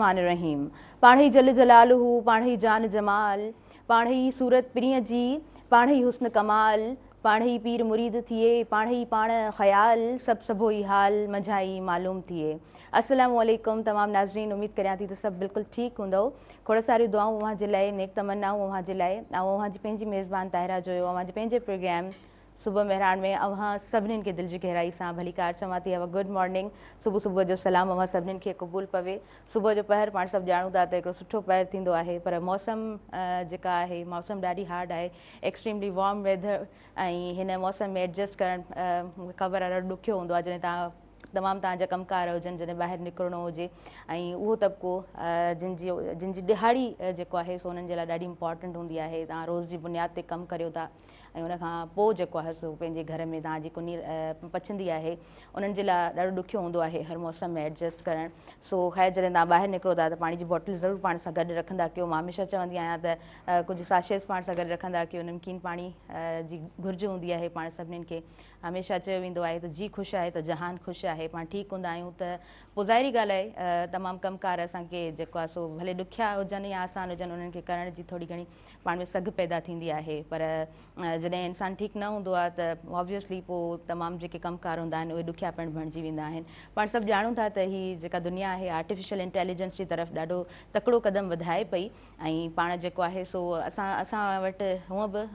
الرحمٰن الرحيم پاڻهئي جل جلاله پاڻهئي جان جمال پاڻهئي صورت پرينء جي پاڻهئي حسن ڪمال پاڻهئي پير مريد ٿئي پاڻهئي پاڻ خيال سڀ سڀوئي حال منجهائي معلوم ٿئي السلام عليڪم تمام ناظرين اميد ڪريان ٿي ته سڀ بلڪل ٺيڪ هوندؤ کوڙ ساريون دعائون اوهان جي لاء نيڪ تمنائون اوهان جي لاء آئون اوهان جي پنهنجي ميزبان طاهره جويو اوهان جي پنهنجي پروگرام صبح مهراڻ ۾ اوهان سڀنين کي دل جي گهرائي سان ڀليڪار چوان ٿي. Have a good morning. صبح صبح جو سلام اوهان سڀنين کي قبول پوي. صبح جو پهر پاڻ سڀ ڄاڻون ٿا ته هڪڙو سٺو پهر ٿيندو آهي پر موسم جيڪا آهي موسم ڏاڍي هارڊ آهي ايڪسٽريملي وارم ويدر ۽ هن موسم ۾ ايڊجسٽ ڪرڻ مون کي خبر آهي ڏاڍو ڏکيو هوندو آهي جڏهن توهان تمام توهان جا ڪم ڪار هجن جڏهن ٻاهر نڪرڻو هجي ۽ اهو طبقو جن جي جن جي ڏهاڙي جيڪو آهي سو انهن جي لاء ڏاڍي امپارٽنٽ هوندي آهي توهان روز جي بنياد تي ڪم ڪريو ٿا ۽ ان کان پوء جيڪو آهي سو پنهنجي گهر ۾ توهان جي ڪني پڇندي آهي انهن جي لاء ڏاڍو ڏکيو هوندو آهي هر موسم ۾ ايڊجسٽ ڪرڻ سو خير جڏهن توهان ٻاهر نڪرو ٿا ته پاڻي جي بوٽل ضرور پاڻ سان گڏ رکندا ڪيو مان هميشه چوندي آهيان ته ڪجهه ساشيز پاڻ سان گڏ رکندا ڪيو نمڪين پاڻي جي گهرج هوندي آهي پاڻ سڀنين کي هميشه چيو ويندو آهي ته جي خوش آهي ته جهان خوش آهي پاڻ ٺيڪ هوندا آهيون ته پوء ظاهري ڳالهه آهي تمام ڪم ڪار اسان کي جيڪو آهي سو ڀلي ڏکيا هجن يا آسان هجن انهن کي ڪرڻ جي ٿوري گهڻي پاڻ ۾ سگهه پيدا ٿيندي آهي پر جڏهن انسان ٺيڪ نه هوندو آهي ته آبويسلي پوء تمام جيڪي ڪم ڪار هوندا آهن اهي ڏکيا پڻ بڻجي ويندا آهن. پاڻ سڀ ڄاڻون ٿا ته هي جيڪا دنيا آهي آرٽيفيشل انٽيليجنس جي طرف ڏاڍو تڪڙو قدم وڌائي پئي ۽ پاڻ جيڪو آهي سو اسان اسان وٽ هونء به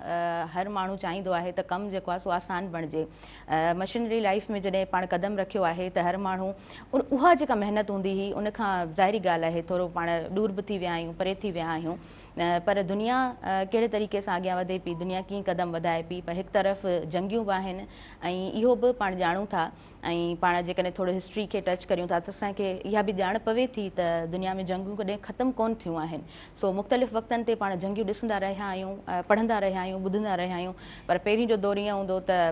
هر ماڻهو چاهيندو آهي ته ڪم جيڪو آهي سو آسان بڻجي. مشينري لائيف ۾ جڏهن پاڻ قدم رکيو آهي ته هر ماڻهو اها جيڪا محنت هوندي هئي ان کان ظاهري ڳالهه آهي ٿورو پاڻ ڏور به ٿي ويا آهيون پري ٿي ويا آهيون پر دنيا ڪهڙي طريقي سان اڳيان وڌي پئي، دنيا ڪيئن قدم وڌائي پئي، پر هڪ طرف جنگيون به آهن ۽ اهو به پاڻ ڄاڻون ٿا ۽ پاڻ جيڪڏهن ٿورو هسٽري کي ٽچ ڪريون ٿا ته اسان کي اها به ڄاڻ پوي ٿي ته دنيا ۾ جنگيون ڪڏهن ختم ڪونه ٿيون آهن. سو مختلف وقتن تي پاڻ جنگيون ڏسندا رهيا آهيون، پڙهندا رهيا آهيون، ٻڌندا رهيا آهيون پر پهرين جو دور ائين هوندو ته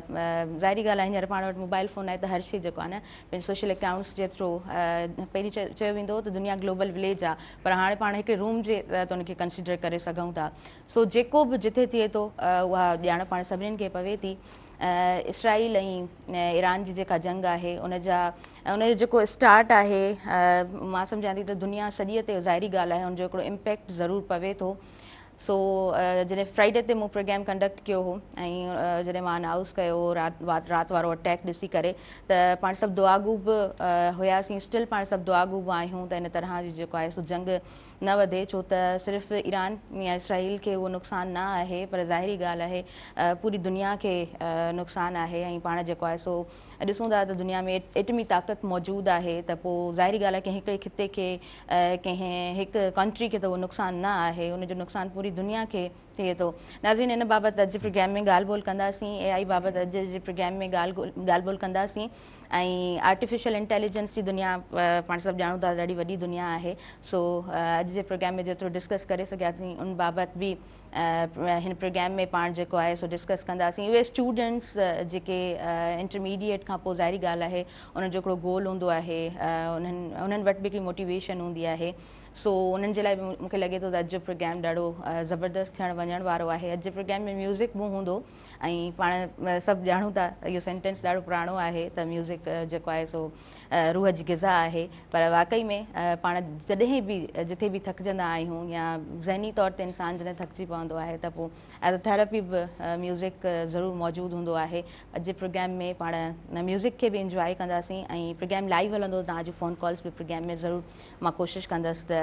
ظاهري ڳالهه آهي هينئر پاڻ وٽ موبائل فون آهي ته هر شيء جيڪو آهي نه پنهنجي سوشل اڪائونٽس جي ٿرو پهرين چيو ويندو هو ته دنيا گلوبل وليج آهي پر هاڻي پاڻ هڪڙي روم جي تحت ان کي ڪنسيڊر ڪري سگهون ٿا. سو جيڪو به جٿي ٿئي ٿو اها ڄاڻ پاڻ سڀنين کي پوي ٿي. اسرائيل ۽ ايران جي جيڪا جنگ آهي ان جا ان جو جيڪو اسٽارٽ آهي مان سمجهان ٿي ته دنيا سڄيء تي ظاهري ڳالهه آهي ان جو هڪڙو امپيڪٽ ضرور پوي ٿو. سو جڏهن فرائيڊي تي مون پروگرام ڪنڊڪٽ ڪيو هو ۽ جڏهن مان انائوس ڪيو هو رات رات وارو اٽيڪ ڏسي ڪري ته پاڻ سڀ دعاگو به هياسين اسٽل پاڻ سڀ دعاگو به آهيون ته ان طرح جي جيڪو آهي سو جنگ نه وڌي ڇو ته صرف ايران يا اسرائيل کي اهو نقصان نه آهي پر ظاهري ڳالهه آهي پوري دنيا کي نقصان آهي ۽ پاڻ جيڪو آهي سو ڏسون ٿا ته دنيا ۾ ايٽمي طاقت موجود آهي ته پوء ظاهري ڳالهه آهي ڪنهن هڪڙي خطي کي ڪنهن هڪ ڪنٽري کي ته اهو نقصان نه آهي ان جو نقصان پوري دنيا کي ٿئي ٿو. ناظرين ان بابت اڄ جي پروگرام ۾ ڳالهه ٻولهه ڪنداسين اي آئي بابت اڄ جي پروگرام ۾ ڳالهه ٻولهه ڪنداسين ۽ آرٽيفيشل انٽيليجنس جي دنيا پاڻ سڀ ڄاڻون ٿا ڏاڍي وڏي دنيا آهي سو اڄ جي پروگرام ۾ جيترو ڊسڪس ڪري سگهياسين ان بابت به هن پروگرام ۾ پاڻ جيڪو آهي سو ڊسڪس ڪنداسين. اهي اسٽوڊنٽس جيڪي انٽرميڊيٽ کان پوء ظاهري ڳالهه آهي انهن جو هڪڙو گول هوندو آهي انهن انهن وٽ به هڪڙي موٽيويشن هوندي آهي سو انهن جي لاء به مون کي لڳي ٿو ته اڄ جو پروگرام ڏاڍو زبردست ٿيڻ وڃڻ وارو آهي. اڄ جي پروگرام ۾ ميوزڪ به هوندو ۽ پاڻ سڀ ڄاڻون ٿا اهو سينٽينس ڏاڍو پراڻو آهي ته ميوزڪ جيڪو آهي سو روح جي غذا آهي پر واقعي ۾ پاڻ جڏهن به جٿي به ٿڪجندا آهيون يا ذهني طور تي انسان جڏهن ٿڪجي پوندو آهي ته پوء ايز ا ٿيراپي به ميوزڪ ضرور موجود هوندو آهي. اڄ جي پروگرام ۾ پاڻ ميوزڪ کي به انجواء ڪنداسين ۽ پروگرام لائيو هلندو توهان جون فون ڪالز به پروگرام ۾ ضرور مان ڪوشش ڪندس ته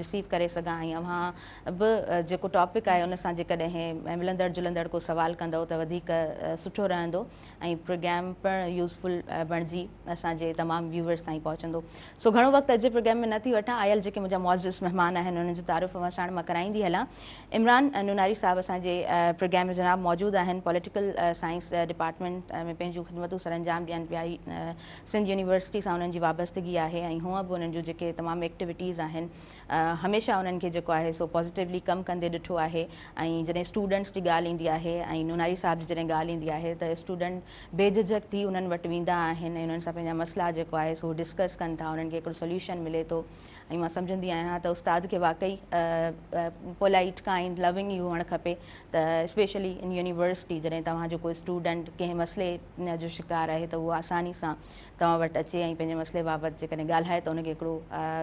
رسيو ڪري سگهان ۽ اوهان به جيڪو ٽاپڪ آهي ان سان جيڪڏهن ملندڙ جلندڙ ڪو سوال ڪندؤ ته وڌيڪ سٺو رهندو ۽ پروگرام پڻ يوزفل بڻجي اسان جي تمام ويوورز تائين پهچندو. سو گهڻو وقت اڄ جي پروگرام ۾ نه ٿي وٺان. آيل جيڪي منهنجا معزز مهمان آهن انهن جو تعارف اوهان ساڻ مان ڪرائيندي هلان. عمران نوناري صاحب اسان جي پروگرام ۾ جناب موجود آهن. پوليٽيڪل سائنس ڊپارٽمينٽ ۾ پنهنجون خدمتون سرانجام ڏين پيا. سنڌ يونيورسٽي سان انهن جي وابستگي آهي ۽ هونء به انهن جون جيڪي تمام ايڪٽيوٽيز آهن هميشه انهن کي جيڪو آهي سو پازيٽيولي ڪم ڪندي ڏٺو آهي ۽ جڏهن اسٽوڊنٽس جي ڳالهه ايندي آهي ۽ نوناري نوناري صاحب جي جڏهن ڳالهه ايندي آهي ته اسٽوڊنٽ بي جهجهڪ ٿي انهن وٽ ويندا آهن ۽ انهن سان پنهنجا مسئلا جيڪو آهي سو ڊسڪس ڪن ٿا، انهن کي هڪڙو سوليوشن ملي ٿو ۽ مان سمجهندي آهيان ته استاد کي واقعي پولائيٽ، ڪائنڊ، لونگ ئي هئڻ کپي ته اسپيشلي ان يونيورسٽي جڏهن توهان جو ڪو اسٽوڊنٽ ڪنهن مسئلي جو شڪار آهي ته اهو آساني سان توهان وٽ اچي ۽ پنهنجي مسئلي بابت جيڪڏهن ڳالهائي ته ان کي هڪڙو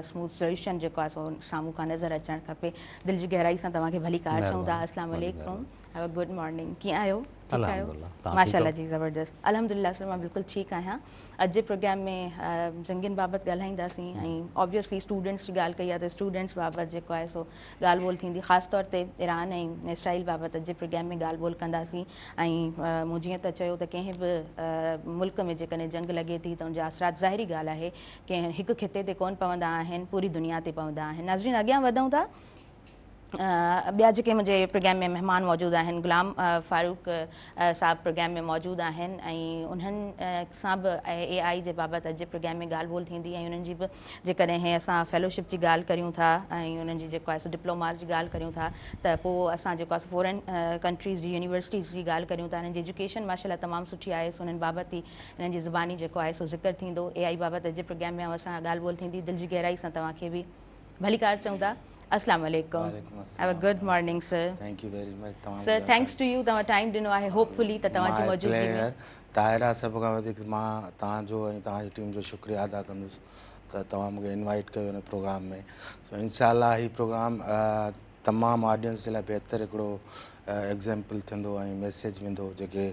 اسموٿ سوليوشن جيڪو آهي سو سامهون کان نظر اچڻ کپي. دل جي گهرائي سان توهان کي ڀليڪار چئون ٿا. السلام عليڪم، have a good morning, ڪيئن آهيو؟ ٺيڪ آهيو؟ ماشاءالله جي زبردست، الحمدلله سر مان بلڪل ٺيڪ آهيان. اڄ جي پروگرام ۾ جنگين بابت ڳالهائينداسين ۽ آبويسلي اسٽوڊنٽس جي ڳالهه ڪئي آهي ته اسٽوڊنٽس بابت جيڪو آهي سو ڳالهه ٻولهه ٿيندي، خاص طور تي ايران ۽ اسرائيل بابت اڄ جي پروگرام ۾ ڳالهه ٻولهه ڪنداسين. ۽ مون جيئن ته چيو ته ڪنهن به ملڪ ۾ جيڪڏهن جنگ لڳي ٿي ته ان جا اثرات ظاهري ڳالهه آهي ڪنهن هڪ خطي تي ڪونه پوندا آهن، پوري دنيا تي پوندا آهن. ناظرين اڳيان وڌون ٿا، ٻيا جيڪي منهنجي پروگرام ۾ مهمان موجود آهن، غلام فاروق صاحب پروگرام ۾ موجود آهن ۽ انهن سان به اي آء جي بابت اڄ جي پروگرام ۾ ڳالهه ٻولهه ٿيندي ۽ انهن جي به جيڪڏهن اسان فيلوشپ جي ڳالهه ڪريون ٿا ۽ انهن جي جيڪو آهي سو ڊپلوماز جي ڳالهه ڪريون ٿا ته پوء اسان جيڪو آهي سو فورن ڪنٽريز جي يونيورسٽيز جي ڳالهه ڪريون ٿا، انهن جي ايجوڪيشن ماشاء الله تمام سٺي آهي، سو انهن بابت ئي انهن جي زباني جيڪو آهي سو ذڪر ٿيندو. اي آء بابت اڄ جي پروگرام ۾ اوهان سان ڳالهه ٻولهه ٿيندي. دل جي گهرائي سان توهان کي به ڀليڪار چئون ٿا. السلام عليڪم، have a good morning sir. Thank you very much. توهان سر thanks to you, توهان ٽائيم ڏنو آهي، هوپ فلي ته توهان جي موجودگي ۾. طاهره سڀ کان وڌيڪ مان توهان جو ۽ توهان جي ٽيم جو شڪريه ادا ڪندس ته توهان مونکي انوائيٽ ڪيو هن پروگرام ۾. سو انشاء الله هي پروگرام تمام آڊينس جي لاء بهتر هڪڙو ايگزامپل ٿيندو ۽ ميسيج ويندو جيڪي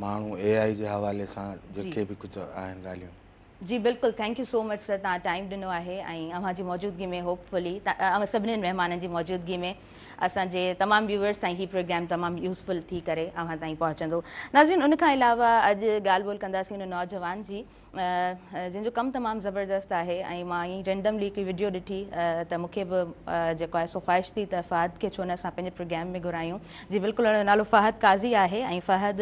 ماڻهو اي آء جي حوالي سان جيڪي به ڪجهه آهن ڳالهيون. جي بلڪل thank you so much sir, توهان ٽائيم ڏنو آهي ۽ اوهان جي موجودگي ۾ هوپ فلي اوهان سڀني مهمانن جي موجودگي ۾ اسان جي تمام ويورز تائين هي پروگرام تمام يوزفل ٿي ڪري اوهان تائين پهچندو. ناظرين ان کان علاوه اڄ ڳالهه ٻولهه ڪنداسين ان نوجوان جي جنهن جو ڪم تمام زبردست آهي ۽ مان ائين رينڊملي هڪڙي وڊيو ڏٺي ته مون کي به جيڪو آهي سو خواهش ٿي ته فهد کي ڇو نه اسان پنهنجي پروگرام ۾ گهرايون. جي بلڪل ان جو نالو فهد قاضي آهي ۽ فهد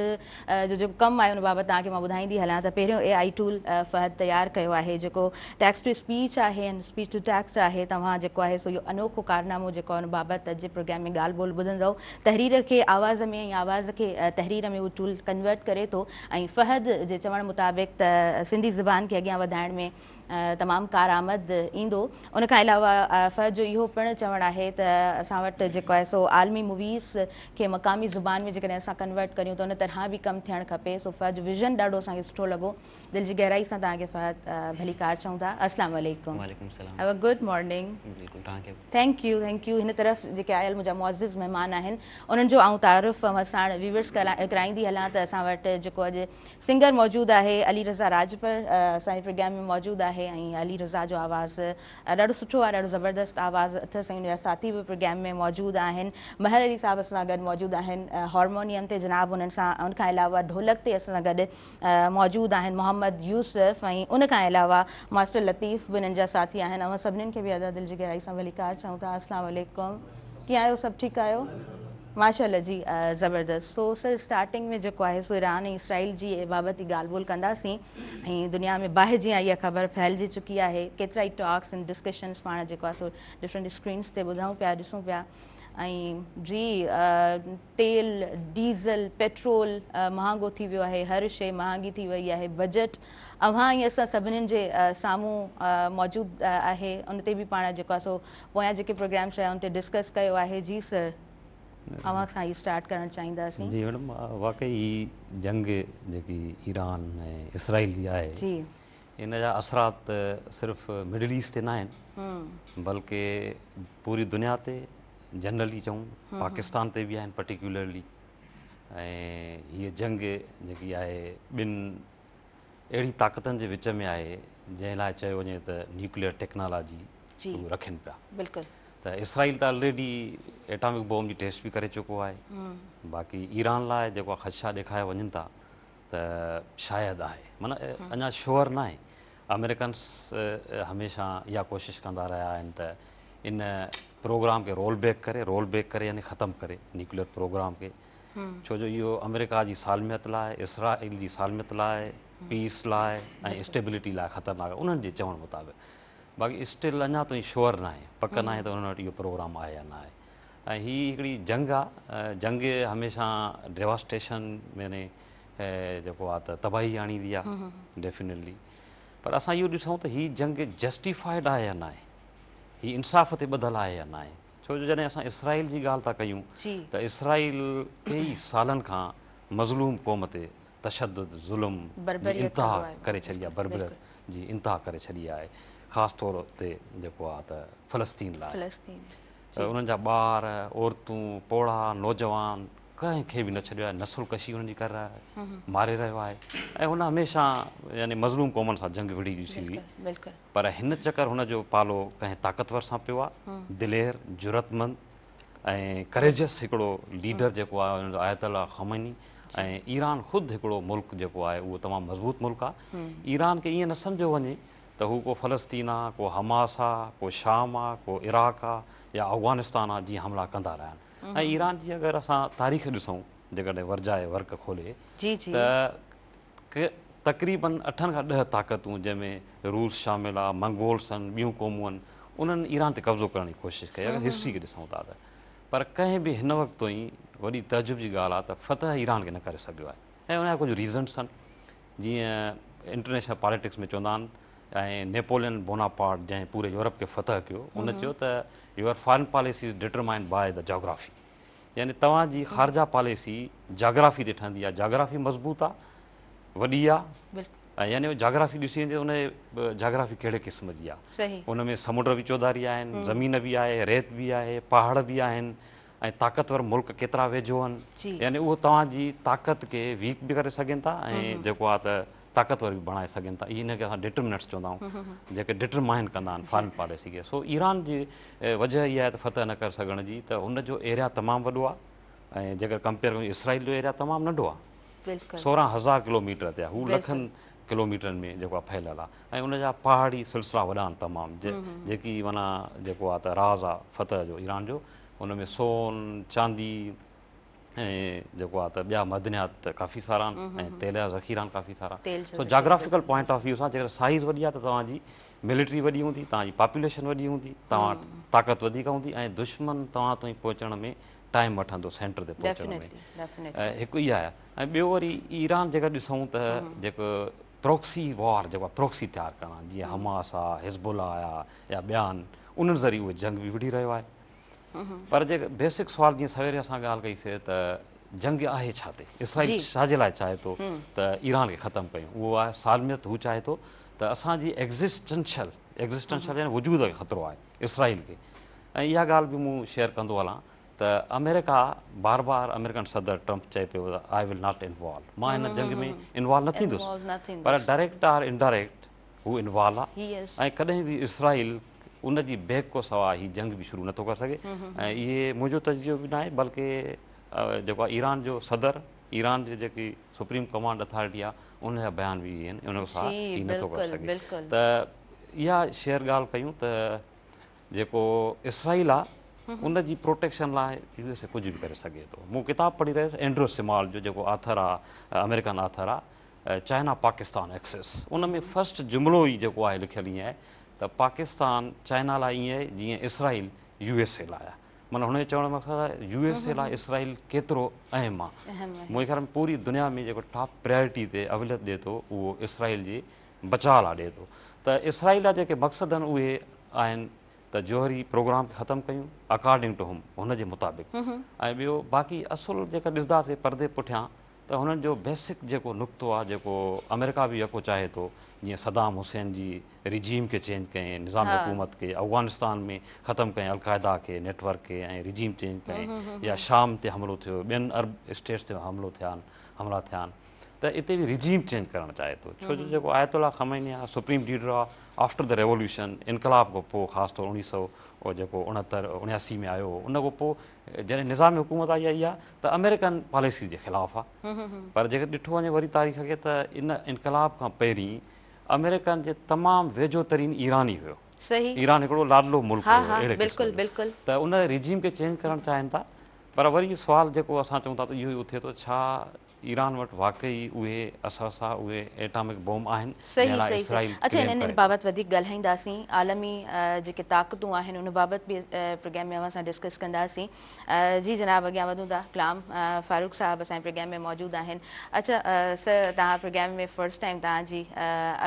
جو جيڪو ڪم آهي ان بابت توهان کي مان ٻڌائيندي هلان ته پهريون اي آئي ٽول فهد تيار ڪيو آهي جيڪو ٽيڪسٽ ٽو اسپيچ آهي ۽ اسپيچ ٽو ٽيڪسٽ آهي. توهان جيڪو آهي سو اهو انوکو ڪارنامو جيڪو آهي ان بابت اڄ جي پروگرام ۾ ڳالهه ٻولهه ٻڌندؤ. تحرير کي آواز ۾ ۽ آواز کي تحرير ۾ اهو ٽول ڪنورٽ ڪري ٿو ۽ فهد جي چوڻ مطابق ته سنڌي زبان کي اڳيان وڌائڻ ۾ تمام ڪارآمد ايندو. ان کان علاوه فهد جو اهو پڻ چوڻ آهي ته اسان وٽ جيڪو آهي سو عالمي موويز کي مقامي زبان ۾ جيڪڏهن اسان ڪنورٽ ڪريون ته ان طرح به ڪم ٿيڻ کپي. سو فهد جو ويزن ڏاڍو اسان کي سٺو لڳو. دل جي گهرائي سان توهان کي فهد ڀليڪار چئون ٿا. السلام عليڪم. وعليڪم السلام. Have a good morning. بلڪل توهان کي به. Thank you thank you. هن طرف جيڪي آيل منهنجا معزز مهمان آهن انهن جو آئون تعارف اوهان ساڻ ويورز ڪرائيندي هلان ته اسان وٽ جيڪو اڄ سنگر موجود آهي علي رضا راڄپر اسان جي پروگرام ۾ موجود آهي ۽ علي رضا جو آواز ڏاڍو سٺو آهي، ڏاڍو زبردست آواز اٿس ۽ ان جا ساٿي به پروگرام ۾ موجود آهن. مهر علي صاحب اسان سان گڏ موجود آهن هارمونيم تي جناب انهن سان ان کان علاوه ڍولڪ تي اسان سان گڏ موجود آهن محمد يوسف ۽ ان کان علاوه ماسٽر لطيف به انهن جا ساٿي آهن. اوهان سڀنين کي به ادا دل جي گهرائي سان ڀليڪار چئون ٿا. السلام عليڪم، ڪيئن آهيو؟ سڀ ٺيڪ آهيو؟ ماشاءالله جي زبردست. سو سر اسٽارٽنگ ۾ جيڪو آهي سو ايران ۽ اسرائيل جي بابت ئي ڳالهه ٻولهه ڪنداسين ۽ دنيا ۾ باهه جيان اها خبر ڦهلجي چڪي آهي. ڪيترا ئي ٽاڪس ۽ ڊسڪشنس پاڻ جيڪو آهي سو ڊفرنٽ اسڪرينس تي ٻڌون پيا ڏسون پيا ۽ جي تيل ڊيزل پيٽرول مهانگو ٿي ويو آهي، هر شيء مهانگي ٿي وئي آهي. بجيٽ اوهان ۽ اسان سڀنين جي سامهون موجود آهي، ان تي به پاڻ جيڪو آهي سو پويان جيڪي پروگرامس رهيا ان تي ڊسڪس ڪيو آهي. جي سر اوهان کان ئي اسٽارٽ ڪرڻ چاهينداسين. جي ميڊم واقعي هي جنگ جيڪي ايران ۽ اسرائيل جي آهي جي ان جا اثرات صرف مڊل ايسٽ تي ناهن بلڪه پوري دنيا تي جنرلي چئون پاڪستان تي به آهن پرٽيڪيولرلي ۽ هيء جنگ جيڪي آهي ٻن اهڙي طاقتن جي وچ ۾ آهي جنهن لاء چيو وڃي ته نيوڪليئر ٽيڪنالاجي هو رکن پيا. بلڪل. ته اسرائيل ته آلريڊي ايٽامڪ بوم جي ٽيسٽ به ڪري چڪو آهي. باقي ايران لاء جيڪو خدشا ڏيکاريا وڃن ٿا ته شايد آهي معنيٰ اڃا شوئر ناهي. آمريڪنس هميشه اها ڪوشش ڪندا رهيا آهن ته ان پروگرام کي رول بيڪ ڪري، رول بيڪ ڪري يعني ختم ڪري نيوڪليئر پروگرام کي. ڇو جو اهو آمريڪا جي سالميت لاء، اسرائيل جي سالميت لاء، پيس لاء ۽ اسٽيبلٽي لاء خطرناڪ آهي انهن جي چوڻ مطابق. باقي اسٽل اڃا تائين شوئر ناهي، پڪ ناهي ته انهن وٽ اهو پروگرام آهي يا ناهي. ۽ هي هڪڙي جنگ آ، جنگ هميشه ڊيواسٽيشن يعني جيڪو آ ته تباهي آڻيندي آ ڊيفينيٽلي پر اسان اهو ڏسون ته هي جنگ جسٽيفائيڊ آهي يا ناهي، هي انصاف تي ٻڌل آهي يا ناهي، ڇو جو جڏهن اسان اسرائيل جي ڳالهه ٿا ڪيون ته اسرائيل ڪيئي سالن کان مظلوم قوم تي تشدد، ظلم جي انتها ڪري ڇڏي آهي، بربريت جي انتها ڪري ڇڏي آهي، خاص طور تي جيڪو آهي ته فلسطين لاء انهن جا ٻار، عورتون، پوڙها، نوجوان ڪنهن کي به نه ڇڏيو آهي، نسل ڪشي انهن جي ڪري رهيو آهي، ماري رهيو آهي ۽ هن هميشه يعني مظلوم قومن سان جنگ وڙهي ڏسي هئي پر هن چڪر هن جو پالو ڪنهن طاقتور سان پيو آهي، دلير، جرئتمند ۽ ڪريجس هڪڙو ليڊر جيڪو آهي ان جو آيت الله خميني ۽ ايران خود هڪڙو ملڪ جيڪو آهي اهو تمام مضبوط ملڪ آهي. ايران کي ائين نه سمجهيو وڃي ته هو ڪو فلسطين آ، ڪو حماس آ، ڪو شام آ، ڪو عراق آ يا افغانستان آ جيئن حملا ڪندا رهيا آهن ۽ ايران جي اگر اسان تاريخ ڏسون جيڪڏهن ورجائي ورق کولي ته تقريبن اٺن کان ڏهه طاقتون جنهن ۾ روس شامل آ، منگولس آهن، ٻيون قومون آهن انهن ايران تي قبضو ڪرڻ جي ڪوشش ڪئي اگر هسٽري کي ڏسون ٿا ته پر ڪنهن به هن وقت تائين وڏي تعجب جي ڳالهه آ ته فتح ايران کي نه ڪري سگهيو آهي ۽ ان جا ڪجهه ريزنس آهن جيئن انٽرنيشنل پاليٽڪس ۾ چوندا آهن ۽ نيپولين بوناپارٽ جنهن پوري يورپ کي فتح ڪيو ان چيو ته your foreign policy is determined by the geography يعني توهان جي خارجه پاليسي جاگرافي تي ٺهندي آهي جاگرافي مضبوط آهي وڏي آهي ۽ يعني جاگرافي ڏسي وڃي ان جاگرافي ڪهڙي قسم جي آهي ان ۾ سمنڊ به چوڌاري آهن زمين به آهي ريت به آهي پهاڙ به آهن ۽ طاقتور ملڪ ڪيترا ويجهو آهن يعني اهو توهان جي طاقت کي ويڪ به ڪري سگهن ٿا ۽ جيڪو آهي ته طاقتور به بڻائي سگهن ٿا اهي ان کي اسان ڊٽرمننٽس چوندا آهيون جيڪي ڊٽرمائن ڪندا آهن فارن پاليسي کي سو ايران جي وجه اها آهي ته فتح نه ڪري سگهڻ جي ته هن جو ايريا تمام وڏو آهي ۽ جيڪر ڪمپيئر ڪيون اسرائيل جو ايريا تمام ننڍو آهي 16,000 ڪلوميٽر تي آهي هو لکن ڪلوميٽرن ۾ جيڪو آهي ڦهليل آهي ۽ ان جا پهاڙي سلسلا وڏا آهن تمام جيڪي معنيٰ جيڪو آهي ته راز آهي فتح جو ايران جو ان ۾ سون، چاندي ۽ جيڪو آهي ته ٻيا معدنيات ته ڪافي سارا آهن ۽ تيل جا ذخيرا آهن ڪافي سارا. سو جاگرافيڪل پوائنٽ آف ويو سان جيڪڏهن سائيز وڏي آهي ته توهان جي ملٽري وڏي هوندي، توهان جي پاپوليشن وڏي هوندي، توهان وٽ طاقت وڌيڪ هوندي ۽ دشمن توهان تائين پهچڻ ۾ ٽائيم وٺندو سينٽر تي پهچڻ ۾. هڪ اها آهي ۽ ٻيو وري ايران جيڪر ڏسون ته جيڪو پروڪسي وار جيڪو آهي پروڪسي تيار ڪرڻ جيئن حماس آهي، حزب الله آهي يا ٻيا آهن انهن ذريعي اهي جنگ به وڙهي رهيو آهي. پر جيڪ بيسڪ سوال جيئن سويري اسان ڳالهه ڪئي سي ته جنگ آهي ڇا تي؟ اسرائيل ڇا جي لاء چاهي ٿو ته ايران کي ختم ڪيون؟ اهو آهي سالميت هو چاهي ٿو ته اسان جي ايگزسٽنشل ايگزسٽنشل يعني وجود کي خطرو آهي اسرائيل کي ۽ اها ڳالهه به مون شيئر ڪندو هلان ته آمريڪا بار بار آمريڪن صدر ٽرمپ چئي پيو ته آئي will not involve مان هن جنگ ۾ انوالو نه ٿيندس پر ڊائريڪٽ آر انڊائريڪٽ هو انوالو آ ۽ ڪڏهن به اسرائيل ان جي بيڪ کان سواء هي جنگ به شروع نٿو ڪري سگهي ۽ اهي منهنجو تجزيو به ناهي بلڪه جيڪو ايران جو صدر ايران جي جيڪي سپريم ڪمانڊ اٿارٽي آ ان جا بيان به اهي آهن ان کان سواء هي نٿو ڪري سگهي ته اها شيئر ڳالهه ڪيون ته جيڪو اسرائيل آ ان جي پروٽيڪشن لاء يو ايس اي ڪجهه به ڪري سگهي ٿو مون ڪتاب پڙهي رهيو هيس اينڊرو سمال جو جيڪو آٿر آ آمريڪن آٿر آ چائنا پاڪستان ايڪسس ان ۾ فرسٽ جملو ئي جيڪو آهي لکيل ائين آهي ته پاڪستان چائنا لاء ائين آهي جيئن اسرائيل يو ايس اي لاء آهي معنيٰ هن جو چوڻ جو مقصد آهي يو ايس اي لاء اسرائيل ڪيترو اهم آهي منهنجي خيال ۾ پوري دنيا ۾ جيڪو ٽاپ پريارٽي تي اوليت ڏي ٿو اهو اسرائيل جي بچاء لاء ڏي ٿو ته اسرائيل جا جيڪي مقصد آهن اهي آهن ته جوهري پروگرام کي ختم ڪيون اڪارڊنگ ٽو هم هن جي مطابق ۽ ٻيو باقي اصل جيڪا ڏسنداسي پردي پٺيان ته هنن جو بيسڪ جيڪو نقطو آ جيڪو آمريڪا به يڪو چاهي ٿو جيئن صدام حسين جي رجيم کي چينج ڪئين نظام حڪومت کي افغانستان ۾ ختم ڪئين القاعده کي نيٽ ورڪ کي ۽ رجيم چينج ڪئين يا شام تي حملو ٿيو ٻين عرب اسٽيٽس تي حملو ٿيا آهن حملا ٿيا آهن ته اتي به رجيم چينج ڪرڻ چاهي ٿو ڇو جو جيڪو آيت الله خميني آ سپريم ليڊر آ آفٽر the revolution انقلاب کان پوء خاص طور اوڻيهه سو جيڪو اڻهتر اڻياسي ۾ آيو هو ان کان پوء جڏهن نظام حڪومت آئي آهي اها ته آمريڪن پاليسي جي خلاف آ پر جيڪر ڏٺو وڃي وري تاريخ کي ته ان انقلاب کان پهرين آمريڪن جي تمام ويجهو ترين ايران ئي هيو ايران هڪڙو لاڏلو ملڪ هيو اهڙي قسم جو ته ان رجيم کي چينج ڪرڻ چاهين ٿا پر وري سوال جيڪو اسان چئون ٿا ته اهو ئي اٿي ٿو ڇا ايران وٽ واقعي اهي اثاثا اهي ايٽامڪ بوم آهن صحيح جنهن لاء صحيح اسرائيل اڇا ڪليم انهن ڪري ٿو. بابت وڌيڪ ڳالهائينداسين عالمي جيڪي طاقتون آهن ان بابت به پروگرام ۾ اوهان سان ڊسڪس ڪنداسين جي جناب اڳيان وڌون ٿا غلام فاروق صاحب اسان جي پروگرام ۾ موجود آهن اڇا سر توهان پروگرام ۾ فرسٽ ٽائيم توهان جي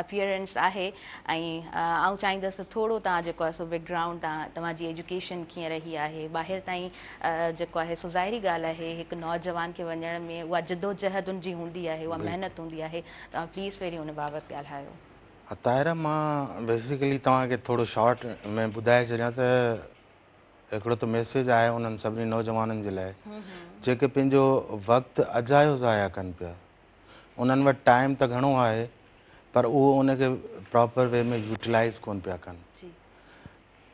اپيئرنس آهي ۽ آئون چاهيندس ته ٿورو توهان جيڪو آهي سو بيڪ گرائونڊ توهان توهان جي ايجوڪيشن ڪيئن رهي آهي ٻاهر تائين جيڪو آهي سو ظاهري ڳالهه آهي هڪ نوجوان کي وڃڻ ۾ اها جدوجهد ان جي هوندي آهي اها محنت هوندي آهي توهان پليز پهرين ان بابت ڳالهايو. ها طاهره مان بيسيڪلي توهان کي ٿورو شارٽ ۾ ٻڌائي ڇڏيان ته هڪڙو ته ميسيج آهي انهن سڀني نوجوانن جي لاء جيڪي پنهنجو وقت اجايو ضايع ڪن پيا انهن وٽ ٽائيم ته گهڻو آهي پر اهو ان کي پراپر وي ۾ يوٽيلائز ڪون پيا ڪن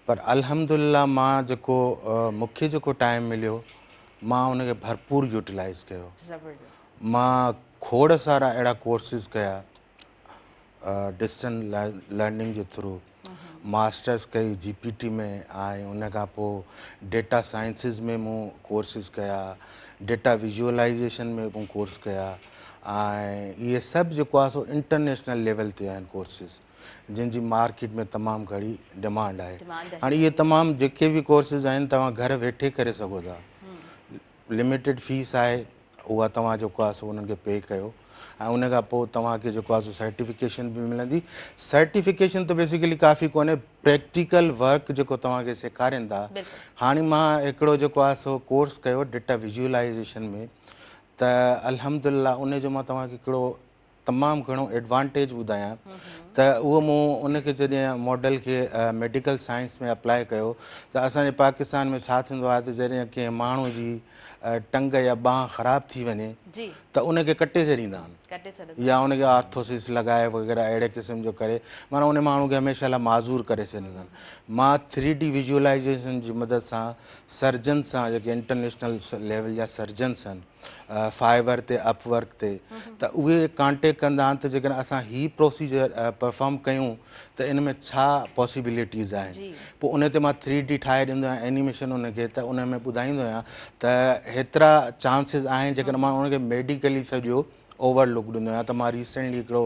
پر الحمدلله مان جيڪو مونکي جيڪو ٽائيم مليو مان ان کي ڀرپور يوٽيلائز ڪيو مان کوڙ سارا اهڙا ڪورسز ڪيا ڊسٽنس لرننگ جي ٿرو ماسٽرس ڪئي جي پي ٽي ۾ ۽ ان کان پوء ڊيٽا سائنسز ۾ مون ڪورسز ڪيا ڊيٽا ويزوئلائزيشن ۾ مون ڪورس ڪيا ۽ اهي سڀ جيڪو آهي سو انٽرنيشنل ليول تي آهن ڪورسز جن جي مارڪيٽ ۾ تمام گهڻي ڊمانڊ آهي هاڻي اهي تمام جيڪي به ڪورسز آهن توهان گهر ويٺي ڪري سگهو ٿا لميٽيڊ فيس آهي اها توهان جيڪو آهي سو انهن کي پي ڪيو ۽ ان کان پوء توهان کي جيڪو آهي سو سرٽيفڪيشن به ملندي سرٽيفڪيشن ته بيسيڪلي ڪافي ڪونهي پريڪٽيڪل ورڪ جيڪو توهان کي سيکارين ٿا هاڻي مان هڪڙو جيڪو آهي سو ڪورس ڪيو ڊيٽا ويزوئلائزيشن ۾ ته الحمدلله ان جو مان توهان کي هڪڙو تمام گهڻو ايڊوانٽيج ٻڌايان ته اهو مون ان کي جڏهن ماڊل کي ميڊيڪل سائنس ۾ اپلائي ڪيو ته اسان جي پاڪستان ۾ ڇا ٿيندو آهي ته جڏهن ڪنهن ماڻهو جي ٽنگ يا ٻانهن خراب ٿي وڃي ته ان کي ڪٽي ڇڏيندا آهن يا ان کي آرٿوسس لڳائي وغيره اهڙي قسم جو ڪري معنيٰ ان ماڻهو کي هميشه لاء معذور ڪري ڇڏيندا آهن مان ٿري ڊي ويزوئلائزيشن جي مدد سان سرجن سان جيڪي انٽرنيشنل ليول جا سرجنس آهن فائيور تي اپ ورڪ تي ته اهي ڪانٽيڪٽ ڪندا آهن ته جيڪڏهن اسان هي پروسيجر پرفارم ڪيون ته ان ۾ ڇا پاسيبلٽيز آهن پوء ان تي مان ٿري ڊي ٺاهي ڏيندو آهيان اينيميشن ان کي ته ان ۾ ٻڌائيندو آهيان ته هيترا چانسز آهن جيڪڏهن مان ان کي ميڊيڪلي سڄو اوور لڪ ڏيندو آهيان ته مان ريسينٽلي هڪڙو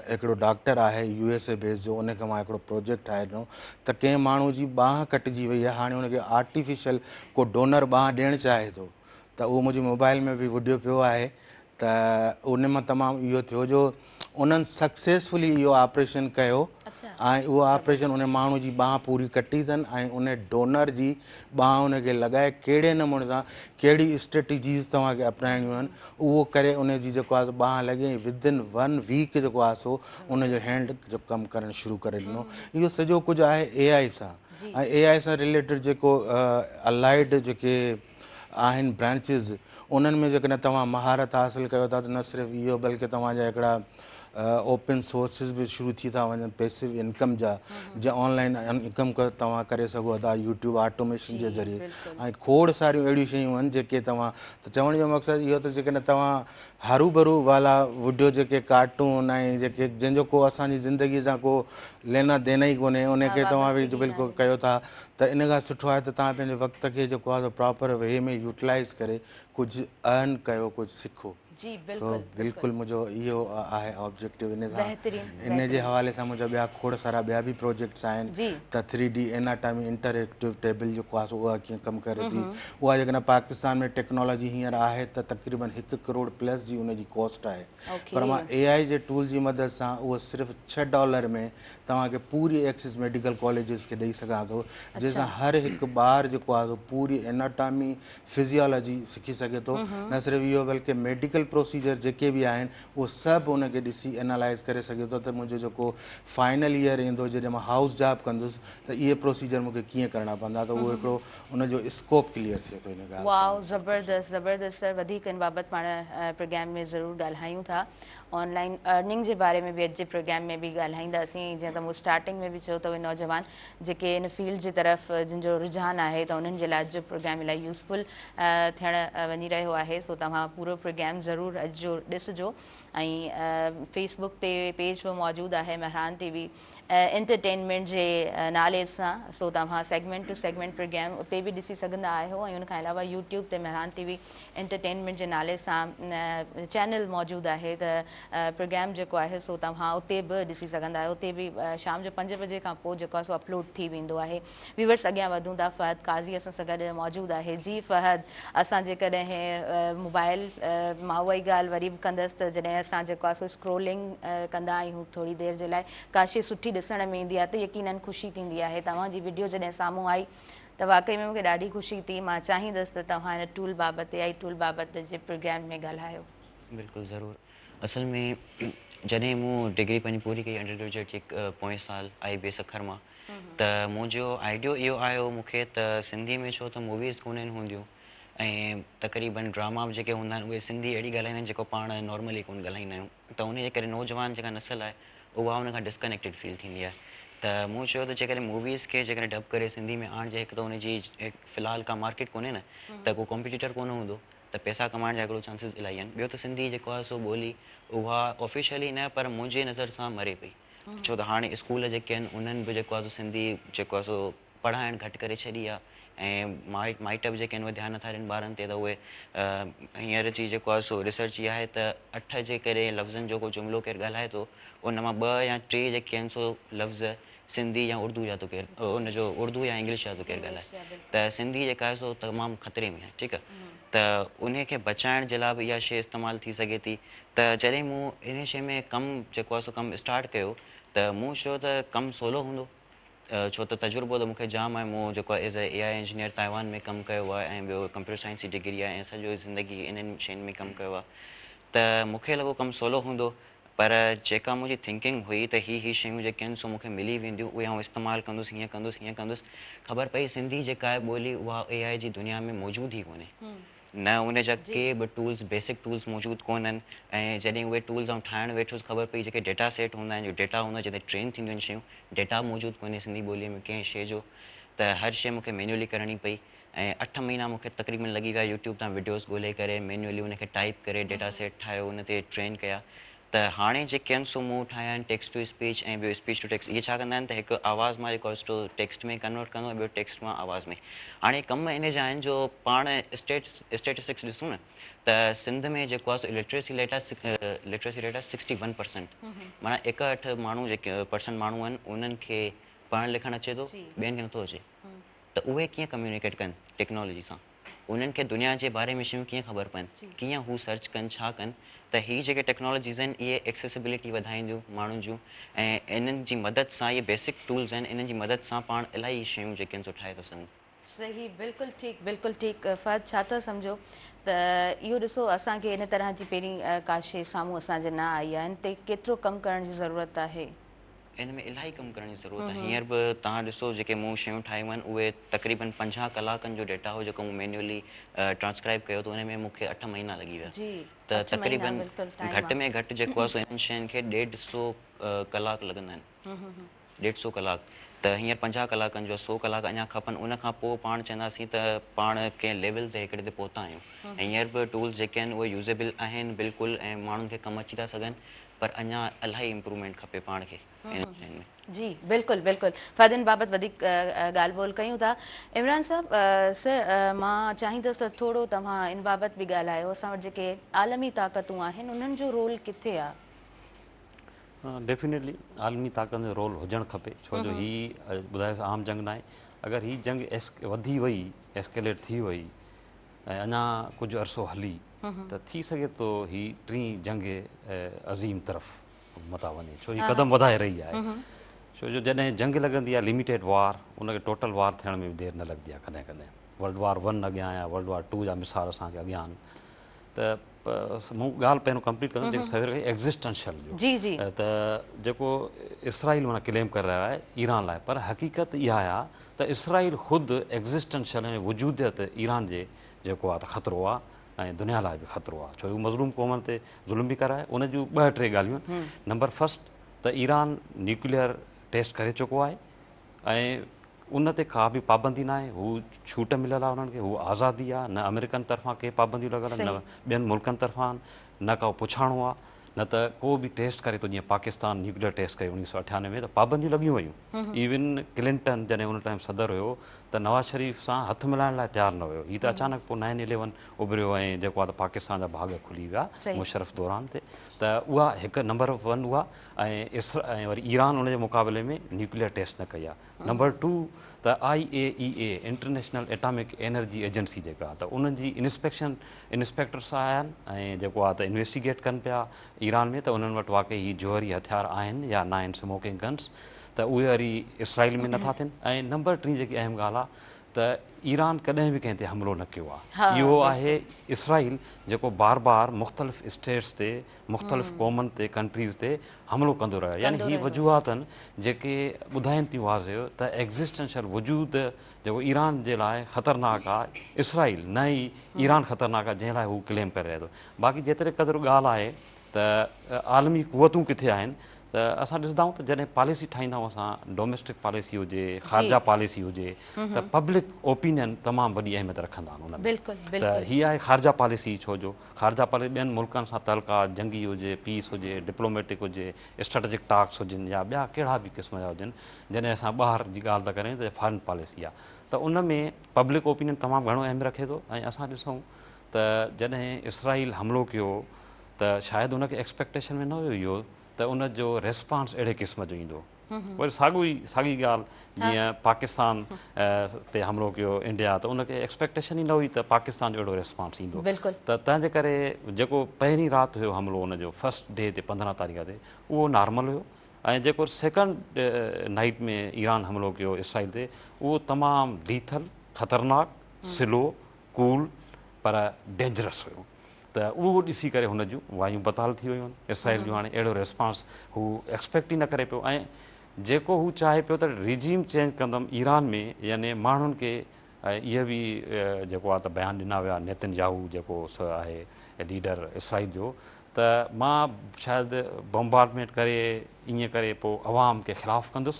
هڪڙو ڊاڪٽر آهي يو ايس اي بيس جو ان کي مان هڪڙو پروجيڪٽ ٺاهي ڏنو ته ڪنهن ماڻهو جي ٻانهن ڪٽجي وئي آهي هاڻي ان کي آرٽيفيشل ڪو ڊونر ٻانهن ڏيڻ چاهي ٿو ته اهو منهنجي موبائل ۾ به وڊيو پيو آهي ته ان مان تمام اهو ٿيو جو انهن سڪسيسفلي اهو آپريشن ڪيو ۽ اهو آپريشن ان ماڻهو جي ٻانهن پوري ڪٽي اٿن ۽ ان ڊونر جي ٻانهن ان کي لڳائي ڪهڙي نموني سان ڪهڙي اسٽريٽجيز توهان کي اپنائڻيون آهن اهو ڪري ان جي جيڪو آهي ٻانهن لڳي ۽ ود ان ون ويڪ جيڪو آهي سو ان جو هينڊ جو ڪم ڪرڻ شروع ڪري ڏنو اهو سڄو ڪجهه آهي اي آء سان ۽ اي آء سان رليٽيڊ جيڪو الائيڊ جيڪي آهن برانچز انهن ۾ جيڪڏهن توهان مهارت حاصل ڪيو ٿا ته نه صرف اهو بلڪه توهان جا هڪڙا اوپن سورسز به شروع ٿي ٿا وڃن پيسو انڪم جا جي آن لائن انڪم توهان ڪري سگهو ٿا يوٽيوب آٽوميشن جي ذريعي ۽ کوڙ ساريون اهڙيون شيون آهن جيڪي توهان ته چوڻ جو مقصد اهو ته جيڪڏهن توهان هروڀرو والا وڊيو جيڪي ڪارٽون ۽ جيڪي جن جو ڪو اسان جي زندگي سان ڪو لينا دينا ئي ڪونهي ان کي توهان بلڪل ڪيو ٿا ته ان کان سٺو آهي ته توهان پنهنجي وقت کي جيڪو آهي سو پراپر وي ۾ يوٽيلائز ڪري ڪجهه ارن ڪيو ڪجهه سکو جي سو بلڪل بلڪل منهنجو اهو آهي آبجيڪٽو ان سان بهترين ان جي حوالي سان منهنجا ٻيا کوڙ سارا ٻيا به پروجيڪٽس آهن جي ته three D anatomy interactive table جيڪو آهي سو اها ڪيئن ڪم ڪري ٿي اها جيڪڏهن پاڪستان ۾ ٽيڪنالاجي هينئر آهي ته تقريبن هڪ ڪروڙ پلس جي ان جي ڪاسٽ آهي پر مان اي آء جي ٽول جي مدد سان اهو صرف ڇهه ڊالر ۾ توهان کي پوري ايڪسس ميڊيڪل ڪاليجز کي ڏئي سگهان ٿو جنهن سان هر هڪ ٻار جيڪو آهي سو پوري اناٽامي فزيالاجي سکي سگهي ٿو نه صرف اهو بلڪه ميڊيڪل پروسيجر جيڪي به آهن اهو سڀ ان کي ڏسي انالائز ڪري سگهي ٿو ته منهنجو جيڪو فائنل ايئر ايندو جڏهن مان هائوس جاب ڪندس ته اهي پروسيجر مون کي ڪيئن ڪرڻا پوندا ته اهو هڪڙو ان جو اسڪوپ ڪليئر ٿئي ٿو ان ڳالهه سان. واو زبردست زبردست سر وڌيڪ ان بابت پاڻ پروگرام ۾ ضرور ڳالهايون ٿا آن لائن ارننگ جي باري ۾ به اڄ جي پروگرام ۾ به ڳالهائينداسين جيئن ته مون اسٽارٽنگ ۾ به چيو ته اهي نوجوان جيڪي ان فيلڊ جي طرف جن جو رجحان آهي ته انهن جي لاء اڄ جو پروگرام الاهي يوزفل ٿيڻ وڃي رهيو آهي سو توهان پورو پروگرام ضرور اڄ جو ڏسجو. ۽ فيس بڪ تي پيج به موجود آهي مهراڻ ٽي وي انٽرٽينمينٽ جي نالي سان سو توهان سيگمينٽ ٽو سيگمينٽ پروگرام اتي به ڏسي سگهندا آهيو ۽ ان کان علاوه يوٽيوب تي مهراڻ ٽي وي انٽرٽينمينٽ جي نالي سان چينل موجود آهي ته پروگرام جيڪو آهي سو توهان اتي به ڏسي سگهندا آهيو اتي به شام جو 5 بجي کان پوء جيڪو آهي سو اپلوڊ ٿي ويندو آهي. ويورس اڳيان وڌون ٿا فهد قاضي اسان سان گڏ موجود آهي جي فهد اسان جيڪڏهن موبائل مان اها ئي ڳالهه وري به ڪندس ته جڏهن اسان جيڪو آهي سو اسڪرولنگ ڪندا آهيون ٿوري دير جي لاء ڪا شي سٺي ڏسڻ ۾ ايندي آهي ته يقينن خوشي ٿيندي آهي توهان جي وڊيو جڏهن سامهون آئي ته واقعي ۾ مون کي ڏاڍي خوشي ٿي مان چاهيندس ته توهان هن ٽول بابت اي آئي ٽول بابت جي پروگرام ۾ ڳالهايو. بلڪل ضرور اصل ۾ جڏهن مون ڊگري پنهنجي پوري ڪئي انڊر گريجوئيٽ جي پوئين سال آئي بي اي سکر مان ته منهنجو آئيڊيو اهو آيو مون کي ته سنڌي ۾ ڇو ته موويز ڪونهن هونديون ۽ تقريبن ڊراما به جيڪي هوندا آهن اهي سنڌي اهڙي ڳالهائيندا آهن جيڪو پاڻ نارملي ڪونه ڳالهائيندا آهيون ته ان جي ڪري نوجوان جيڪا نسل آهي اها ان کان ڊسڪنيڪٽيڊ فيل ٿيندي آهي ته مون چيو ته جيڪڏهن موويز کي جيڪڏهن ڊب ڪري سنڌي ۾ آڻجي هڪ ته ان جي في الحال ڪا مارڪيٽ ڪونهي نه ته ڪو ڪمپيٽيٽر ڪونه هوندو ته پئسا ڪمائڻ جا هڪڙو چانسز الاهي آهن ٻيو ته سنڌي جيڪو آهي سو ٻولي اها آفيشلي نه پر منهنجي نظر سان مري پئي ڇو ته هاڻي اسڪول جيڪي آهن انهن به جيڪو آهي سو سنڌي جيڪو آهي سو پڙهائڻ گهٽ ڪري ڇڏي آهي ۽ مائٽ مائٽ به جيڪي آهن اهي ڌيان نٿا ڏين ٻارن تي ته اهي هينئر جي جيڪو آهي سو ريسرچ اها آهي ته اٺ جيڪڏهن لفظن جو ڪو جملو ڪير ڳالهائي ٿو ان مان ٻه يا ٽي جيڪي آهن سو لفظ سنڌي يا اردو جا ٿو ڪير ان جو اردو يا انگلش جا ٿو ڪير ڳالهائي ته سنڌي جيڪا آهي سو تمام خطري ۾ آهي ٺيڪ آهي ته انهي کي بچائڻ جي لاء به اها شيء استعمال ٿي سگهي ٿي ته جڏهن مون انهي شيء ۾ ڪم جيڪو آهي سو ڪم اسٽارٽ ڪيو ته مون چيو ته ڪم سولو هوندو ڇو ته تجربو ته مون کي جام آهي مون جيڪو آهي as a A I engineer Taiwan ۾ ڪم ڪيو آهي ۽ ٻيو ڪمپيوٽر سائنس جي ڊگري آهي ۽ سڄو زندگي انهن شين ۾ ڪم ڪيو آهي ته مون کي لڳو ڪم سولو هوندو پر جيڪا منهنجي ٿنڪنگ هئي ته هي هي شيون جيڪي آهن سو مون کي ملي وينديون اهي آئون استعمال ڪندس هيئن ڪندس هيئن ڪندس خبر پئي سنڌي جيڪا آهي ٻولي اها اي آء جي دنيا ۾ موجود ئي ڪونهي نه ان جا ڪي به ٽولز بيسڪ ٽولز موجود ڪونهن ۽ جڏهن اهي ٽولز آئون ٺاهڻ ويٺس خبر پئي جيڪي ڊيٽا سيٽ هوندا آهن جو ڊيٽا هوندو آهي جنهن تي ٽرين ٿينديون آهن شيون ڊيٽا موجود ڪونهي سنڌي ٻولي ۾ ڪنهن شيء جو ته هر شيء مون کي مينيولي ڪرڻي پئي ۽ اٺ مهينا مون کي تقريبن لڳي ويا يوٽيوب تان وڊيوز ڳولي ڪري مينيولي ان کي ٽائيپ ڪري ڊيٽا سيٽ ٺاهيو ان تي ٽرين ڪيا ته هاڻي جيڪي آهن سو مون ٺاهيا آهن ٽيڪسٽ ٽو اسپيچ ۽ ٻيو اسپيچ ٽو ٽيڪسٽ اهي ڇا ڪندا آهن ته هڪ آواز مان جيڪو آهي سو ٽيڪسٽ ۾ ڪنورٽ ڪندو ۽ ٻيو ٽيڪسٽ مان آواز ۾ هاڻي ڪم ان جا آهن جو پاڻ اسٽيٽس اسٽيٽسٽڪس ڏسون نه ته سنڌ ۾ جيڪو آهي سو لٽريسي ريٽ آهي لٽريسي ريٽ آهي 61% معنيٰ 61 ماڻهو جيڪي پرسنٽ ماڻهو آهن انهن کي پڙهڻ لکڻ اچي ٿو ٻين کي نٿو اچي ته اهي ڪيئن ڪميونيڪيٽ ڪن ٽيڪنالاجي سان انهن کي دنيا جي باري ۾ شيون ڪيئن خبر پون ڪيئن هو سرچ ڪن ڇا ڪن ته هي جيڪي ٽيڪنالاجيز آهن اهي ايڪسيسبلٽي وڌائينديون ماڻهن جون ۽ انهن جي مدد سان اهي بيسڪ ٽولز آهن انهن جي مدد سان پاڻ الاهي شيون جيڪي آهن سو ٺاهي ٿا سگهون. صحيح بلڪل ٺيڪ بلڪل ٺيڪ فهد ڇا ٿا سمجهو ته اهو ڏسو اسان کي ان طرح جي پهرين ڪا شي سامهون اسان جي نه آئي آهي ان تي ڪيترو ڪم ڪرڻ جي ضرورت آهي. ان ۾ الاهي ڪم ڪرڻ جي ضرورت آهي. هينئر به توهان ڏسو جيڪي مون شيون ٺاهيون آهن اهي تقريبن 50 ڪلاڪن جو ڊيٽا هو جيڪو مون مينيولي ٽرانسڪرائب ڪيو ته ان ۾ مون کي اٺ مهينا لڳي ويا ته تقريبن گهٽ ۾ گهٽ جيڪو آهي سو انهن شين کي ڏيڍ سو ڪلاڪ لڳندا آهن ڏيڍ سو ڪلاڪ ته هينئر 50 ڪلاڪن جو سو ڪلاڪ اڃا کپن ان کان پوء پاڻ چونداسين ته پاڻ ڪنهن ليول تي هڪڙي تي پهتا آهيون هينئر به ٽولز جيڪي آهن اهي يوزيبل آهن بلڪل ۽ ماڻهن کي ڪم اچي ٿا سگهن پر اڃا الاهي امپروومينٽ کپي پاڻ کي انهن شين ۾. جي بلڪل بلڪل فائدن بابت وڌيڪ ڳالهه ٻولهه ڪيون ٿا عمران صاحب سر مان چاهيندس ته ٿورو توهان ان بابت به ڳالهايو اسان وٽ جيڪي عالمي طاقتون آهن انهن جو رول ڪٿي آ؟ ڊيفينيٽلي عالمي طاقتن جو رول هجڻ کپي ڇو جو هي ٻڌايو عام جنگ ناهي اگر هي جنگ وڌي وئي ايسڪيليٽ ٿي وئي ۽ اڃا ڪجهه عرصو هلي ته ٿي سگهي ٿو هي ٽين جنگ عظيم طرف متان وڃي ڇو هي قدم وڌائي رهي آهي ڇو جو جڏهن جنگ لڳندي آهي لميٽيڊ وار ان کي ٽوٽل وار ٿيڻ ۾ به دير نه لڳندي آهي ڪڏهن ڪڏهن ورلڊ وار ون اڳيان آيا ورلڊ وار ٽو جا مثال اسان کي اڳيان آهن ته مون ڳالهه پهريون ڪمپليٽ ڪندم جيڪو سوير ڪئي ايگزسٽنشل جو جي جي ته جيڪو اسرائيل معنيٰ ڪليم ڪري رهيو آهي ايران لاء پر حقيقت اها آهي ته اسرائيل خود ايگزسٽنشل يعني وجوديت ايران جي جيڪو آهي ته خطرو آهي ۽ دنيا لاء به خطرو آهي ڇو جو مظلوم قومن تي ظلم به ڪرائي ان جون ٻه ٽي ڳالهيون نمبر فرسٽ ته ايران نيوڪليئر ٽيسٽ ڪري چڪو آهي ۽ ان تي ڪا به پابندي ناهي هو ڇوٽ مليل آهي انهن کي هو آزادي آهي نه آمريڪن طرفان ڪي پابنديون لڳل آهن نه ٻين ملڪن طرفان نه ڪو پڇاڻو آهي نه ته ڪو به ٽيسٽ ڪري ٿو جيئن پاڪستان نيوڪليئر ٽيسٽ ڪئي 1998 ۾ ته پابنديون لڳيون ويون. ايون ڪلنٽن جڏهن ان ٽائيم صدر هيو ته نواز شريف سان هٿ ملائڻ لاء تيار نه هيو. هي ته اچانڪ پوء نائن اليون اڀريو ۽ جيڪو آهي ته پاڪستان جا ڀاڳ کلي ويا مشرف دوران تي ته اها هڪ نمبر ون اها ۽ وري ايران ان جي مقابلي ۾ نيوڪليئر ٽيسٽ نه ڪئي آهي. نمبر ٽو ته I A E A, international atomic energy agency, جيڪا ته انهن جي انسپيڪشن انسپيڪٽرس آيا آهن ۽ جيڪو آهي ته انويسٽيگيٽ ڪن پيا ايران ۾ ته انهن وٽ واقعي هي جوهري هٿيار آهن يا ناهن سموڪنگ گنس ته اهي وري اسرائيل ۾ نٿا ٿين ۽ نمبر ٽين جيڪي اهم ڳالهه آهي ته ايران ڪڏهن به ڪنهن تي حملو نه ڪيو آهي اهو آهي اسرائيل جيڪو بار بار مختلف اسٽيٽس تي مختلف قومن تي ڪنٽريز تي حملو ڪندو رهيو يعني هي وجوهات آهن جيڪي ٻڌائين ٿيون واضح ته ايگزسٽنشل وجود جيڪو ايران جي لاء خطرناڪ آهي اسرائيل نه ئي ايران خطرناڪ آهي جنهن لاء هو ڪليم ڪري رهي ٿو باقي جيتري قدر ڳالهه آهي ته عالمي قوتون ڪٿي آهن ته اسان ڏسندا آهيون ته جڏهن پاليسي ٺاهيندا آهيون اسان ڊوميسٽڪ پاليسي هجي خارجه پاليسي هجي ته پبلڪ اوپينين تمام وڏي اهميت رکندا آهن ان ۾ ته هي آهي خارجه پاليسي ڇو جو خارجه پاليسي ٻين ملڪن سان تعلقات جنگي هجي پيس هجي ڊپلوميٽڪ هجي اسٽريٽجڪ ٽاڪس هجن يا ٻيا ڪهڙا به قسم جا هجن جڏهن اسان ٻاهر جي ڳالهه ٿا ڪريون ته فارن پاليسي آهي ته ان ۾ پبلڪ اوپينين تمام گهڻو اهم رکي ٿو ۽ اسان ڏسون ته جڏهن اسرائيل حملو ڪيو ته شايد ان کي ايڪسپيڪٽيشن ۾ نه هيو اهو ته ان جو ريسپانس اهڙي قسم جو ايندو وري ساڳو ئي ساڳي ڳالهه جيئن پاڪستان تي حملو ڪيو انڊيا ته ان کي ايڪسپيڪٽيشن ئي نه هئي ته پاڪستان جو اهڙو ريسپانس ايندو ته تنهن جي ڪري جيڪو پهرين رات هيو حملو ان جو فرسٽ ڊي تي 15 تاريخ تي اهو نارمل هيو ۽ جيڪو سيڪنڊ نائيٽ ۾ ايران حملو ڪيو اسرائيل تي اهو تمام ليٿل خطرناڪ سلو ڪول پر ڊينجرس هيو ته اهو ڏسي ڪري هن جون وايون بتال ٿي ويون آهن اسرائيل جو هاڻي اهڙو ريسپانس هو ايڪسپيڪٽ ئي نه ڪري پيو ۽ جيڪو هو چاهي پيو ته ريجيم چينج ڪندم ايران ۾ يعني ماڻهن کي اهي به جيڪو آهي ته بيان ڏنا ويا نيتن ياهو جيڪو آهي ليڊر اسرائيل جو ته مان شايد بمبارڊمينٽ ڪري ائين ڪري پوء عوام کي خلاف ڪندس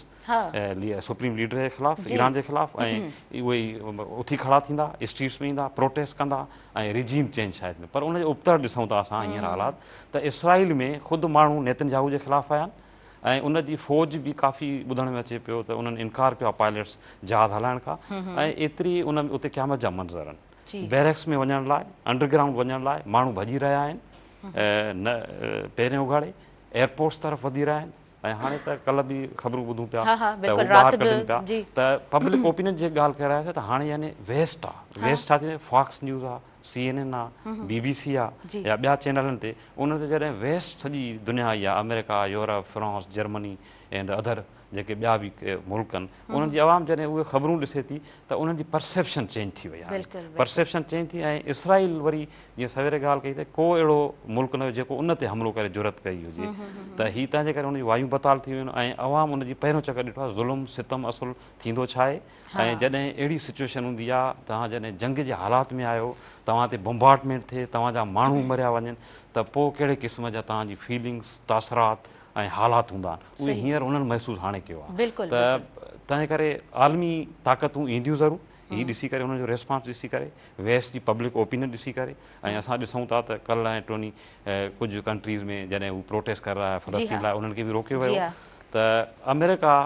سپريم ليڊر جي خلاف ايران جي خلاف ۽ اهي اٿي کڙا ٿيندا اسٽريٽس ۾ ايندا پروٽيسٽ ڪندا ۽ ريجيم چينج شايد ۾ پر ان جي ابتڙ ڏسون ٿا اسان هينئر حالات ته اسرائيل ۾ خود ماڻهو نيتن ياهو جي خلاف آيا آهن ۽ ان جي فوج به ڪافي ٻڌڻ ۾ اچي پيو ته انهن انڪار ڪيو آهي پائلٽس جهاز هلائڻ کان ۽ ايتري ان اتي قيامت جا منظر آهن بيرڪس ۾ وڃڻ لاء انڊر گرائونڊ وڃڻ لاء ماڻهو ڀڄي رهيا آهن نه پيرين اگهاڙي ايئرپورٽس طرف وڌي رهيا آهن ۽ هاڻي ته ڪلهه به خبرون ٻڌون پيا ته هو ٻاهر ڪڍن پيا ته پبلڪ اوپينين جي ڳالهه ڪري رهيا ته هاڻي يعني ويسٽ آ ويسٽ ڇا ٿي فاڪس نيوز آ سي اين اين آ بي بي سي آ يا ٻيا چينلن تي انهن تي جڏهن ويسٽ سڄي دنيا آئي آ آمريڪا يورپ فرانس جرمني اينڊ ادر جيڪي ٻيا به ملڪ آهن انهن جي عوام جڏهن اهي خبرون ڏسي ٿي ته انهن جي پرسيپشن چينج ٿي وئي آهي پرسيپشن چينج ٿي ۽ اسرائيل وري جيئن سويري ڳالهه ڪئي ته ڪو اهڙو ملڪ نه هيو جيڪو ان تي حملو ڪري جرئت ڪئي هجي ته هي تنهن جي ڪري ان جون وايون بتال ٿي ويون ۽ عوام ان جي پهريون چڪر ڏٺو آهي ظلم ستم اصل ٿيندو ڇا آهي ۽ جڏهن اهڙي سچويشن هوندي آهي توهان جڏهن جنگ جي حالات ۾ آهيو توهان تي بمبارڊمينٽ ٿئي توهان جا ماڻهو مريا وڃن ته پوء ڪهڙي قسم جا توهان جي فيلنگس تاثرات ۽ حالات هوندا آهن اهي هينئر انهن محسوس هاڻي ڪيو آهي ته تنهن ڪري عالمي طاقتون اينديون ضرور هي ڏسي ڪري انهن جو ريسپانس ڏسي ڪري ويسٽ جي پبلڪ اوپينين ڏسي ڪري ۽ اسان ڏسون ٿا ته ڪلهه ۽ ٽوني ڪجهه ڪنٽريز ۾ جڏهن هو پروٽيسٽ ڪري رهيا هيا فلسطين لاء انهن کي به روڪيو ويو ته آمريڪا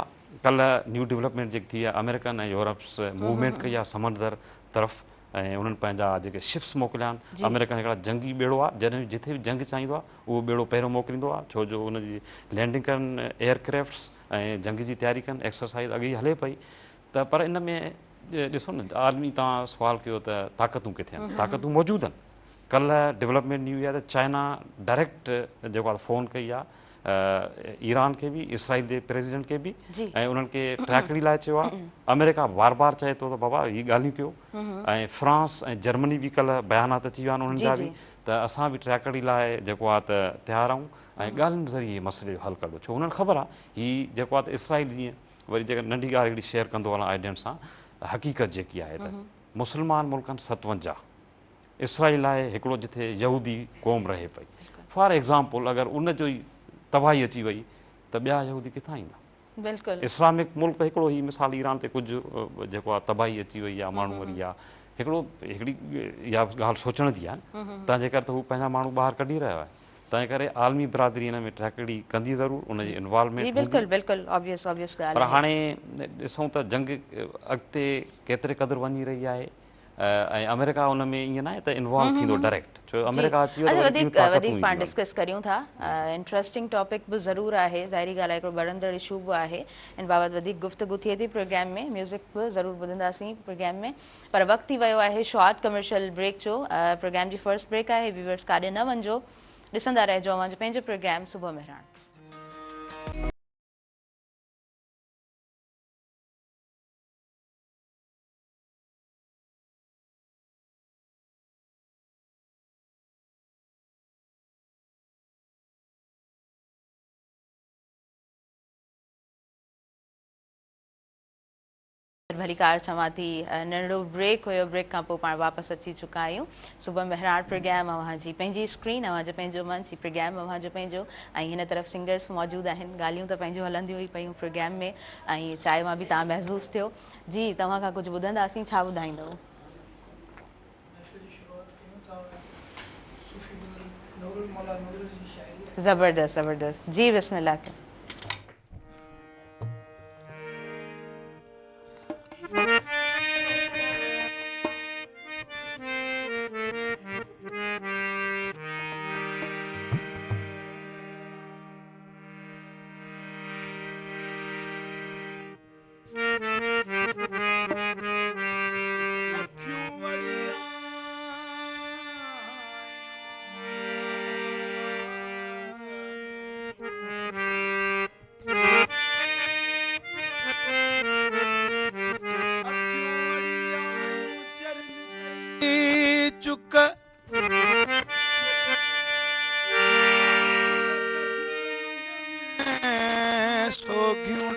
ڪلهه نيو ڊولپمينٽ جيڪي ٿي آهي آمريڪن ۽ يورپس موومينٽ ڪئي آهي سمندر طرف ۽ انهن پنهنجا جيڪي شپس موڪليا آهن آمريڪن هڪڙا جنگي ٻيڙو آهي جڏهن جٿي به جنگ چاهيندو آهي اهو ٻيڙو پهريون موڪليندو آهي ڇو جو ان جي لينڊنگ ڪن ايئر ڪرافٽس ۽ جنگ جي تياري ڪن ايڪسرسائز اڳي ئي هلي پئي ته پر ان ۾ ڏسو نه عالمي توهان سوال ڪيو ته طاقتون ڪٿي آهن طاقتون موجود آهن ڪلهه ڊولپمينٽ نيو آهي ته چائنا ڊائريڪٽ جيڪو آهي فون ڪئي آهي ايران کي به اسرائيل جي پريزيڊنٽ کي به ۽ انهن کي ٽراڪڙي لاء چيو آهي آمريڪا بار بار چئي ٿو ته بابا هي ڳالهيون ڪيو ۽ فرانس ۽ جرمني به ڪلهه بيانات اچي ويا آهن انهن جا به ته اسان به ٽراڪڙي لاء جيڪو آهي ته تيار آهيون ۽ ڳالهين ذريعي مسئلي جو حل ڪڍو ڇو انهن خبر آهي هي جيڪو آهي ته اسرائيل جيئن وري جيڪا ننڍي ڳالهه هڪڙي شيئر ڪندو هلان آڊينس سان حقيقت جيڪي آهي ته مسلمان ملڪن 57 اسرائيل آهي هڪڙو جٿي يهودي قوم رهي پئي فار ايگزامپل اگر ان جو ئي تباهي اچي وئي ته ٻيا يهودي ڪٿان ايندا بلڪل اسلامڪ ملڪ ته هڪڙو هي مثال ايران تي ڪجهه جيڪو آهي تباهي اچي وئي آهي ماڻهو مري ويا هڪڙو هڪڙي اها ڳالهه سوچڻ جي آهي نه تنهن جي ڪري ته هو پنهنجا ماڻهو ٻاهر ڪڍي رهيو آهي تنهن ڪري عالمي برادري ان ۾ ٽهڪڙي ڪندي ضرور ان جي انوالومينٽ جي بلڪل بلڪل آبويس آبويس ڳالهه پر هاڻي ڏسون ته جنگ اڳتي ڪيتري قدر وڃي رهي آهي ۽ آمريڪا ان ۾ ائين ناهي ته انوالو ٿيندو ڊائريڪٽ ڇو آمريڪا اچي ويو ته وري ٻيون طاقتون وڌيڪ پاڻ ڊسڪس ڪريون ٿا. انٽريسٽنگ ٽاپڪ به ضرور آهي ظاهري ڳالهه آهي هڪڙو ٻرندڙ اشو به آهي ان بابت وڌيڪ گفتگو ٿئي ٿي پروگرام ۾ ميوزڪ به ضرور ٻڌنداسين پروگرام ۾ پر وقت ٿي ويو آهي شارٽ ڪمرشل بريڪ جو پروگرام جي فرسٽ بريڪ آهي ويورز ڪاڏي نه وڃجو ڏسندا رهجو اوهان جو پنهنجو پروگرام صبح مهراڻ. ڀليڪار چوان ٿي. ننڍڙو بريڪ هيو بريڪ کان پوء پاڻ واپس اچي چڪا آهيون. صبح مهراڻ پروگرام اوهان جي پنهنجي اسڪرين اوهان جو پنهنجو منچ هي پروگرام اوهان جو پنهنجو ۽ هن طرف سنگرس موجود آهن ڳالهيون ته پنهنجون هلنديون ئي پيون پروگرام ۾ ۽ چانهه مان به توهان محظوظ ٿيو جي توهان کان ڪجهه ٻڌنداسين ڇا ٻڌائيندؤ؟ محفل جي شروعات ڪيون ٿا صوفي بزرگ نورالمولا نور جي شاعري. زبردست زبردست جي بسم الله ڪيو. چڪ سوگهيون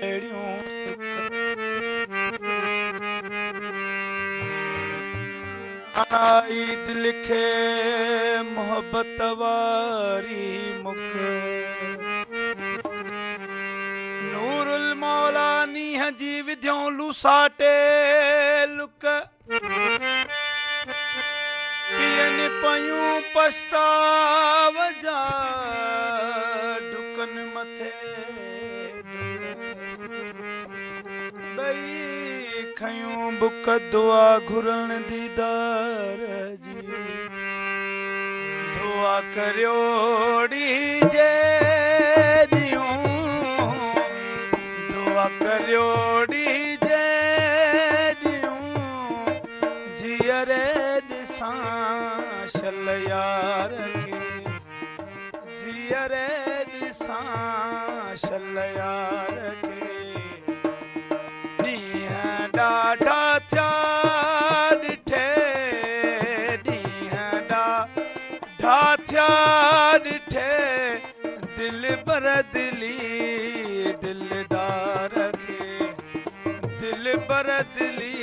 ٽيڙيون آئي دل کي محبت واري مڪ نور المولا نينهن جي وڌيون لوساٽي لڪ پيئن پيون پڇتاء جا ڊڪن مٿي ٻئي کنيون بک دعا گهرڻ ديدار جي دعا ڪريو ڙي جيڏيون دعا ڪريو ڙي جيڏيون جيئري ڏسان شل يار کي جيئري ڏسان شل يار کي ڏينهن ڏاڍا ٿيا ڏٺي ڏينهن ڏاڍا ٿيا ڏٺي دلبر دلي دلدار کي دلبر دلي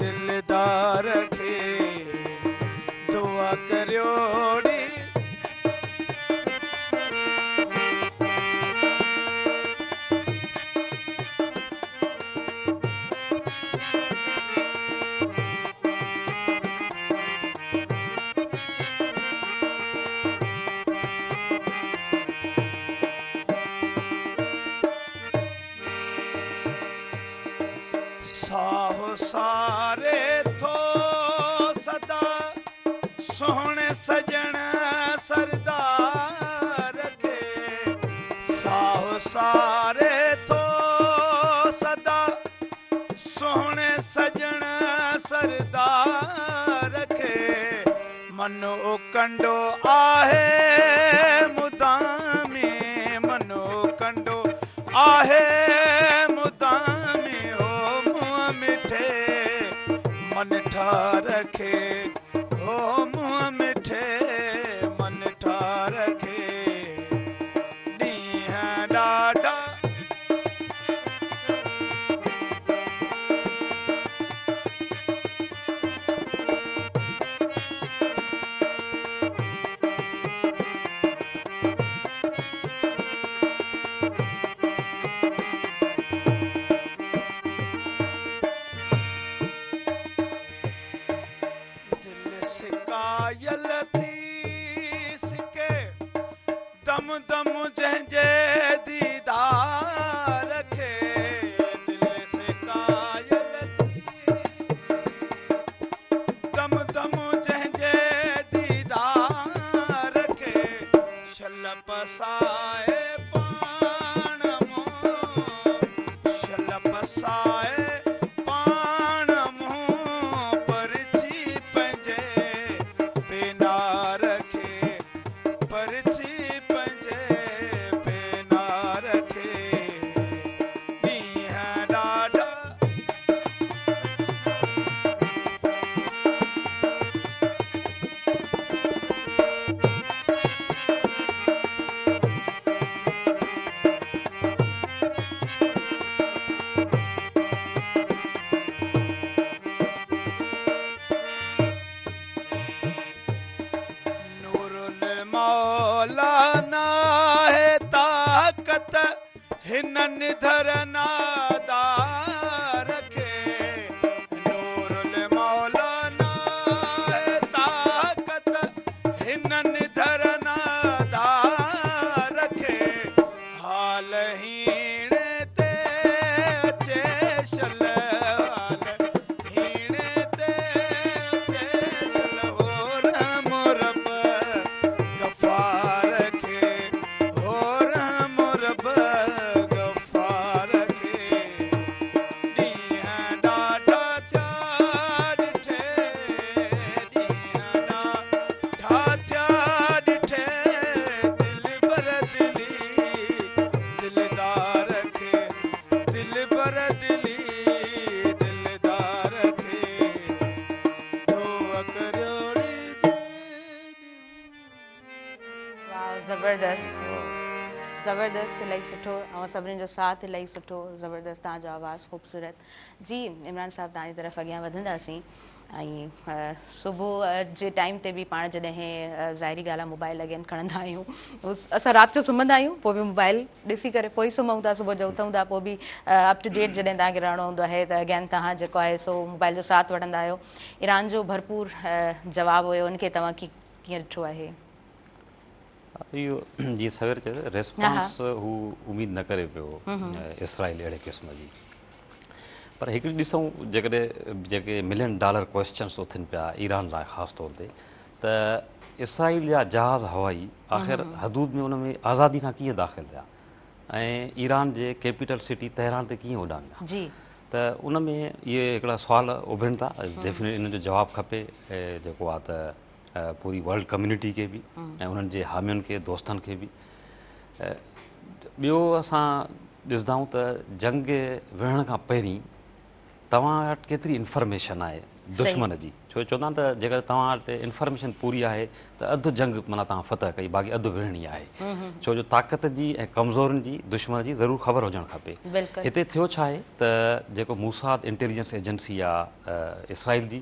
دلدار کي دعا ڪريو ڙي. ساهه ساري ٿو سدا سهڻي سڄڻ سردار کي ساهه ساري ٿو سدا سهڻي سڄڻ سردار کي من اڪنڊو آهي مدامي من اڪنڊو آهي مدامي او منهن مٺي منٺار کي او منهن مٺي منٺار کي ڏينهن ڏاڍا پسائي پاڻ منهن پرچي پنهنجي پينار کي پرچي پنهنجي پينار کي ڏينهن ڏاڍا. نورالموليٰ ناهي طاقت هن نڌر نادار کي نورالموليٰ ناهي طاقت هن نڌر نادار کي حال هيڻي تي اچي شل حال هيڻي تي اچي شل هو رحم رب غفار کي هو رحم رب غفار کي ڏينهن ڏاڍا ٿيا ڏٺي ڏينهن ڏاڍا ٿيا ڏٺي دلبر دلي دلدار کي دلبر دلي دلدار کي ٿو ڪروڙي واو زبردست زبردست الاهي سٺو اوهان سڀني جو ساٿ الاهي سٺو زبردست توهان جو آواز خوبصورت جي عمران صاحب توهان جي طرف اڳيان وڌنداسين ۽ صبح جي ٽائيم تي به پاڻ جڏهن ظاهري ڳالهه آهي موبائل اگين کڻندا آهيون اسان رات جو سمهندا آهيون پوء به موبائل ڏسي ڪري پوء ئي سمهون ٿا صبح جو اٿون ٿا پوء به اپ ٽو ڊيٽ جڏهن توهان کي رهڻو هوندو آهي ته اگين توهان جيڪو آهي سو موبائل جو ساٿ وٺندا آهيو ايران جو ڀرپور جواب هيو ان کي توهان ڪيئن ڏٺو آهي؟ اهو جيئن سوير چيو ريسپانس هو اميد نه ڪري پيو اسرائيل اهڙي قسم جي پر هڪڙي ڏسون جيڪڏهن جيڪي ملين ڊالر ڪويسچنس اٿن پيا ايران لاء خاص طور تي ته اسرائيل جا جهاز هوائي آخر حدود ۾ ان ۾ آزادي سان ڪيئن داخل ٿيا ۽ ايران جي ڪيپيٽل سٽي تهران تي ڪيئن اڏاميا ته ان ۾ اهي هڪڙا سوال اڀرن ٿا ڊيفينيٽلي ان جو جواب کپي جيڪو آ ته پوري ورلڊ ڪميونٽي کي به ۽ انهن جي حامين کي دوستن کي به ٻيو اسان ڏسندا آهيون ته جنگ وڙهڻ کان پهرين توهان وٽ ڪيتري انفارميشن آهي دشمن جي ڇو چوندا آهن ته جيڪڏهن توهان وٽ انفارميشن پوري آهي ته اڌ جنگ معنيٰ توهان فتح ڪئي باقي اڌ وڙهڻي آهي ڇو جو طاقت جي ۽ ڪمزورين جي دشمن جي ضرور خبر هجڻ کپي هتي ٿيو ڇا آهي ته جيڪو موساد انٽيليجنس ايجنسي آهي اسرائيل جي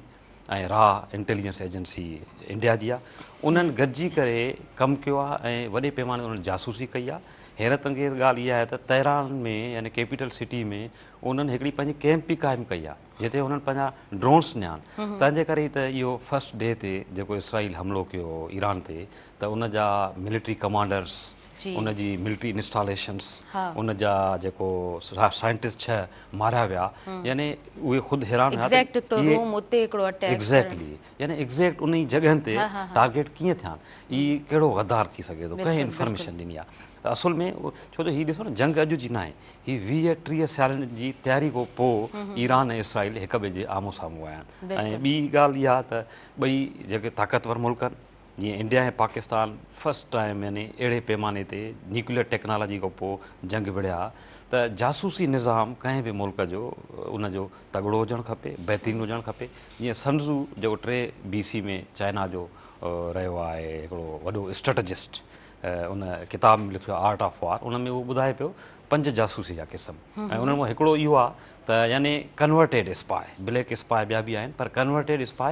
۽ را انٽيليجنس ايجنسي انڊيا جي آهي انهن گڏجي ڪري ڪم ڪيو آهي ۽ وڏي پيماني تي انهن جاسوسي ڪئي آهي حيرت انگيز ڳالهه اها آهي ته تهران ۾ يعني ڪيپيٽل سٽي ۾ انهن هڪڙي پنهنجي ڪيمپ به قائم ڪئي آهي جتي انهن پنهنجا ڊرونس ڏنا آهن تنهن جي ڪري ئي ته اهو فرسٽ ڊي تي جيڪو اسرائيل حملو ڪيو ايران تي ته ان جا ملٽري ڪمانڊرس ان جي ملٽري انسٽاليشنس ان جا جيڪو سائنٽسٽ 6 ماريا ويا يعني اهي خود حيران هيا ته ايگزيڪٽلي يعني ايگزيڪٽ ان ئي جڳهن تي ٽارگيٽ ڪيئن ٿيا هي ڪهڙو غدار ٿي سگهي ٿو ڪنهن انفارميشن ڏني آهي ته اصل ۾ ڇو جو هي ڏسو نه جنگ اڄ جي ناهي هي 20 30 سالن جي تياري کان پوء ايران ۽ اسرائيل هڪ ٻئي جي آمهون سامهون آيا آهن ۽ ٻي ڳالهه اها ته ٻئي جيڪي طاقتور ملڪ آهن جيئن انڊيا ۽ پاڪستان فرسٽ ٽائيم يعني اهڙي پيماني تي نيوڪليئر ٽيڪنالاجي کان پوء جنگ وڙهيا ته جاسوسي نظام ڪنهن به ملڪ جو ان جو تڳڙو هجڻ کپي بهترين هجڻ کپي جيئن سنزو جيڪو 3 بي سي ۾ چائنا جو رهيو آهي هڪڙو وڏو اسٽريٽجسٽ ان ڪتاب ۾ لکيو آرٽ آف وار ان ۾ اهو ٻڌائي پيو پنج جاسوسي جا قسم ۽ انهن مان هڪڙو اهو آهي ته يعني ڪنورٽيڊ اسپاء بليڪ اسپاء ٻيا به آهن پر ڪنورٽيڊ اسپاء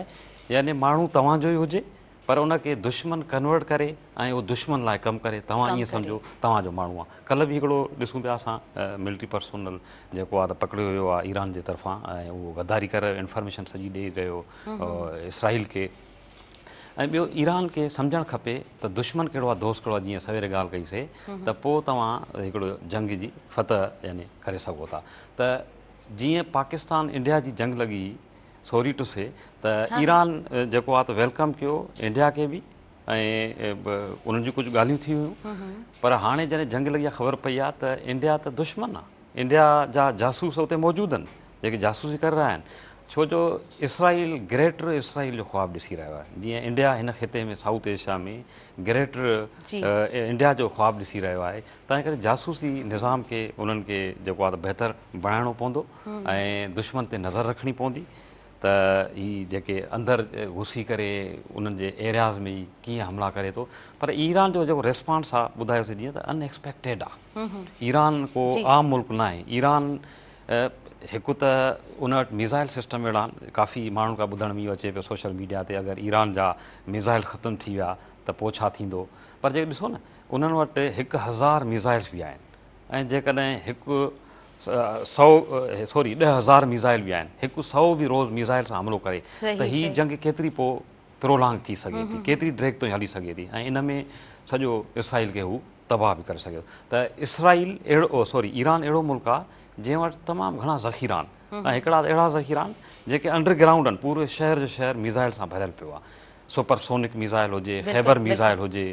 يعني ماڻهو توهان جو ئي هجي پر ان کي دشمن ڪنورٽ ڪري ۽ اهو دشمن لاء ڪم ڪري توهان ائين سمجهو توهان جو ماڻهو آهي ڪلهه به هڪڙو ڏسون پيا اسان ملٽري پرسونل جيڪو آهي ته پڪڙيو ويو آهي ايران جي طرفان ۽ اهو غداري ڪري رهيو انفارميشن سڄي ڏئي رهيو اسرائيل کي ۽ ٻيو ايران کي سمجهڻ کپي ته دشمن ڪهڙو آهي دوست ڪهڙو آهي جيئن سوير ڳالهه ڪئي سي ته پوء توهان هڪڙو جنگ جي فتح يعني ڪري سگهو ٿا ته جيئن پاڪستان انڊيا جي جنگ لڳي سوري ٽو سي ته ايران جيڪو آهي ته welcome ڪيو انڊيا کي به ۽ انهن جون ڪجهه ڳالهيون ٿي هيون پر هاڻي جڏهن جنگ لڳي آهي خبر پئي آهي ته انڊيا ته دشمن آهي. انڊيا جا جاسوس اتي موجود آهن جيڪي جاسوسي ڪري رهيا آهن ڇو جو اسرائيل گريٽر اسرائيل جو خواب ڏسي رهيو آهي جيئن انڊيا هن خطي ۾ سائوٿ ايشيا ۾ گريٽر انڊيا جو خواب ڏسي رهيو آهي تنهن ڪري جاسوسي نظام کي انهن کي جيڪو آهي ته بهتر بڻائڻو پوندو ۽ دشمن تي نظر رکڻي پوندي ته هي جيڪي اندر گهسي ڪري انهن جي ايرياز ۾ ئي ڪيئن حملا ڪري ٿو پر ايران جو جيڪو ريسپانس آهي ٻڌايوسي جيئن ته ان ايڪسپيڪٽيڊ آهي ايران ڪو عام ملڪ نه آهي ايران هڪ ته ان وٽ ميزائل سسٽم اهڙا آهن ڪافي ماڻهن کان ٻڌڻ ۾ اهو اچي پيو سوشل ميڊيا تي اگر ايران جا ميزائل ختم ٿي ويا ته پوء ڇا ٿيندو پر جيڪي ڏسو نه انهن وٽ 1000 ميزائلس به آهن ۽ جيڪڏهن هڪ سئو سوري 10,000 ميزائل به آهن هڪ سئو به روز ميزائل سان حملو ڪري ته هي جنگ ڪيتري پوء پرولانگ ٿي سگهي ٿي ڪيتري ڊريگ تائين هلي سگهي ٿي ۽ ان ۾ سڄو اسرائيل کي هو تباهه به ڪري سگهي ٿو ته اسرائيل اهڙو سوري ايران اهڙو ملڪ آهي جنهن وٽ تمام گهڻا ذخيرا آهن ۽ هڪڙا اهڙا ذخيرا آهن جيڪي انڊر گرائونڊ آهن پورو شهر جو شهر ميزائل سان ڀريل پيو آهي سپر سونڪ ميزائل هجي خيبر ميزائل هجي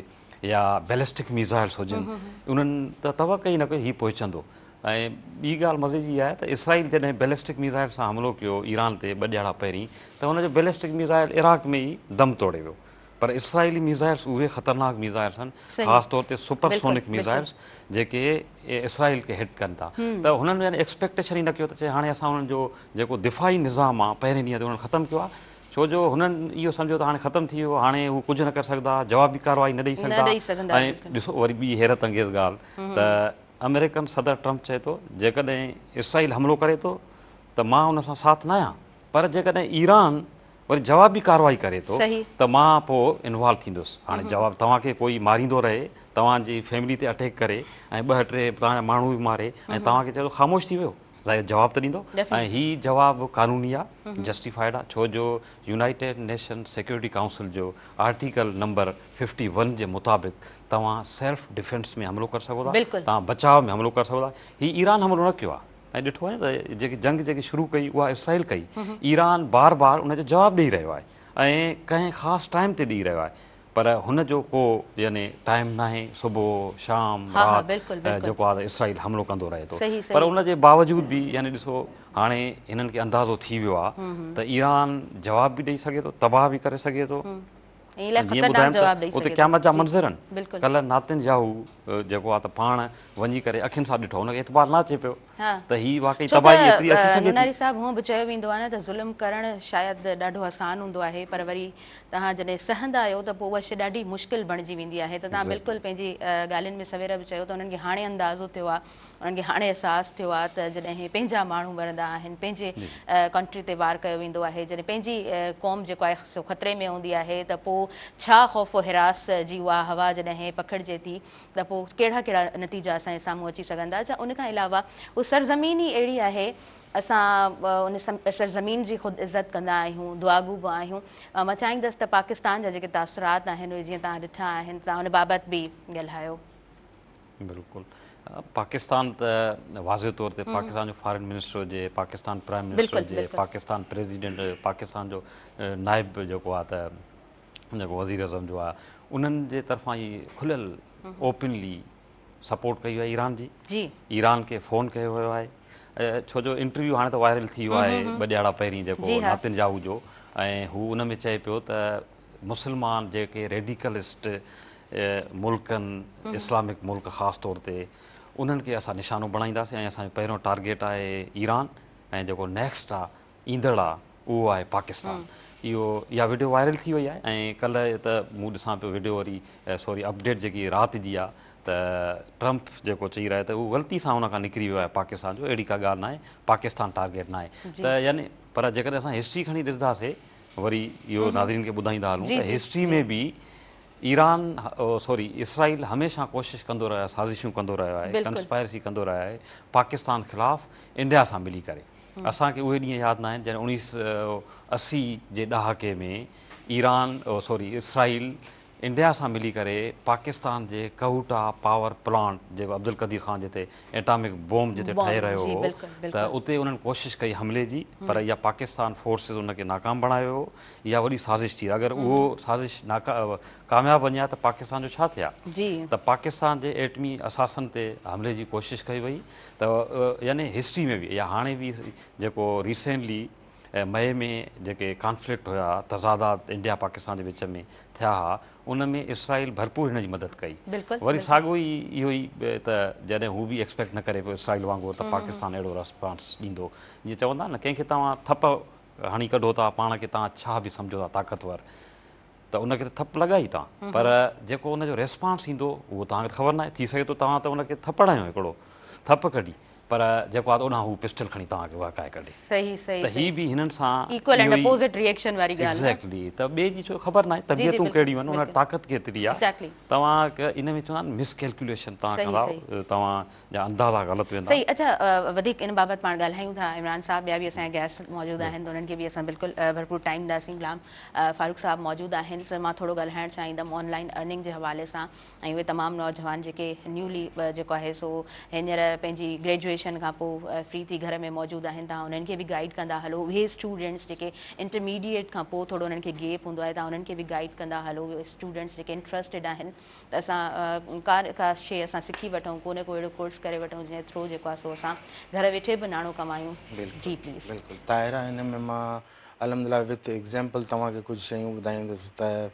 يا بيلسٽڪ ميزائلس هجن انهن ته توقع ئي نه ڪئي هي پهچندو ۽ ٻي ڳالهه مزي جي آهي ته اسرائيل جڏهن بيلسٽڪ ميزائل سان حملو ڪيو ايران تي ٻه ڏهاڙا پهرين ته ان جو بيلسٽڪ ميزائل عراق ۾ ئي دم توڙي ويو پر اسرائيلي ميزائلس اهي خطرناڪ ميزائلس آهن خاص طور تي سپر سونڪ ميزائلس جيڪي اسرائيل کي هٽ ڪن ٿا ته هنن يعني ايڪسپيڪٽيشن ئي نه ڪيو ته چي هاڻي اسان انهن جو جيڪو دفاعي نظام آهي پهرين ڏينهن تي انهن ختم ڪيو آهي ڇو جو هنن اهو سمجهيو ته هاڻي ختم ٿي ويو هاڻي هو ڪجهه نه ڪري سگهندا جوابي ڪارروائي نه ڏئي سگهندا ۽ ڏسو وري ٻي حيرت انگيز ڳالهه ته آمريڪن صدر ٽرمپ چئي ٿو جيڪڏهن اسرائيل حملو ڪري ٿو ته مان ان سان ساٿ نه آهيان پر جيڪڏهن ايران وري جوابي ڪارروائي ڪري ٿو ته مان پوء انوالو ٿيندس هاڻي جواب توهان کي ڪوئي ماريندو رهي توهان جي فيملي تي اٽيڪ ڪري ۽ ٻه ٽي توهان جا ماڻهو به ماري ۽ توهان کي چئي ٿو خاموش ٿي ويو ظاهر جواب ته ڏيندو ۽ هي جواب قانوني آ جسٽيفائيڊ آ ڇو جو يونائيٽيڊ نيشن سيڪيورٽي ڪائونسل جو آرٽيڪل نمبر 51 جي مطابق توهان سيلف ڊفينس ۾ حملو ڪري سگهو ٿا توهان بچاء ۾ حملو ڪري سگهو ٿا هي ايران حملو نه ڪيو آ ۽ ڏٺو آهي ته جيڪي جنگ جيڪي شروع ڪئي اها اسرائيل ڪئي ايران بار بار ان جو جواب ڏئي رهيو آهي ۽ ڪنهن خاص ٽائيم تي ڏئي رهيو آهي پر هن جو ڪو يعني ٽائيم ناهي صبح شام رات جيڪو آهي اسرائيل حملو ڪندو رهي ٿو پر ان جي باوجود به يعني ڏسو هاڻي هنن کي اندازو ٿي ويو آهي ته ايران جواب به ڏئي سگهي ٿو تباهه به ڪري سگهي ٿو جيئن ٻڌايم ته اتي قيامت جا منظر آهن ڪلهه ناتن ياهو جيڪو آهي ته پاڻ وڃي ڪري اکين سان ڏٺو هن کي اعتبار نه اچي پيو ته هي واقعي تباهي ايتري اچي سگهي ٿي. نوناري صاحب هونء به چيو ويندو آهي نه ته ظلم ڪرڻ شايد ڏاڍو آسان هوندو آهي پر وري توهان جڏهن سهندا آهيو ته پوء اها شيء ڏاڍي مشڪل بڻجي ويندي آهي ته توهان بلڪل پنهنجي ڳالهين ۾ سوير به چيو ته انهن کي هاڻي اندازو ٿيو آهي انهن کي هاڻي احساس ٿيو آهي ته جڏهن پنهنجا ماڻهو مرندا آهن پنهنجي ڪنٽري تي وار ڪيو ويندو آهي جڏهن پنهنجي قوم جيڪو آهي سو خطري ۾ هوندي آهي ته پوء ڇا خوف و هراس جي اها هوا جڏهن پکڙجي ٿي ته پوء ڪهڙا ڪهڙا نتيجا اسان جي سامهون اچي سگهن ٿا اڇا ان کان علاوه اها سرزمين ئي اهڙي آهي اسان ان سرزمين جي خود عزت ڪندا آهيون دعاگو به آهيون مان چاهيندس ته پاڪستان جا جيڪي تاثرات آهن اهي جيئن توهان ڏٺا آهن توهان ان بابت به ڳالهايو. بلڪل پاڪستان ته واضح طور تي پاڪستان جو فارن منسٽر هجي پاڪستان پرائم منسٽر هجي پاڪستان پريزيڊنٽ پاڪستان جو نائب جيڪو آهي ته جيڪو وزير اعظم جو آهي انهن جي طرفان هي کليل اوپنلي سپورٽ ڪئي وئي ايران جي جي ايران کي فون ڪيو ويو آهي ڇو جو انٽرويو هاڻي ته وائرل ٿي ويو آهي ٻه ڏهاڙا پهرين جيڪو ناتن ياهو جو ۽ هو ان ۾ چئي پيو ته مسلمان جيڪي ريڊيڪلسٽ ملڪن اسلامڪ ملڪ خاص طور تي انهن کي اسان نشانو بڻائينداسين ۽ اسان جو پهريون ٽارگيٽ آهي ايران ۽ جيڪو نيڪسٽ آهي ايندڙ آ اهو آهي پاڪستان اهو اها وڊيو وائرل ٿي وئي آهي ۽ ڪلهه ته مون ڏسان پيو وڊيو وري سوري اپڊيٽ جيڪي رات جي آ ته ٽرمپ جيڪو چئي رهيو ته اهو غلطي سان ان کان نڪري ويو آهي پاڪستان جو اهڙي ڪا ڳالهه ناهي پاڪستان ٽارگيٽ ناهي ته يعني پر جيڪڏهن اسان هسٽري کڻي ڏسنداسي وري اهو ناظرين کي ٻڌائيندا هلون ته هسٽري ۾ به ايران سوري اسرائيل هميشه ڪوشش ڪندو رهيو آهي سازشون ڪندو رهيو آهي ڪنسپائرسي ڪندو رهيو آهي پاڪستان خلاف انڊيا سان ملي ڪري اسان کي اهي ڏينهن ياد ناهن جڏهن 1980 جي ڏهاڪي ۾ ايران سوري اسرائيل انڊيا سان ملي ڪري پاڪستان جي ڪهوٽا پاور پلانٽ جيڪو عبدالقدير خان جتي ايٽامڪ بوم جتي ٺهي رهيو هو ته اتي انهن ڪوشش ڪئي حملي جي پر اها پاڪستان فورسز ان کي ناڪام بڻايو ويو اها وڏي سازش ٿي اگر اهو سازش ڪامياب وڃي ها ته پاڪستان جو ڇا ٿئي ها ته پاڪستان جي ايٽمي اثاثن تي حملي جي ڪوشش ڪئي وئي ته يعني هسٽري ۾ به يا هاڻي به جيڪو ريسينٽلي مئي ۾ جيڪي ڪانفلڪٽ هيا تضادات انڊيا پاڪستان جي وچ ۾ ٿيا ها ان ۾ اسرائيل ڀرپور هن جي مدد ڪئي وري ساڳو ئي اهو ئي ته جڏهن هو به ايڪسپيڪٽ نه ڪري پيو اسرائيل وانگر ته پاڪستان اهڙو رسپانس ڏيندو جيئن چوندا نه ڪنهن کي توهان ٿپ هڻي ڪڍو ٿا پاڻ کي توهان ڇا به سمجهو ٿا طاقتور ته ان کي ته ٿپ لڳائي توهان پر جيڪو ان جو ريسپانس ايندو اهو توهان کي خبر ناهي ٿي سگهي ٿو توهان ته ان کي ٿپڙ هنيو هڪڙو ٿپ ڪڍي پر جيڪو آهي ته اوڏانهن هو پسٽل کڻي توهان کي وهڪائي ڪڍي. صحيح صحيح ته هي به هنن سان equal and opposite reaction واري ڳالهه نه. ايگزيڪٽلي ته ٻئي جي ڇو خبر ناهي طبيعتون ڪهڙيون آهن ان وٽ طاقت ڪيتري آهي ايگزيڪٽلي توهان ان ۾ چوندا آهن مس ڪيلڪيوليشن توهان ڪندا توهان جا اندازا غلط ويندا. صحيح اڇا وڌيڪ ان بابت پاڻ ڳالهايون ٿا عمران صاحب ٻيا به اسان جا گيسٽ موجود آهن ته انهن کي به اسان بلڪل ڀرپور ٽائيم ڏينداسين غلام فاروق صاحب موجود آهن سر مان ٿورو ڳالهائڻ چاهيندم آن لائين ارننگ جي حوالي سان ۽ اهي تمام نوجوان جيڪي نيولي جيڪو آهي سو هينئر پنهنجي گريجوئيشن کان پوء فري ٿي گهر ۾ موجود آهن توهان انهن کي به گائيڊ ڪندا هلو اهي اسٽوڊنٽس جيڪي انٽرميڊيٽ کان پوء ٿورو انهن کي گيپ هوندو آهي توهان انهن کي به گائيڊ ڪندا هلو اهي اسٽوڊنٽس جيڪي انٽرسٽيڊ آهن ته اسان ڪا نه ڪا شي اسان سکي وٺون ڪو نه ڪو اهڙو ڪورس ڪري وٺون جنهن ٿرو جيڪو آهي سو اسان گهر ويٺي به ناڻو ڪمايون جي پليز. بلڪل طاهره ان ۾ مان الحمدلله وٿ ايگزامپل توهان کي ڪجهه شيون ٻڌائيندس ته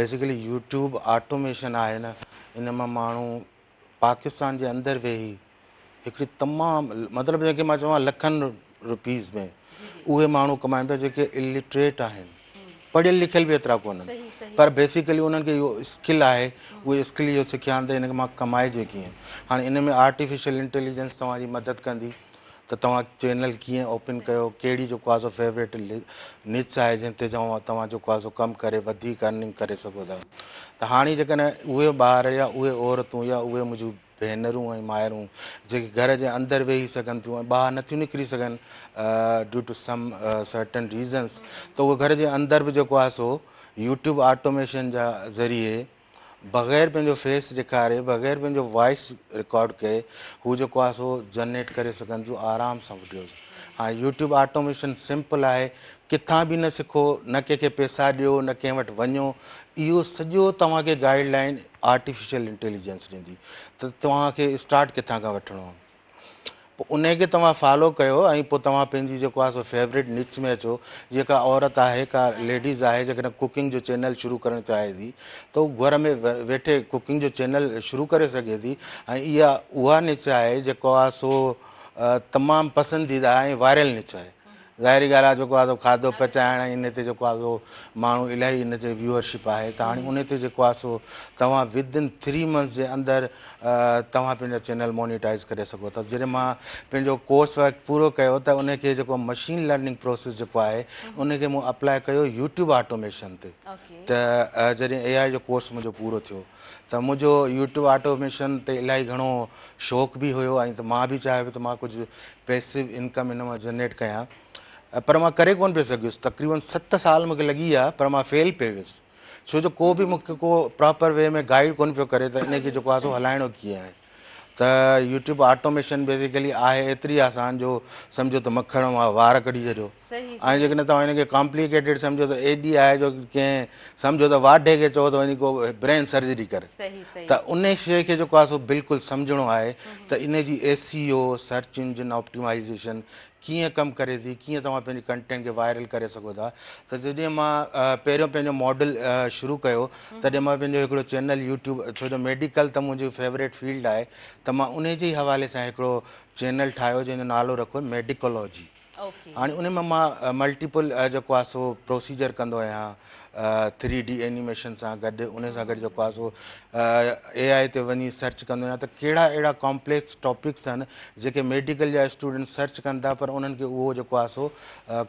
بيسيڪلي يوٽيوب آٽوميشن آهي نه ان مان ماڻهو پاڪستان جي اندر ويهي هڪڙي تمام مطلب جنهن کي مان چوان لکن روپيز ۾ اهي ماڻهو ڪمائن پيا جيڪي الٽريٽ آهن پڙهيل لکيل به ايترا ڪونهن پر بيسيڪلي انهن کي اهو اسڪل آهي اهي اسڪل اهو سکيا آهن ته ان مان ڪمائجي ڪيئن هاڻي ان ۾ آرٽيفيشل انٽيليجنس توهان جي مدد ڪندي ته توهان چينل ڪيئن اوپن ڪيو ڪهڙي جيڪو آهي سو فيوريٽ نچ آهي جنهن تي توهان جيڪو آهي سو ڪم ڪري وڌيڪ ارننگ ڪري سگهو ٿا ته هاڻي جيڪڏهن اهي ٻار يا اهي عورتون يا اهي منهنجون ڀينرون ۽ مائرون جيڪي گهر جي اندر ويهي سگهن ٿيون ۽ ٻاهر نٿيون نڪري سگهن due to some certain reasons ته اهي گهر جي اندر به جيڪو آهي سو يوٽيوب آٽوميشن جا ذريعي بغير پنهنجو فيس ڏيکاري بغير پنهنجو وائس رڪارڊ ڪئي هو جيڪو آهي سو جنريٽ ڪري سگهن ٿيون آرام سان وڊيوز هاڻي يوٽيوب آٽوميشن سمپل آهي ڪٿان به نه سکو نه ڪنهن کي پيسا ڏيو نه ڪنهن وٽ وڃو اهو سڄو توهان کي گائيڊ لائن آرٽيفيشل انٽيليجنس ڏيندي ته توهان کي اسٽارٽ ڪٿان کان وٺڻو آهي پوء انهي کي توهان فالو ڪيو ۽ پوء توهان پنهنجي جيڪو آهي سو فيوريٽ نچ ۾ اچو جيئن ڪا عورت آهي ڪا ليڊيز آهي جيڪڏهن ڪوڪنگ جو چينل شروع ڪرڻ چاهي ٿي ته هو گهر ۾ ويٺي ڪوڪنگ جو چينل شروع ڪري سگهي ٿي ۽ اها اها نچ آهي جيڪو آهي سو تمام پسنديده ۽ وائرل نچ آهي ظاهري ڳالهه آهي جيڪو آهي سو کاڌو پچائڻ ۽ ان تي جيڪو آهي سو ماڻهو الاهي ان تي ويوئرشپ آهي ته هاڻي ان تي جيڪو آهي سو توهان ود ان ٿري منٿس جي اندر توهان پنهنجا چينل مونيٽائز ڪري سگهو ٿا جڏهن مان پنهنجو ڪورس ورڪ پورو ڪيو ته ان کي جيڪو مشين لرننگ پروسيس جيڪو آهي ان کي مون اپلاء ڪيو يوٽيوب آٽوميشن تي ته جڏهن اي آء جو ڪورس منهنجو پورو ٿيو ته منهنجو يوٽيوب آٽوميشن تي الاهي گهڻو شوق به هيو ۽ ته مان به چاهيو پئي ته مان ڪجهه پيسو انڪم ان مان جنريٽ ڪيان پر مان ڪري ڪونه پئي سگهيس تقريبن ست سال مونکي لڳي ويا پر مان فيل پئي ويس ڇو جو ڪو به مونکي ڪو پراپر وي ۾ گائيڊ ڪونه پيو ڪري ته ان کي جيڪو آهي سو هلائڻو ڪيئن آهي ته يوٽيوب آٽوميشن بيسيڪلي آهي ايتري آسان جو سمجهو ته مکڻ مان وار ڪڍي ڇڏيو ۽ جيڪڏهن توهان ان کي ڪامپليڪيٽيڊ سمجهو ته ايڏي آهي جو ڪنهن سمجهو ته واڍي کي چئو ته وڃي ڪو برين سرجري ڪر ته ان شيء کي جيڪو آهي سو بلڪل سمجهڻو آهي ته ان جي S E O search engine optimization ڪيئن ڪم ڪري ٿي ڪيئن توهان پنهنجي ڪنٽينٽ کي وائرل ڪري سگهو ٿا ته جڏهن مان پهريون پنهنجو ماڊل شروع ڪيو تڏهن مان پنهنجو هڪڙو چينل يوٽيوب ڇو جو ميڊيڪل ته منهنجي فيوريٽ فيلڊ آهي ته مان انهي جي حوالي سان هڪڙو چينل ٺاهيو جنهن جو نالو رکيو ميڊيڪولوجي هاڻي ان ۾ مان ملٽيپل جيڪو آهي سو پروسيجر ڪندو آهيان ٿري ڊي اينيميشن سان گڏ ان سان گڏ جيڪو آهي سو اي آء تي وڃي سرچ ڪندو آهيان ته ڪهڙا اهڙا ڪامپليڪس ٽاپڪس آهن جيڪي ميڊيڪل جا اسٽوڊنٽ سرچ ڪن ٿا پر انهن کي اهو جيڪو آهي سو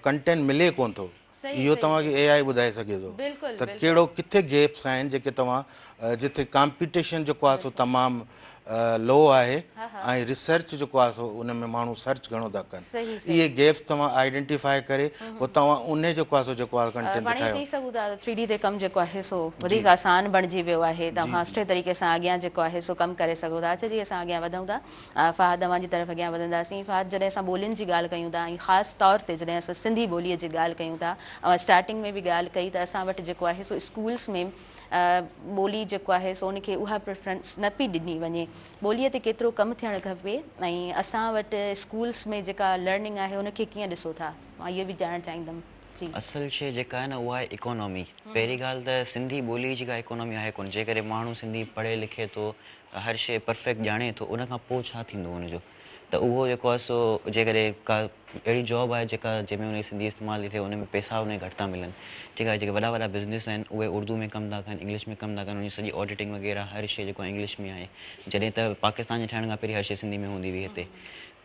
ڪنٽينٽ ملي ڪونه ٿو اهو توهان کي اي آء ٻڌائي سگهي ٿو ته ڪهڙو ڪٿي گيپس آهن جيڪي توهان جتي ڪامپيٽيشن جيڪو آهي سو تمام لو آهي ۽ ريسرچ جيڪو آهي سو ان ۾ ماڻهو سرچ گهڻو ٿا ڪن اهي گيپس توهان آئيڊينٽيفائي ڪري پوء توهان انهي جيڪو آهي سو جيڪو آهي ڪنٽينٽ پاڻ ٺاهيو. چئي سگهون ٿا ته ٿري ڊي تي ڪم جيڪو آهي سو وڌيڪ آسان بڻجي ويو آهي توهان سٺي طريقي سان اڳيان جيڪو آهي سو ڪم ڪري سگهو ٿا. اڇا جي اسان اڳيان وڌون ٿا فهد اوهان جي طرف اڳيان وڌنداسين فهد جڏهن اسان ٻولين جي ڳالهه ڪيون ٿا ۽ خاص طور تي جڏهن اسان سنڌي ٻولي جي ڳالهه ڪيون ٿا اوهان اسٽارٽنگ ۾ به ڳالهه ڪئي ته اسان وٽ جيڪو آهي سو اسڪولس ۾ ٻولي جيڪو آهي سو ان کي اها پريفرنس نه پئي ڏني وڃي ٻوليء تي ڪيترو ڪم ٿيڻ کپي ۽ اسان وٽ اسڪولس ۾ جيڪا لرننگ آهي ان کي ڪيئن ڏسو ٿا مان اهو به ڄاڻڻ چاهيندم جي. اصل شيء جيڪا آهي نه اها آهي اڪانامي پهرين ڳالهه ته سنڌي ٻولي جي ڪا اڪانامي آهي ڪونه جيڪڏهن ماڻهو سنڌي پڙهي لکي ٿو هر شيء پرفيڪٽ ڄاڻي ٿو ان کان پوء ڇا ٿيندو ان جو ته اهو جيڪو آهي سو جيڪڏهن ڪا اهڙي جاب آهي جيڪا جنهن ۾ ان جي سنڌي استعمال ٿي ٿئي ان ۾ پئسا ان کي گهٽ ٿا ملن ٺيڪ آهي جيڪي وڏا وڏا بزنس آهن اهي اردو ۾ ڪم ٿا ڪن انگلش ۾ ڪم ٿا ڪن ان جي سڄي آڊيٽنگ وغيره هر شيء جيڪو آهي انگلش ۾ آهي جڏهن ته پاڪستان جي ٺهڻ کان پهرين هر شيء سنڌي ۾ هوندي هئي هتي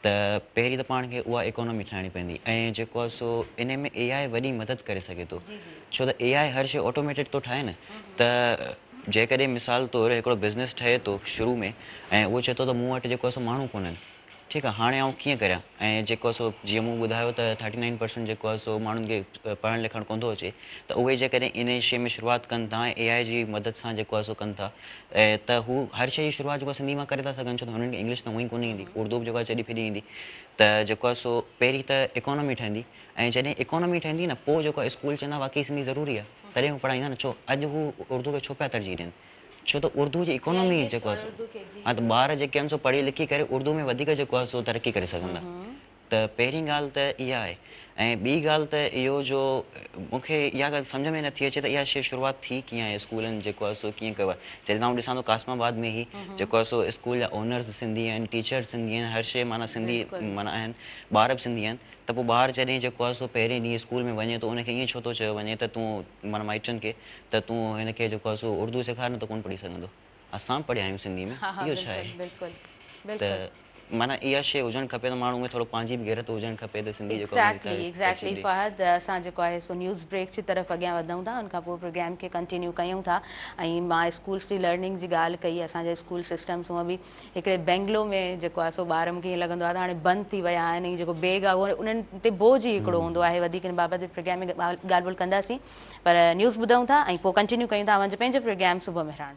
ته پهرين ته پاڻ کي اها اڪانومي ٺاهڻي پوندي ۽ جيڪو آهي سو ان ۾ اي آء وڏي مدد ڪري سگهي ٿو ڇو ته اي آء هر شيء آٽوميٽيڊ ٿو ٺاهي نه ته جيڪڏهن مثال طور هڪڙو بزنس ٺهي ٿو شروع ۾ ۽ اهو چئي ٿو ته مون وٽ جيڪو آهي سو ماڻهو ڪونهن ٺيڪ آهي هاڻي آئون ڪيئن ڪريان ۽ جيڪو آهي سو جيئن مون ٻڌايو ته ٿرٽي نائن پرسنٽ جيڪو آهي سو ماڻهن کي پڙهڻ لکڻ ڪونه ٿو اچي ته اهي جيڪڏهن انهي شيء ۾ شروعات ڪن ٿا ۽ اي آء جي مدد سان جيڪو آهي سو ڪن ٿا ته هو هر شيء جي شروعات جيڪو آهي سنڌي مان ڪري ٿا سگهن ڇو ته هنن کي انگلش ته هونئن ئي ڪونه ايندي اردو به جيڪو آهي چڏي ڦڏي ايندي ته جيڪو آهي سو پهرين ته اڪانومي ٺهندي ۽ جڏهن اڪانومي ٺهندي نه پوء جيڪو آهي اسڪول چوندا واقعي سنڌي ضروري آهي تڏهن هو پڙهائيندا نه ڇو اڄ هو اردو کي ڇو پيا ترجيح ڏين ڇو ته اردو جي اڪانومي جيڪو آهي ها ته ٻار جيڪي آهن سو پڙهي لکي ڪري اردو ۾ وڌيڪ جيڪو آهي سو ترقي ڪري سگهندا ته پهرين ڳالهه ته اها آهي ۽ ٻي ڳالهه ته اهو جو مون کي اها ڳالهه سمجهه ۾ نٿي اچي ته اها شيء شروعات ٿي ڪيئن آهي اسڪولن جيڪو آهي سو ڪيئن ڪيو آهي جڏهن ته آئون ڏسان ٿو قاسم آباد ۾ هي جيڪو آهي سو اسڪول جا اونرز سنڌي آهن ٽيچرز سنڌي آهن هر شيء معنيٰ سنڌي معنيٰ آهن ٻار به سنڌي آهن ته پوء ٻار جڏهن جيڪو آهي سو پهرين ڏينهن اسڪول ۾ وڃي ٿو ان کي ائين ڇو ٿو چيو وڃي ته تون معنيٰ مائٽن کي ته تون هن کي جيڪو آهي سو اردو سيکار نه ته ڪونه پڙهي سگهندو. اسان به پڙهيا آهيون سنڌي ۾ اهو ڇا آهي ته معنيٰ اها شيء هجڻ کپي ته ماڻهو ۾ ٿورو پنهنجي به غيرت هجڻ کپي ته سنڌي جيڪو آهي ايگزيڪٽلي ايگزيڪٽلي فهد اسان جيڪو آهي سو نيوز بريڪ جي طرف اڳيان وڌون ٿا ان کان پوء پروگرام کي ڪنٽينيو ڪيون ٿا ۽ مان اسڪولس جي لرننگ جي ڳالهه ڪئي اسان جا اسڪول سسٽمس هونء به هڪڙي بينگلو ۾ جيڪو آهي سو ٻار مون کي ائين لڳندو آهي ته هاڻي بند ٿي ويا آهن ۽ جيڪو بيگ آهي اهو انهن تي بوجهه ئي هڪڙو هوندو آهي وڌيڪ ان بابت به پروگرام ۾ ڳالهه ٻولهه ڪنداسين پر نيوز ٻڌون ٿا ۽ پوء ڪنٽينيو ڪيون ٿا اوهان جو پنهنجو پروگرام صبح مهراڻ.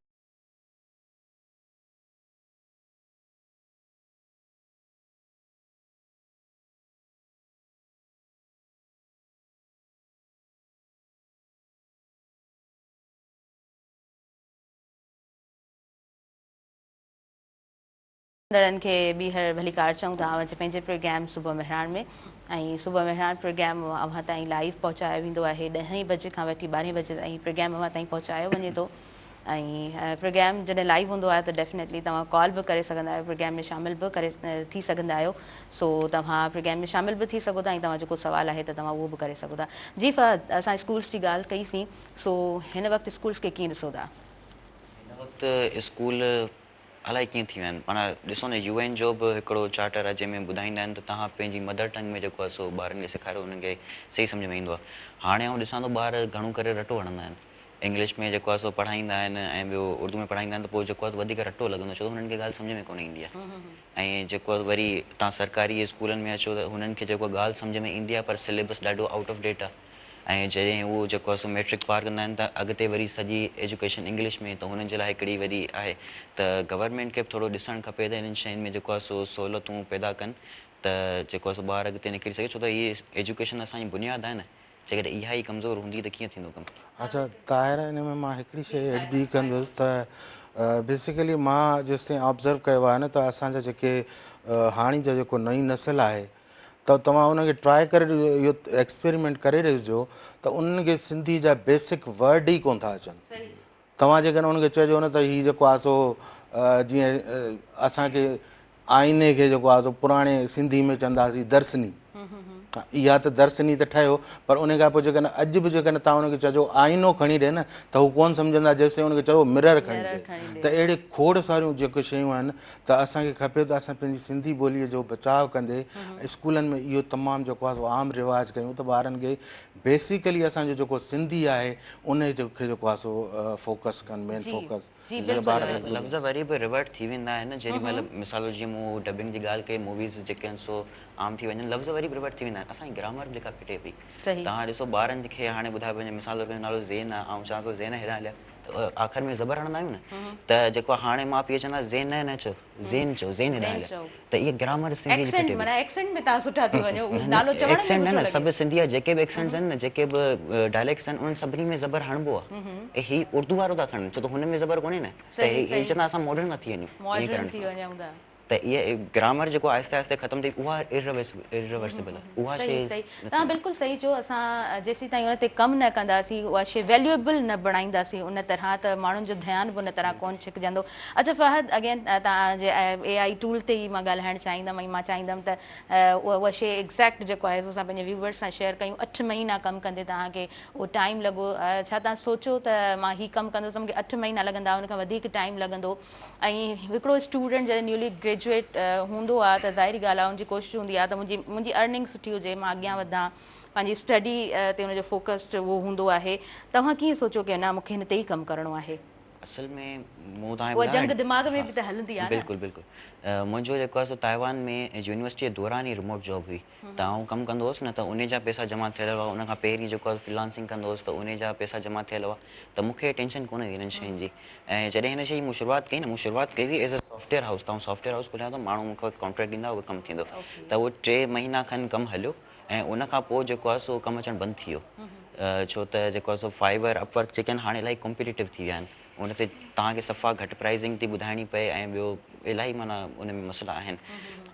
ڏسندڙن کي ٻيهر ڀليڪار چئون ٿا اوهان جي پنهنجي پروگرام صبح مهراڻ ۾ ۽ صبح مهراڻ پروگرام اوهان تائين لائيو پهچايو ويندو آهي ڏهين بجي کان وٺي ٻارهين بجي تائين پروگرام اوهان تائين پهچايو وڃي ٿو ۽ پروگرام جڏهن لائيو هوندو آهي ته ڊيفنيٽلي توهان ڪال به ڪري سگهندا آهيو پروگرام ۾ شامل به ڪري ٿي سگهندا آهيو سو توهان پروگرام ۾ شامل به ٿي سگهو ٿا ۽ توهان جو ڪو سوال آهي ته توهان اهو به ڪري سگهو ٿا جي فهد اسان اسڪولس جي ڳالهه ڪئي سين سو هن وقت اسڪولس کي ڪيئن ڏسو ٿا؟ هن وقت اسڪول الائي ڪيئن ٿي ويا آهن. معنيٰ ڏسو نه يو اين جو به هڪڙو چارٽر آهي جنهن ۾ ٻڌائيندا آهن ته توهان پنهنجي مدر ٽنگ ۾ جيڪو آهي سو ٻارن کي سيکاريو انهن کي صحيح سمجهه ۾ ايندو آهي. هاڻي آئون ڏسان ٿو ٻار گهڻو ڪري رٽو هڻندا آهن. انگلش ۾ جيڪو آهي سو پڙهائيندا آهن ۽ ٻيو اردو ۾ پڙهائيندا آهن ته پوء جيڪو آهي سو وڌيڪ رٽو لڳندو آهي ڇو ته هنن کي ڳالهه سمجهه ۾ ڪونه ايندي آهي ۽ جيڪو آهي وري توهان سرڪاري اسڪولن ۾ اچو ته هنن کي جيڪو آهي ڳالهه سمجهه ۾ ايندي آهي پر سليبس ڏاڍو آئوٽ آف ڊيٽ آهي. ۽ جڏهن هو جيڪو آهي سو ميٽرڪ پار ڪندا آهن ته اڳتي وري سڄي ايجوڪيشن انگلش ۾ ته هنن جي لاء هڪڙي وڏي آهي ته گورنمينٽ کي به ٿورو ڏسڻ کپي ته انهن شين ۾ جيڪو آهي سو سهولتون پيدا ڪن ته جيڪو آهي سو ٻار اڳتي نڪري سگهي ڇو ته هي ايجوڪيشن اسان جي بنياد آهي نه جيڪڏهن اها ئي ڪمزور هوندي ته ڪيئن ٿيندو ڪم. اڇا طاهر ان ۾ مان هڪڙي شيء ايڊ به ڪندس ته بيسيڪلي مان جيستائين آبزرو ڪيو آهي نه ته اسان جا جيڪي هاڻي جا جيڪو نئين نسل آهي ته توهان انهن کي ٽرائي ڪري ڏسجو اهو ايڪسپيريمينٽ ڪري ڏسجو ته انهن کي سنڌي جا بيسڪ ورڊ ئي ڪونه ٿا اچن توهان جيڪڏهن انهن کي چئجو نه ته هي جيڪو آهي سو جيئن اسان کي آئيني کي جيڪو آهي سو پراڻي سنڌي ۾ چونداسين درسني اها ته درسني ته ٺهيو پر ان کان پوء جيڪڏهن اڄ به جيڪڏهن توهان ان کي چئجو آئينو کڻي ڏي نه ته هو ڪونه سمجهندا جيستائين ان کي چئو مرر کڻي ڏي ته اهڙي کوڙ ساريون جيڪي شيون آهن ته اسان کي کپي ته اسان پنهنجي سنڌي ٻوليء جو بچاء ڪندي اسڪولن ۾ اهو تمام جيڪو آهي سو عام رواج ڪيون ته ٻارن کي بيسيڪلي اسان جو جيڪو سنڌي آهي ان کي جيڪو آهي سو فوڪس ڪن مين فوڪس جي بلڪل بلڪل. لفظ وري به ريورٽ ٿي ويندا آهن جيڏي مهل مثال جيئن مون ڊبنگ جي ڳالهه ڪئي موويز جيڪي آهن سو عام ٿي وڃن لفظ وري به ريورٽ ٿي ويندا آهن اسان جي گرامر به جيڪا ڦٽي پئي توهان ڏسو ٻارن کي هاڻي ٻڌايو وڃي مثال طور ڪنهن جو نالو زين آهي آئون چوان ٿو زين هيڏانهن هليا ته آخر ۾ زبر هڻندا آهيون نه ته جيڪو هاڻي ماء پيء چوندا زين نه چئو زين چئو زين هيڏانهن هليا ته اها گرامر سنڌي جي ڦٽي پئي. ايڪسنٽ ۾ توهان سٺا ٿي وڃو نالو چوڻ ۾ سٺو لڳي. نه نه سڀ سنڌي جا جيڪي به ايڪسنٽس آهن نه جيڪي به ڊائليڪٽس آهن انهن سڀني ۾ زبر هڻبو آهي ۽ هي اردو وارو ٿا کڻن ڇو ته هن ۾ زبر ڪونهي نه ته هي چوندا اسان ماڊرن ٿا ٿي وڃون ائين ڪرڻ سان ته اها گرامر جيڪو آهستي آهستي ختم ٿي اها ارريورسبل آهي اها شي صحيح صحيح توهان بلڪل صحيح چيو اسان جيسيتائين ان تي ڪم نه ڪنداسين اها شي ويليوبل نه بڻائينداسين ان طرح ته ماڻهن جو ڌيان به ان طرح ڪونه ڇڪجندو اڇا فهد اگين توهان جي اي آئي ٽول تي ئي مان ڳالهائڻ چاهيندم ۽ مان چاهيندم ته اها شي ايگزيڪٽ جيڪو آهي سو اسان پنهنجي ويوورس سان شيئر ڪيون اٺ مهينا ڪم ڪندي توهان کي اهو ٽائيم لڳو ڇا توهان سوچيو ته مان هي ڪم ڪندس ته مون کي اٺ مهينا لڳندا ان کان وڌيڪ ٽائيم لڳندو ۽ هڪڙو اسٽوڊنٽ جڏهن نيولي گريجوئيٽ هوندو آهي ته ظاهري ڳالهه آهي ان جي ڪوشش هوندي آهي ته منهنجي منهنجي ارننگ سٺي هجي مان اڳيان وڌان پنهنجي اسٽڊي تي ان جو فوڪس اهو هوندو آهي توهان ڪيئن سوچيو ڪي نه مون کي هن تي ئي ڪم ڪرڻو آهي. اصل ۾ مون توهان کي اها جنگ دماغ ۾ به ته هلندي آهي نه. بلڪل بلڪل منهنجو جيڪو آهي سو تائيوان ۾ يونيورسٽي جي دوران ئي ريموٽ جاب هئي ته آئون ڪم ڪندو هوس نه ته انهي جا پئسا جمع ٿيل هئا ان کان پهرين جيڪو آهي فريلانسنگ ڪندو هوس ته انهي جا پئسا جمع ٿيل هئا ته مون کي ٽينشن ڪونه هئي انهن شين جي ۽ جڏهن هن شي جي مون شروعات ڪئي نه مون شروعات ڪئي هئي ايز اي سافٽويئر هائوس ته آئون سافٽويئر هائوس کوليان ٿو ماڻهو مون کي ڪانٽريڪٽ ڏيندا اهو ڪم ٿيندو ته اهو ٽي مهينا کن ڪم هليو ۽ ان کان پوء جيڪو آهي سو ڪم اچڻ بند ٿي ويو ڇو ته جيڪو آهي سو فائيور اپ ورڪ جيڪي آهن هاڻي الاهي ڪمپيٽيٽو ٿي ويا آهن ان تي توهان کي صفا گهٽ پرائزنگ ٿي ٻڌائڻي پئي ۽ ٻيو الاهي معنيٰ ان ۾ مسئلا آهن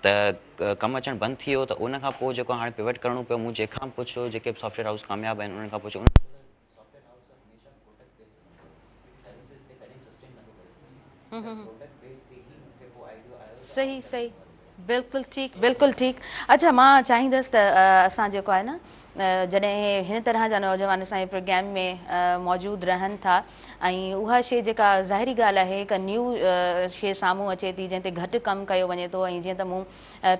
ته ڪم اچڻ بند ٿي ويو ته ان کان پوء جيڪو هاڻي پيوٽ ڪرڻو پيو مون جنهن کان پڇيو جيڪي به سافٽويئر هائوس ڪامياب آهن انهن کان پڇيو انهن سافٽويئر هائوس هميشه پروڊڪٽ بيس هلندو آهي سروسز تي ڪڏهن سسٽين نٿو ڪري سگهجي پروڊڪٽ بيس تي ئي مون کي پوء آئيڊيو آيو ته صحيح صحيح بلڪل ٺيڪ بلڪل ٺيڪ اڇا مان چاهيندس ته اسان جيڪو آهي نه جڏهن هن طرح جا نوجوان اسان جي پروگرام ۾ موجود رهن ٿا ۽ اها شي جيڪا ظاهري ڳالهه آهي هڪ نيو شي سامهون اچي ٿي جنهن تي گهٽ ڪم ڪيو وڃي ٿو ۽ جيئن ته مون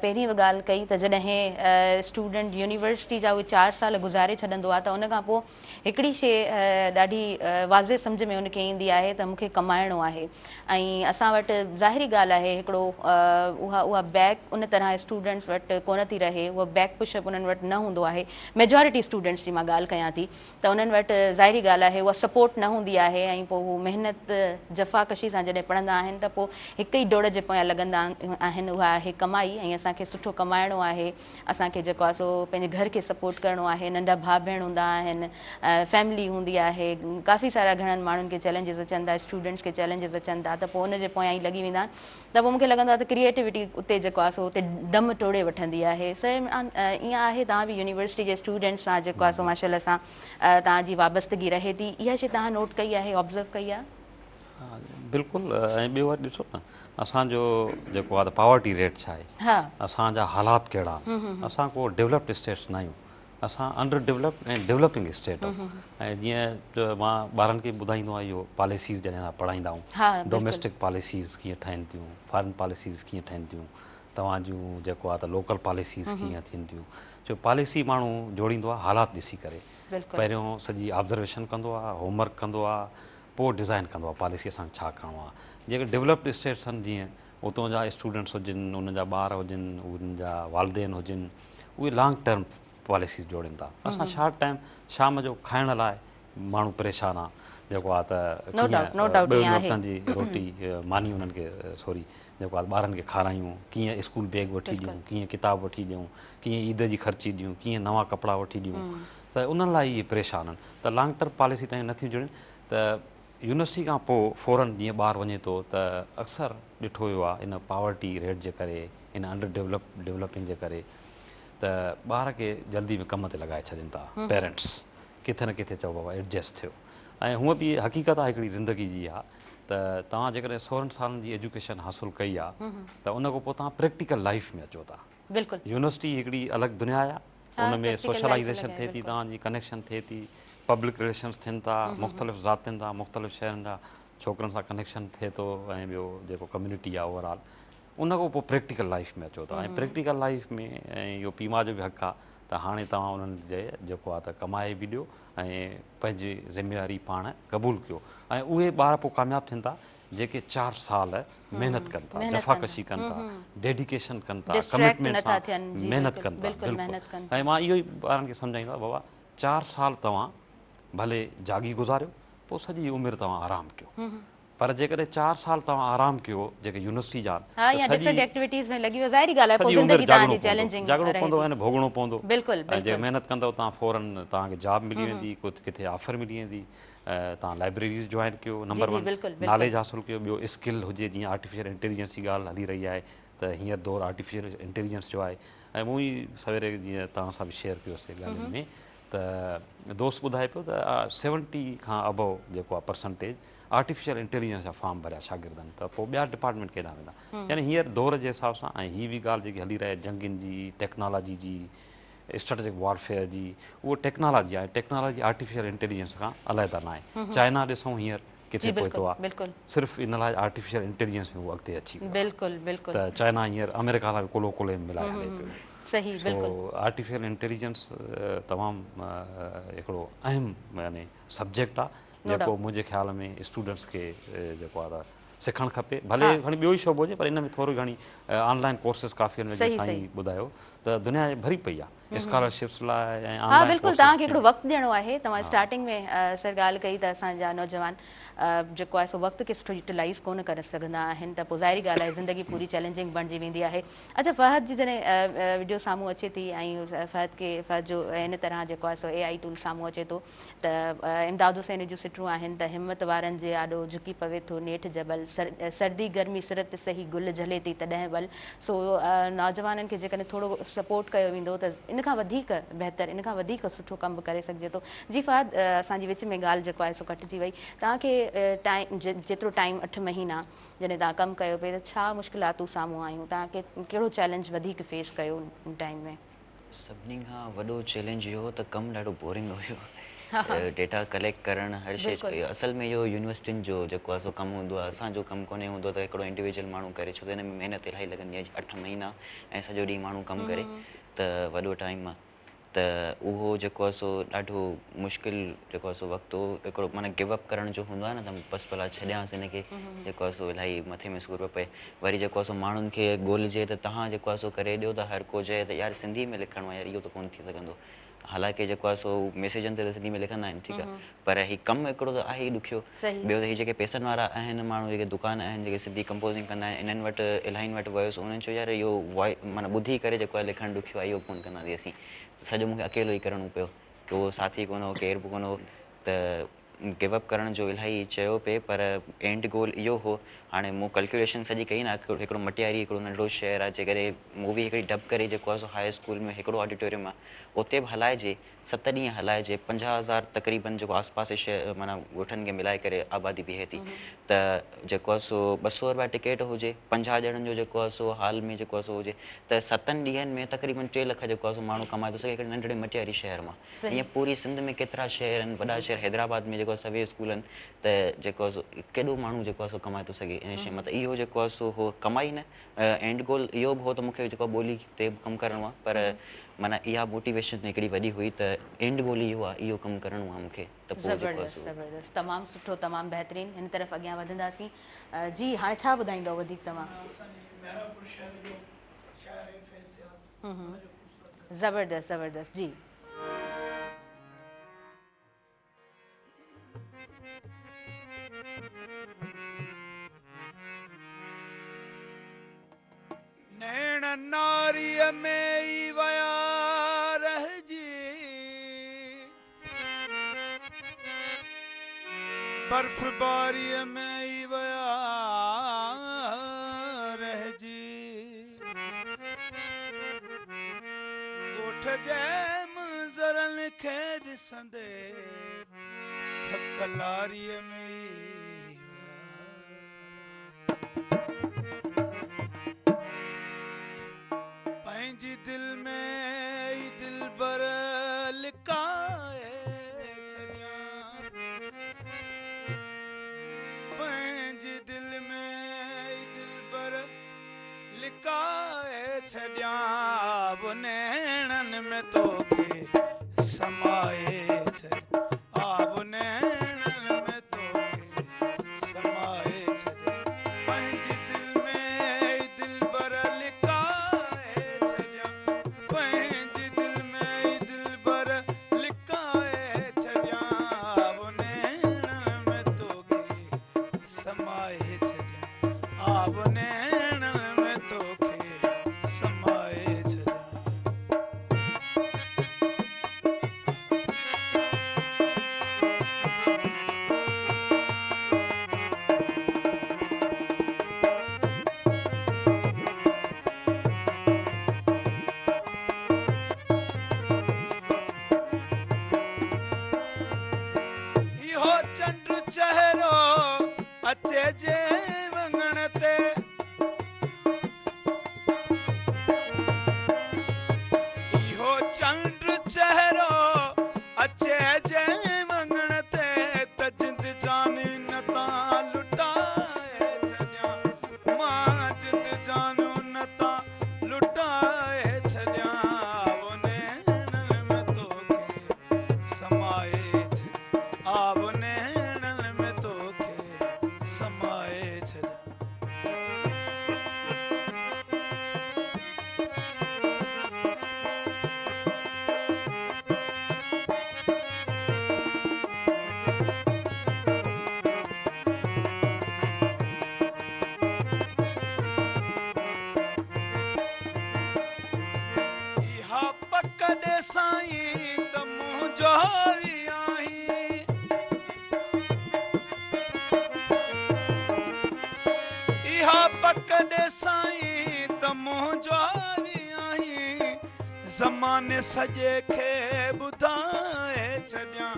پهرين به ڳالهه ڪئي ته جڏهن اسٽوڊنٽ يونيورسٽي جا اهي چار سال گذاري ڇڏندو آهي ته ان کان پوء هڪڙي شيء ڏاڍي واضح سمجهه ۾ ان کي ايندي آهي ته مون کي ڪمائڻو آهي ۽ اسان وٽ ظاهري ڳالهه آهي هڪڙو اها اها بيڪ ان طرح اسٽوڊنٽس وٽ ڪونه ٿي رهي اهو بيڪ پش اپ انهن وٽ نه هوندو آهي ميجارٽي اسٽوڊنٽس جي مان ڳالهه ڪيان ٿي ته انهن وٽ ظاهري ڳالهه آهي اها سپورٽ نه هوندي آهي ۽ پوء هو محنت جفاڪشي سان جڏهن پڙهندا آهن ته پوء هڪ ئي ڊوڙ جي پويان لڳندا آهن اها آهي ڪمائي ۽ اسان کي سٺو ڪمائڻو آهي اسان کي جيڪو آهي سو پنهنجي گهر کي سپورٽ ڪرڻو آهي ننڍا ڀاء ڀيڻ هوندا آهن فيملي هوندي آهي ڪافي سارا گهڻن ماڻهن کي چئلينجز اچن ٿا اسٽوڊنٽس کي چئلينجز اچن ٿا ته پوء ان جي پويان ئي لڳي ويندا آهن ته پوء مونکي لڳندو آهي ته ڪريئيٽوٽي اتي جيڪو آهي سو اتي دم ٽوڙي وٺندي آهي سر عمران ائين آهي توهان به يونيورسٽي جي اسٽوڊنٽس سان جيڪو آهي سو ماشاء الله سان توهان جي وابستگي رهي ٿي اها شي توهان نوٽ ڪئي آهي آبزرو ڪئي آهي. ها بلڪل ۽ ٻيو وري ڏسو نه اسان جو جيڪو آهي ته پاورٽي ريٽ ڇا آهي اسان جا حالات ڪهڙا آهن اسان ڪو ڊولپڊ اسٽيٽس نه آهيون اسان انڊر ڊولپڊ ۽ ڊولپنگ اسٽيٽ آهيون ۽ جيئن مان ٻارن کي ٻڌائيندو آهيان اهو پاليسيز جڏهن اسان پڙهائيندا آهيون ڊوميسٽڪ پاليسيز ڪيئن ٺهن ٿيون فارن پاليسيز ڪيئن ٺهن ٿيون توهان جون جيڪو آهي ته لوڪل پاليسيز ڪيئن ٿين ٿيون ڇو پاليسي ماڻهو جوڙيندو آهي حالات ڏسي ڪري پهريون سڄي آبزرويشن ڪندو آهي هوم ورڪ ڪندو آهي پوء ڊزائن ڪندو آهي پاليسي اسان کي ڇا ڪرڻو آهي جيڪي ڊولپڊ اسٽيٽس آهن جيئن اتان جا اسٽوڊنٽس هجن انهن جا ٻار هجن انهن جا والدين هجن اهي لانگ ٽرم پاليسيز جوڙين ٿا اسان شارٽ ٽائم شام جو کائڻ لاء ماڻهو پريشان آهي جيڪو آهي ته ڪيئن ٻن وقتن جي روٽي ماني انهن کي سوري جيڪو آهي ٻارن کي کارايون ڪيئن اسڪول بيگ وٺي ڏيون ڪيئن ڪتاب وٺي ڏيون ڪيئن عيد جي خرچي ڏيون ڪيئن نوان ڪپڙا وٺي ڏيون ته انهن لاء اهي پريشان آهن ته لانگ ٽرم پاليسي تائين نٿيون جڙن ته يونيورسٽي کان پوء فورن جيئن ٻار وڃي ٿو ته اڪثر ڏٺو ويو آهي ان پاورٽي ريٽ جي ڪري ان انڊر ڊولپ ڊولپنگ جي ڪري ته ٻار کي جلدي ۾ ڪم تي لڳائي ڇڏين ٿا پيرنٽس ڪٿي نه ڪٿي چئو بابا ايڊجسٽ ٿيو ۽ هونء به حقيقت آهي هڪڙي زندگي جي اها ته توهان جيڪڏهن 16 سالن جي ايجوڪيشن حاصل ڪئي آهي ته ان کان پوء توهان پريڪٽيڪل لائيف ۾ اچو ٿا بلڪل يونيورسٽي هڪڙي الڳ دنيا آهي. ان ۾ سوشلائيزيشن ٿئي ٿي توهان جي ڪنيڪشن ٿئي ٿي پبلڪ رليشنس ٿين ٿا مختلف ذاتين سان مختلف شهرن جا ڇوڪرن سان ڪنيڪشن ٿئي ٿو ۽ ٻيو جيڪو ڪميونٽي آهي اوور آل ان کان پوء پريڪٽيڪل لائيف ۾ اچو ٿا ۽ پريڪٽيڪل لائيف ۾ ۽ اهو پيء ماء جو به حق آهي ته هاڻي توهان انهن جي جيڪو آهي ته ڪمائي به ڏيو ۽ پنهنجي ذميواري پاڻ قبول ڪيو ۽ اهي ٻار پوء ڪامياب ٿين ٿا جيڪي 4 سال محنت ڪن ٿا جفاڪشي ڪن ٿا ڊيڊيڪيشن ڪن ٿا ڪمٽمينٽ سان محنت ڪن ٿا بلڪل ۽ مان اهو ئي ٻارن کي سمجهائيندو آهيان بابا 4 سال توهان ڀلي جاڳي گذاريو پوء سڄي عمر توهان آرام ڪيو پر جيڪڏهن 4 سال توهان آرام ڪيو جيڪي يونيورسٽي جا ها يا ڊفرنٽ ايڪٽيوٽيز ۾ لڳي ويو ظاهري ڳالهه آهي پوء زندگي توهان جي چئلينجنگ جاڳڻو پوندو ۽ ڀوڳڻو پوندو بلڪل ۽ جي محنت ڪندو توهان فورن توهان کي جاب ملي ويندي ڪٿي آفر ملي ويندي توهان لائبريريز جوائن ڪيو نمبر 1 ناليج حاصل ڪيو ٻيو اسڪل هجي جيئن آرٽيفيشل انٽيليجنس جي ڳالهه هلي رهي آهي ته هينئر دور آرٽيفيشل انٽيليجنس جو آهي ۽ مون ئي سويري جيئن توهان سان به شيئر ڪيوسي ڳالهين ۾ ته دوست ٻڌائي پيو ته 70 کان ابو جيڪو آهي پرسنٽيج آرٽيفيشل انٽيليجنس جا فارم ڀريا شاگردن ته پوء ٻيا ڊپارٽمينٽ ڪيڏانهن ويندا يعني هينئر دور جي حساب سان ۽ هي به ڳالهه جيڪي هلي رهي آهي جنگين جي ٽيڪنالاجي جي اسٽريٽجڪ وارفيئر جي اهو ٽيڪنالاجي آهي ٽيڪنالاجي آرٽيفيشل انٽيليجنس کان علحده ناهي چائنا ڏسون هينئر ڪٿي پهتو آهي صرف ان لاء آرٽيفيشل انٽيليجنس ۾ هو اڳتي اچي ويو بلڪل بلڪل ته چائنا هينئر آمريڪا سان به ڪلهو ڪلهي ۾ ملائي هلي پيو صحيح بلڪل سو آرٽيفيشل انٽيليجنس تمام هڪڙو اهم يعني سبجيڪٽ آهي جيڪو منهنجي خيال ۾ اسٽوڊنٽس کي جيڪو آهي سکڻ کپي ڀلي کڻي ٻيو ئي شعبو هجي پر ان ۾ ٿورو گهڻي آن لائن ڪورسز ڪافي آهن جيئن سائين ٻڌايو ته دنيا ڀري پئي آهي اسڪالرشپس لاء ۽ آن ها بلڪل توهان کي هڪڙو وقت ڏيڻو آهي توهان اسٽارٽنگ ۾ سر ڳالهه ڪئي ته اسان جا نوجوان جيڪو آهي سو وقت کي سٺو يوٽيلائز ڪونه ڪري سگهندا آهن ته پوء ظاهري ڳالهه آهي زندگي پوري چئلينجنگ بڻجي ويندي آهي اڇا فهد جي جڏهن وڊيو سامهون اچي ٿي ۽ فهد کي فهد جو هن طرح جيڪو آهي سو اي آئي ٽول سامهون اچي ٿو ته امداد حسين جون سٽون آهن ته همت وارن جي آڏو جهڪي پوي ٿو نيٺ جبل سردي گرمي سرت سهي گل جهلي ٿي تڏهن ول سو نوجوانن کي جيڪڏهن ٿورو سپورٽ ڪيو ويندو ته ان کان وڌيڪ بهتر ان کان وڌيڪ سٺو ڪم به ڪري سگهجي ٿو جي فهد اسان جي وچ ۾ ڳالهه جيڪو آهي سو ڪٽجي وئي توهان کي ٽائيم جيترو ٽائيم 8 مهينا جڏهن توهان ڪم ڪيو پئي ته ڇا مشڪلاتون سامهون آيون؟ توهان ڪهڙو چئلينج وڌيڪ فيس ڪيو ان ٽائيم ۾؟ سڀني کان وڏو چئلينج اهو هو ته ڪم ڏاڍو بورنگ هيو. ڊيٽا ڪليڪٽ ڪرڻ هر شيء اصل ۾ اهو يونيورسٽين جو جيڪو آهي سو ڪم هوندو آهي اسان جو ڪم ڪونهي هوندو ته هڪڙو انڊيويجوئل ماڻهو ڪري ڇو ته هن ۾ محنت الاهي لڳندي آهي 8 مهينا ۽ سڄو ڏينهن ماڻهو ڪم ڪري ته وڏو ٽائيم آهي. ته اهو جيڪو آهي سو ڏاڍو مشڪل جيڪو آهي سو وقت هو هڪڙو معنيٰ گو اپ ڪرڻ جو هوندو آهي نه ته بس ڀلا ڇڏيانس هن کي جيڪو آهي سو الاهي مٿي ۾ سور پيو پئي وري جيڪو آهي سو ماڻهن کي ڳولجي ته توهان جيڪو آهي سو ڪري ڏيو ته هر ڪو چئي ته يار سنڌي ۾ لکڻو آهي يار اهو ته ڪونه ٿي سگهندو حالانڪه جيڪو آهي سو ميسيجن تي ته سنڌي ۾ لکندا آهن ٺيڪ آهي پر هي ڪم هڪڙو ته آهي ئي ڏکيو. ٻيو ته هي جيڪي پئسن وارا آهن ماڻهو جيڪي دڪان آهن جيڪي سنڌي ڪمپوزنگ ڪندا آهن انهن وٽ الاهين وٽ ويس انهن چيو يار اهو وائي معنيٰ ٻڌي ڪري جيڪو آهي لکڻ ڏکيو آهي اهو ڪونه ڪنداسين اسين سڄو مون کي اڪيلو ئي ڪرڻو پيو ڪو ساٿي ڪونه هو ڪير به ڪونه هو ته گو اپ ڪرڻ جو الاهي چيو پئي پر اينڊ گول اهو هو هاڻي مون ڪلڪيوليشن سڄي ڪئي نه هڪڙو مٽياري هڪڙو ننڍڙو شهر آهي جيڪڏهن مووي هڪڙي ڊب ڪري جيڪو آهي سو هاء اسڪول ۾ هڪڙو آڊيٽوريم آهي اتي به هلائجي 7 ڏينهن هلائجي 50 هزار تقريبن جيڪو آس پاس جي شهر معنيٰ ڳوٺن کي ملائي ڪري آبادي بيهي ٿي ته جيڪو آهي سو 200 رپيا ٽڪيٽ هجي 50 ڄڻن جو جيڪو آهي سو هال ۾ جيڪو آهي سو هجي ته 7 ڏينهن ۾ تقريبن 3 لک جيڪو آهي سو ماڻهو ڪمائي ٿو سگهي هڪڙي ننڍڙي مٽياري شهر مان ائين پوري سنڌ ۾ ڪيترا شهر آهن وڏا شهر حيدرآباد ۾ جيڪو آهي سوين اسڪول آهن ته جيڪو آهي سو ڪيڏو ماڻهو جيڪو آهي سو ڪمائي ٿو سگهي ان شيء مان ته اهو جيڪو آهي سو هو ڪمائي نه اينڊ گول اهو به هو ته مون کي جيڪو آهي ٻولي تي به ڪم ڪرڻو آهي پر معنيٰ اها موٽيويشن هڪڙي وڏي هئي ته اينڊ گول اهو آهي اهو ڪم ڪرڻو آهي مون کي ته پوء جيڪو آهي زبردست زبردست تمام سٺو تمام بهترين هن طرف اڳيان وڌنداسين جي هاڻي ڇا ٻڌائيندؤ وڌيڪ توهان. اسان جي محرابپور شهر جو شاعر آهي فيض سيال ان جو خوبصورت غزل. زبردست زبردست جي. نيڻ ناريء ۾ ئي ويا رهجي، برفباريء ۾ ئي ويا رهجي، ڳوٺ جي منظرن کي ڏسندي ٿڪ لاريء ۾ ئي ويا. پنهنجي دل ۾ ئي دلبر. ڇڏيان، آ به نيڻن ۾ توکي سمائي ڇڏيان، آ به نيڻن ۾ توکي سمائي ڇڏيان، پنهنجي دل ۾ اي دلبر لڪائي ڇڏيان، پنهنجي دل ۾ اي دلبر لڪائي ڇڏيان، آ به نيڻن ۾ توکي سمائي ڇڏيان، آ به نيڻن ۾ توکي سمائي ڇڏيان. اهو چنڊ چهرو اچي جنهن اڱڻ تي، اهو چنڊ چهرو اچي جنهن اڱڻ تي، ته جند جان ان تان لٽائي ڇڏيان، مان جند جان ان تان لٽائي ڇڏيان، آ به نيڻن ۾ توکي سمائي ڇڏيان، آ به نيڻن ۾ توکي سمائي ڇڏيان. اها پڪ ڏي سائين ته منهنجو ئي آهين، اها پڪ ڏي سائين ته منهنجو ئي آهين، زماني سڄي کي ٻڌائي ڇڏيان،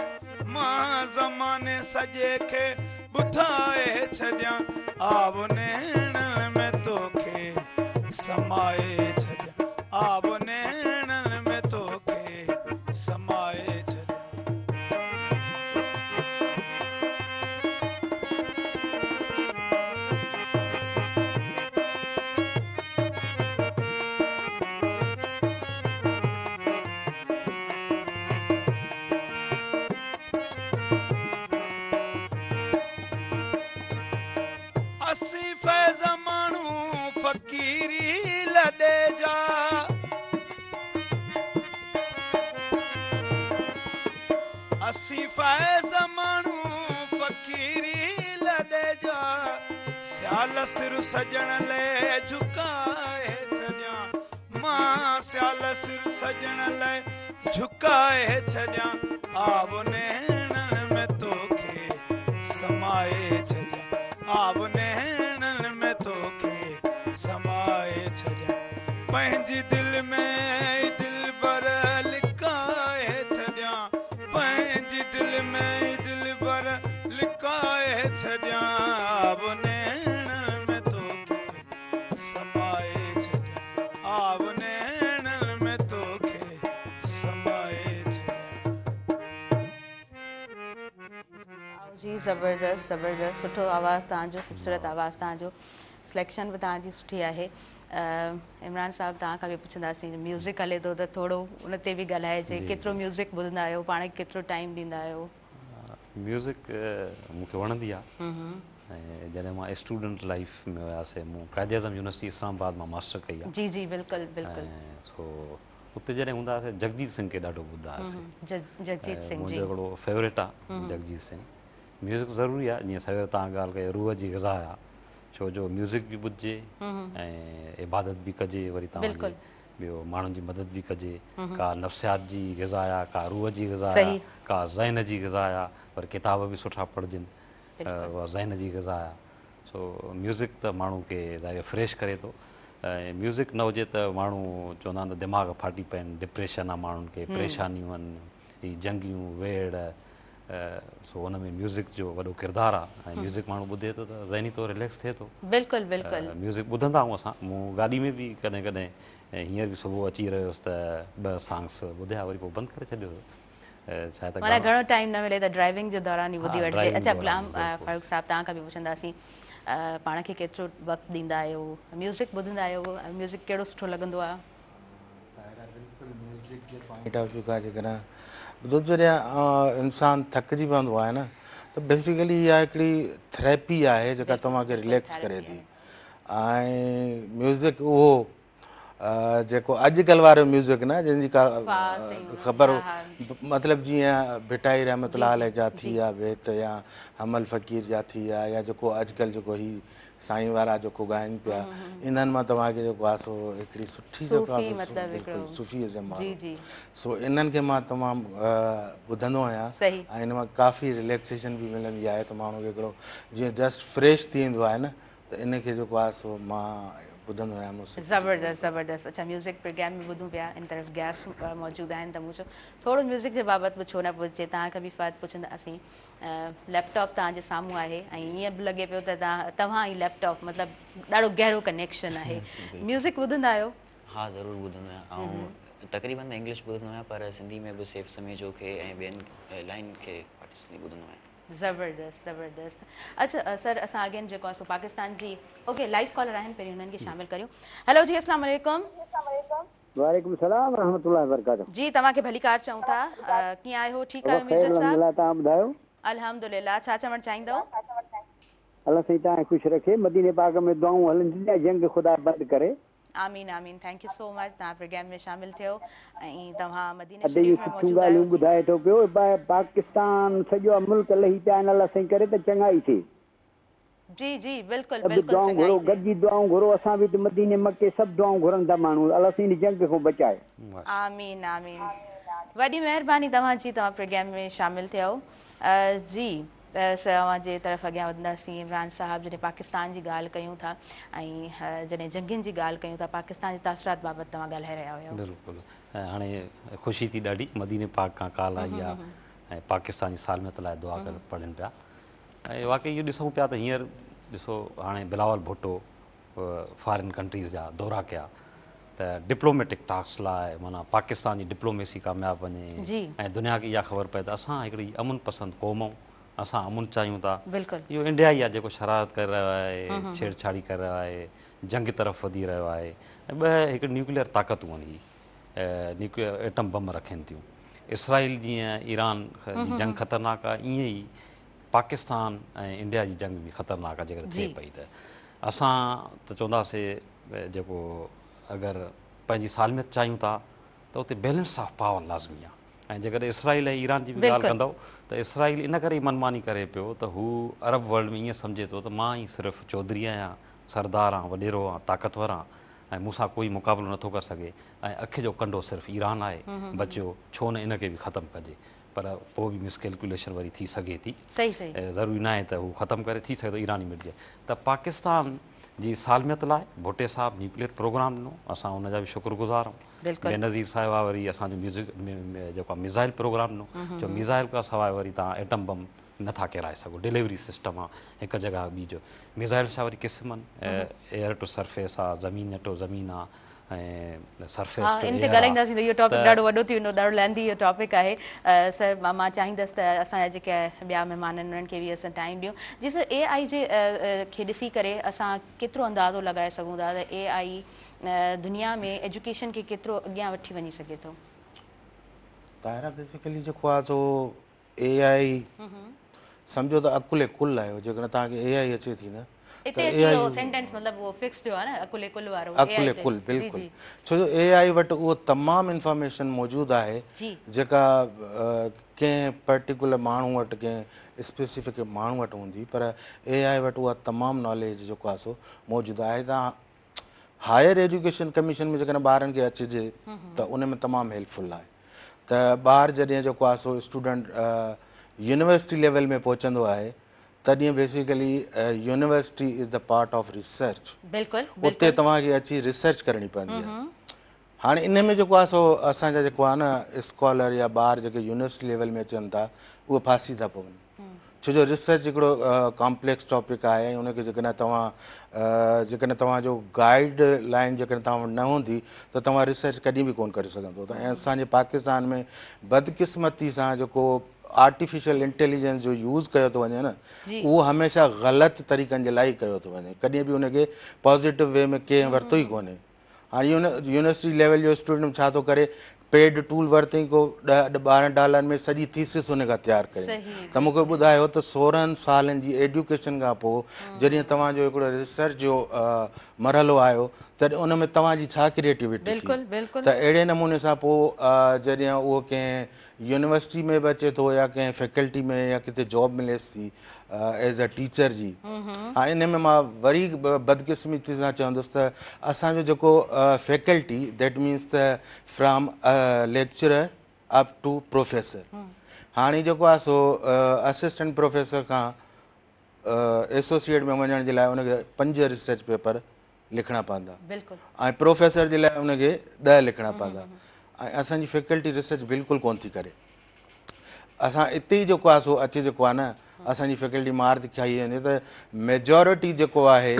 مان زماني سڄي کي ٻڌائي ڇڏيان، آ به نيڻن ۾ توکي سمائي ڇڏيان، آ به نيڻن ۾ توکي سمائي ڇڏيان. اسين فيض ماڻهو فقيري لڏي جا، اسين فيض ماڻهو فقيري لڏي جا، سيال سر سڄڻ لئه جهڪائي ڇڏيان، مان سيال سر سڄڻ لئه جهڪائي ڇڏيان، آ به نيڻن ۾ توکي سمائي ڇڏيان، آ به نيڻن ۾ توکي سمائي ڇڏيان، پنهنجي دل ۾ اي دلبر لڪائي ڇڏيان، پنهنجي دل ۾ اي دلبر لڪائي ڇڏيان، آ به نيڻن ۾ توکي سمائي ڇڏيان، آ به نيڻن ۾ توکي سمائي ڇڏيان. آئو جي زبردست زبردست سٺو آواز توهان جو خوبصورت آواز توهان جو سليڪشن به توهان جي سٺي آهي. عمران صاحب توهان کان به پڇنداسين ميوزڪ هلي ٿو ته ٿورو ان تي به ڳالهائجي ڪيترو ميوزڪ ٻڌندا آهيو پاڻ کي ڪيترو ٽائيم ڏيندا آهيو؟ ميوزڪ مون کي وڻندي آهي ۽ جڏهن مان اسٽوڊنٽ لائيف ۾ هياسي مون قائد اعظم يونيورسٽي اسلام آباد مان ماسٽر ڪئي آهي. جي جي بلڪل بلڪل. ۽ سو اتي جڏهن هوندا هئاسي جگجيت سنگهه کي ڏاڍو ٻڌندا هئاسي. جگجيت سنگهه جي. منهنجو هڪڙو فيورٽ آهي جگجيت سنگهه. ميوزڪ ضروري آهي جيئن سوير توهان ڳالهه ڪئي روح جي غذا آهي ڇو جو ميوزڪ به ٻڌجي ۽ عبادت به ڪجي وري توهان جي ٻيو ماڻهن جي مدد به ڪجي ڪا نفسيات جي غذا آهي ڪا روح جي غذا آهي ڪا ذهن جي غذا آهي پر ڪتاب به سٺا پڙهجن اها ذهن جي غذا آهي سو ميوزڪ ته ماڻهو کي ظاهر فريش ڪري ٿو ۽ ميوزڪ نه هجي ته ماڻهو چوندا آهن ته دماغ ڦاٽي پين ڊپريشن آهي ماڻهن کي پريشانيون آهن هي جنگيون ويڙهه سو ان ۾ ميوزڪ جو وڏو ڪردار آهي ۽ ميوزڪ ماڻهو ٻڌي ٿو ته ذهني طور رليڪس ٿئي ٿو. بلڪل بلڪل. ميوزڪ ٻڌندا آهيون اسان مون گاڏي ۾ به ڪڏهن ڪڏهن هينئر به صبح اچي رهيو هوس ته ٻه سانگس ٻڌيا وري پوء بند ڪري ڇڏيو ڇا آهي ته معنيٰ گهڻو ٽائيم نه ملي ته ڊرائيونگ جي دوران ئي ٻڌي وٺجي. اڇا غلام فاروق صاحب توهان کان به پڇنداسين پاڻ کي ڪيترو وقت ڏيندا آهيو ميوزڪ ٻڌندا آهيو ميوزڪ ڪهڙو سٺو لڳندو آهي؟ طاهره بلڪل ميوزڪ جي پوائنٽ آف ويو کان جيڪڏهن ٻڌو جڏهن انسان ٿڪجي پوندو آهي نه ته بيسيڪلي اها هڪڙي ٿراپي آهي جيڪا توهان کي رليڪس ڪري ٿي ۽ ميوزڪ اهو جيڪو اڄڪلهه وارو ميوزڪ نه جنهن جي ڪا خبر مطلب جيئن ڀٽائي رحمت الله عليه جا ٿي ويا بيت يا حمل فقير جا ٿي ويا يا جيڪو اڄڪلهه جيڪو هي سائين وارا جيڪو ڳائن پيا انهن مان توهان کي جيڪو آهي سو هڪڙي سٺي جيڪو آهي سو بلڪل صوفي ازم وارو سو انهن کي مان تمام ٻڌندو آهيان ۽ ان مان ڪافي رليڪسيشن به ملندي آهي ته ماڻهو کي هڪڙو جيئن جسٽ فريش ٿي ويندو آهي نه ته ان کي جيڪو آهي سو مان ٻڌندو آهيان موسيقي. زبردست زبردست اڇا ميوزڪ پروگرام ۾ ٻڌون پيا ان طرف گيسٽ موجود آهن ته مون چيو ٿورو ميوزڪ جي بابت به ڇو نه پڇجي توهان کان به فرد پڇنداسين ليپ ٽاپ توهان جي سامهون آهي ۽ ائين به لڳي پيو ته توهان ۽ ليپ ٽاپ مطلب ڏاڍو گهرو ڪنيڪشن آهي ميوزڪ ٻڌندا آهيو؟ ها ضرور ٻڌندو آهيان آئون تقريبن ته انگلش ٻڌندو آهيان پر سنڌي ۾ به سيف سميجو کي ۽ ٻين لائن کي آرٽسٽن کي ٻڌندو آهيان. زبردست زبردست اڇا سر اسان اگين جيڪو آهي سو پاڪستان جي اوڪي لائيو ڪالر آهن پهرين انهن کي شامل ڪريون هيلو جي اسلام عليڪم. وعليڪم السلام ورحمة الله وبرڪاته. جي توهان کي ڀليڪار چئون ٿا ڪيئن آهيو ٺيڪ آهيو خير ميرزا صاحب. الحمدلله توهان ٻڌايو. الحمدلله ڇا چوڻ چاهيندؤ. الله سائين توهان کي خوش رکي مديني پاڪ ۾ دعائون هلن ٿيون ۽ جنگ خدا بند ڪري. آمين آمين thank you سو مچ توهان پروگرام ۾ شامل ٿيو ۽ توهان مديني ادي جون شريف ۾ سٺيون موجود آهيو ڳالهيون جي. ٻڌائي ٿو پيو پاڪستان سڄو ملڪ لهي پيا آهن الله سائين ڪري ته چڱائي ٿئي. جي جي بلڪل سڀ بلڪل دعائون چڱائي گهرو ٿئي. گڏجي دعائون گهرو اسان به هت مديني مڪي سڀ دعائون گهرن ٿا ماڻهو الله سائين هن جنگ کان بچائي. آمين آمين وڏي مهرباني توهان جي توهان پروگرام ۾ شامل ٿيو جي سر اوهان جي طرف اڳيان وڌنداسين عمران صاحب جڏهن پاڪستان جي ڳالهه ڪيون ٿا ۽ جڏهن جنگين جي ڳالهه ڪيون ٿا پاڪستان جي تاثرات بابت توهان ڳالهائي رهيا هيو. بلڪل هاڻي خوشي ٿي ڏاڍي مديني پاڪ کان ڪال آئي آ ۽ پاڪستان جي سالميت لاء دعا پڙهن پيا ۽ واقعي اهو ڏسون پيا ته هينئر ڏسو هاڻي بلاول ڀٽو فارين ڪنٽريز جا دورا ڪيا ته ڊپلوميٽڪ ٽاڪس لاء معنيٰ پاڪستان جي ڊپلوميسي ڪامياب وڃي ۽ دنيا کي اها خبر پئي ته اسان هڪڙي امن پسند قوم آهيون اسان امن چاهيون ٿا اهو انڊيا ئي آهي جيڪو شرارت ڪري رهيو آهي ڇيڙ ڇاڙي ڪري رهيو آهي جنگ طرف وڌي رهيو آهي ۽ ٻه هڪ نيوڪليئر طاقتون آهن هي نيوڪليئر ايٽم بم رکين ٿيون اسرائيل جيئن ايران جي جنگ خطرناڪ آهي ائين ئي پاڪستان ۽ انڊيا جي جنگ به خطرناڪ آهي جيڪڏهن ٿئي پئي ته اسان ته چونداسي جيڪو اگر پنهنجي سالميت چاهيون ٿا ته اتي بيلنس آف پاور لازمي آهي ۽ جيڪڏهن اسرائيل ۽ ايران جي به ڳالهه ڪندؤ ته اسرائيل ان ڪري ئي منماني ڪري پيو ته هو عرب ورلڊ ۾ ائين سمجهي ٿو ته مان ئي صرف چوڌري آهيان سردار آهيان وڏيرو آهيان طاقتور آهيان ۽ مون سان ڪوئي مقابلو نٿو ڪري سگهي ۽ اک جو ڪنڊو صرف ايران آهي بچيو ڇو نه ان کي به ختم ڪجي پر پوء به مس ڪيلڪيوليشن وري ٿي سگهي ٿي ضروري ناهي ته هو ختم ڪري ٿي سگهي ٿو ايران ئي مٽجي ته پاڪستان جي سالميت لاء ڀٽي صاحب نيوڪليئر پروگرام ڏنو اسان ان جا به شڪر گذار آهيون بينظير صاحبه وري اسان جو ميوزڪ جيڪو آهي ميزائل پروگرام ڏنو جو ميزائل کان سواء وري توهان ايٽم بم نٿا ڪيرائي سگهو ڊليوري سسٽم آهي هڪ جڳهه ٻي جو ميزائلس جا وري قسم آهن ايئر ٽو سرفيس آهي زمين ٽو زمين آهي ۽ سرفيس ها ٽو ان تي ايئر آ ڳالهائينداسين ته اهو ٽاپڪ ته ڏاڍو وڏو ٿي ويندو ڏاڍو لينٿي اهو ٽاپڪ آهي سر مان چاهيندس ته اسان جا جيڪي ٻيا مهمان آهن انهن کي به اسان ٽائيم ڏيون جي سر اي آئي جي کي ڏسي ڪري اسان ڪيترو اندازو لڳائي سگهون ٿا ته اي آئي دنيا ۾ ايجوڪيشن کي ڪيترو اڳيان وٺي وڃي سگهي ٿو. طاهره بيسيڪلي جيڪو آهي سو اي آئي سمجهو ته عقل ڪل آهي جيڪڏهن توهان کي اي آئي اچي ٿي نه اتي اچي اهو سينٽينس مطلب اهو فڪس ٿيو آهي نه عقل ڪل وارو اي عقل آئي تي ڪل جي بلڪل جي ڇو جو اي آئي وٽ اهو تمام انفارميشن موجود آهي جي جيڪا ڪنهن پرٽيڪولر ماڻهو وٽ ڪنهن اسپيسيفڪ ماڻهو وٽ هوندي پر اي آئي وٽ اها تمام ناليج جيڪو آهي سو موجود آهي ته هائر ايجوڪيشن ڪميشن ۾ جيڪڏهن ٻارن کي اچجي ته ان ۾ تمام هيلپ فل آهي ته ٻار جڏهن جيڪو آهي سو اسٽوڊنٽ يونيورسٽي ليول ۾ پهچندو آهي تڏهن basically university is the part of research بلڪل اتي توهان کي اچي ريسرچ ڪرڻي پوندي آهي هاڻي ان ۾ جيڪو آهي سو اسان جا جيڪو آهي نه اسڪالر يا ٻار جيڪي يونيورسٽي ليول ۾ اچن ٿا اهي ڦاسي ٿا پون ڇو جو ريسرچ هڪڙو ڪامپليڪس ٽاپڪ آهي ۽ ان کي جيڪڏهن توهان جيڪڏهن توهان جو گائيڊ لائن جيڪڏهن توهان وٽ نه هوندي ته توهان ريسرچ ڪڏهن به ڪون ڪري سگهندو ته ۽ اسان جي پاڪستان ۾ بدقسمتي سان جيڪو آرٽيفيشل انٽيليجنس جو يوز ڪيو ٿو وڃي نه اهو هميشه غلط طريقن جي لاء ئي ڪيو ٿو وڃي ڪڏهن به ان کي پازيٽو وي ۾ ڪنهن ورتو ئي ڪونهي. هاڻي يونيورسٽي ليول جو اسٽوڊنٽ ڇا ٿو ڪري پيڊ ٽول ورتائين ڪو 10 12 ڊالر ۾ سڄي ٿيسس ان کان تيار ڪئي ته مون کي ٻڌايو ته 16 سالن جي ايڊيوڪيشن کان پوء جڏهن توهان جو هڪڙو ريسرچ جو مرحلو آيو تڏهن ان ۾ توهان جي ڇا ڪريٽيوٽي ٿي ته اهڙي نموني سان پوء جڏهن اهو ڪنهن يونيورسٽي ۾ به اچي ٿو يا ڪنهن فيڪلٽي ۾ يا ڪٿي جاب مليس ٿي ايز اي ٽيچر جي هاڻي ان ۾ مان وري بدقسمتي سان چوندس ته اسان جو جيڪو فيڪلٽي that means ته from lecturer up to professor هاڻي جيڪو آهي سو اسسٽنٽ پروفيسر کان ايسوسيئيٽ ۾ وڃڻ جي لاء ان کي 5 ريسرچ پيپر لکڻا پوندا ۽ پروفيسر جي لاء ان کي 10 لکڻا پوندا ۽ اسان جي فيڪلٽي ريسرچ بلڪل ڪون ٿي ڪري. اسان اتي ئي جيڪو آهي سو اچي جيڪو آهي نه اسان جي فيڪلٽي مار ٿي کائي وڃي ته ميجورٽي جيڪو آهي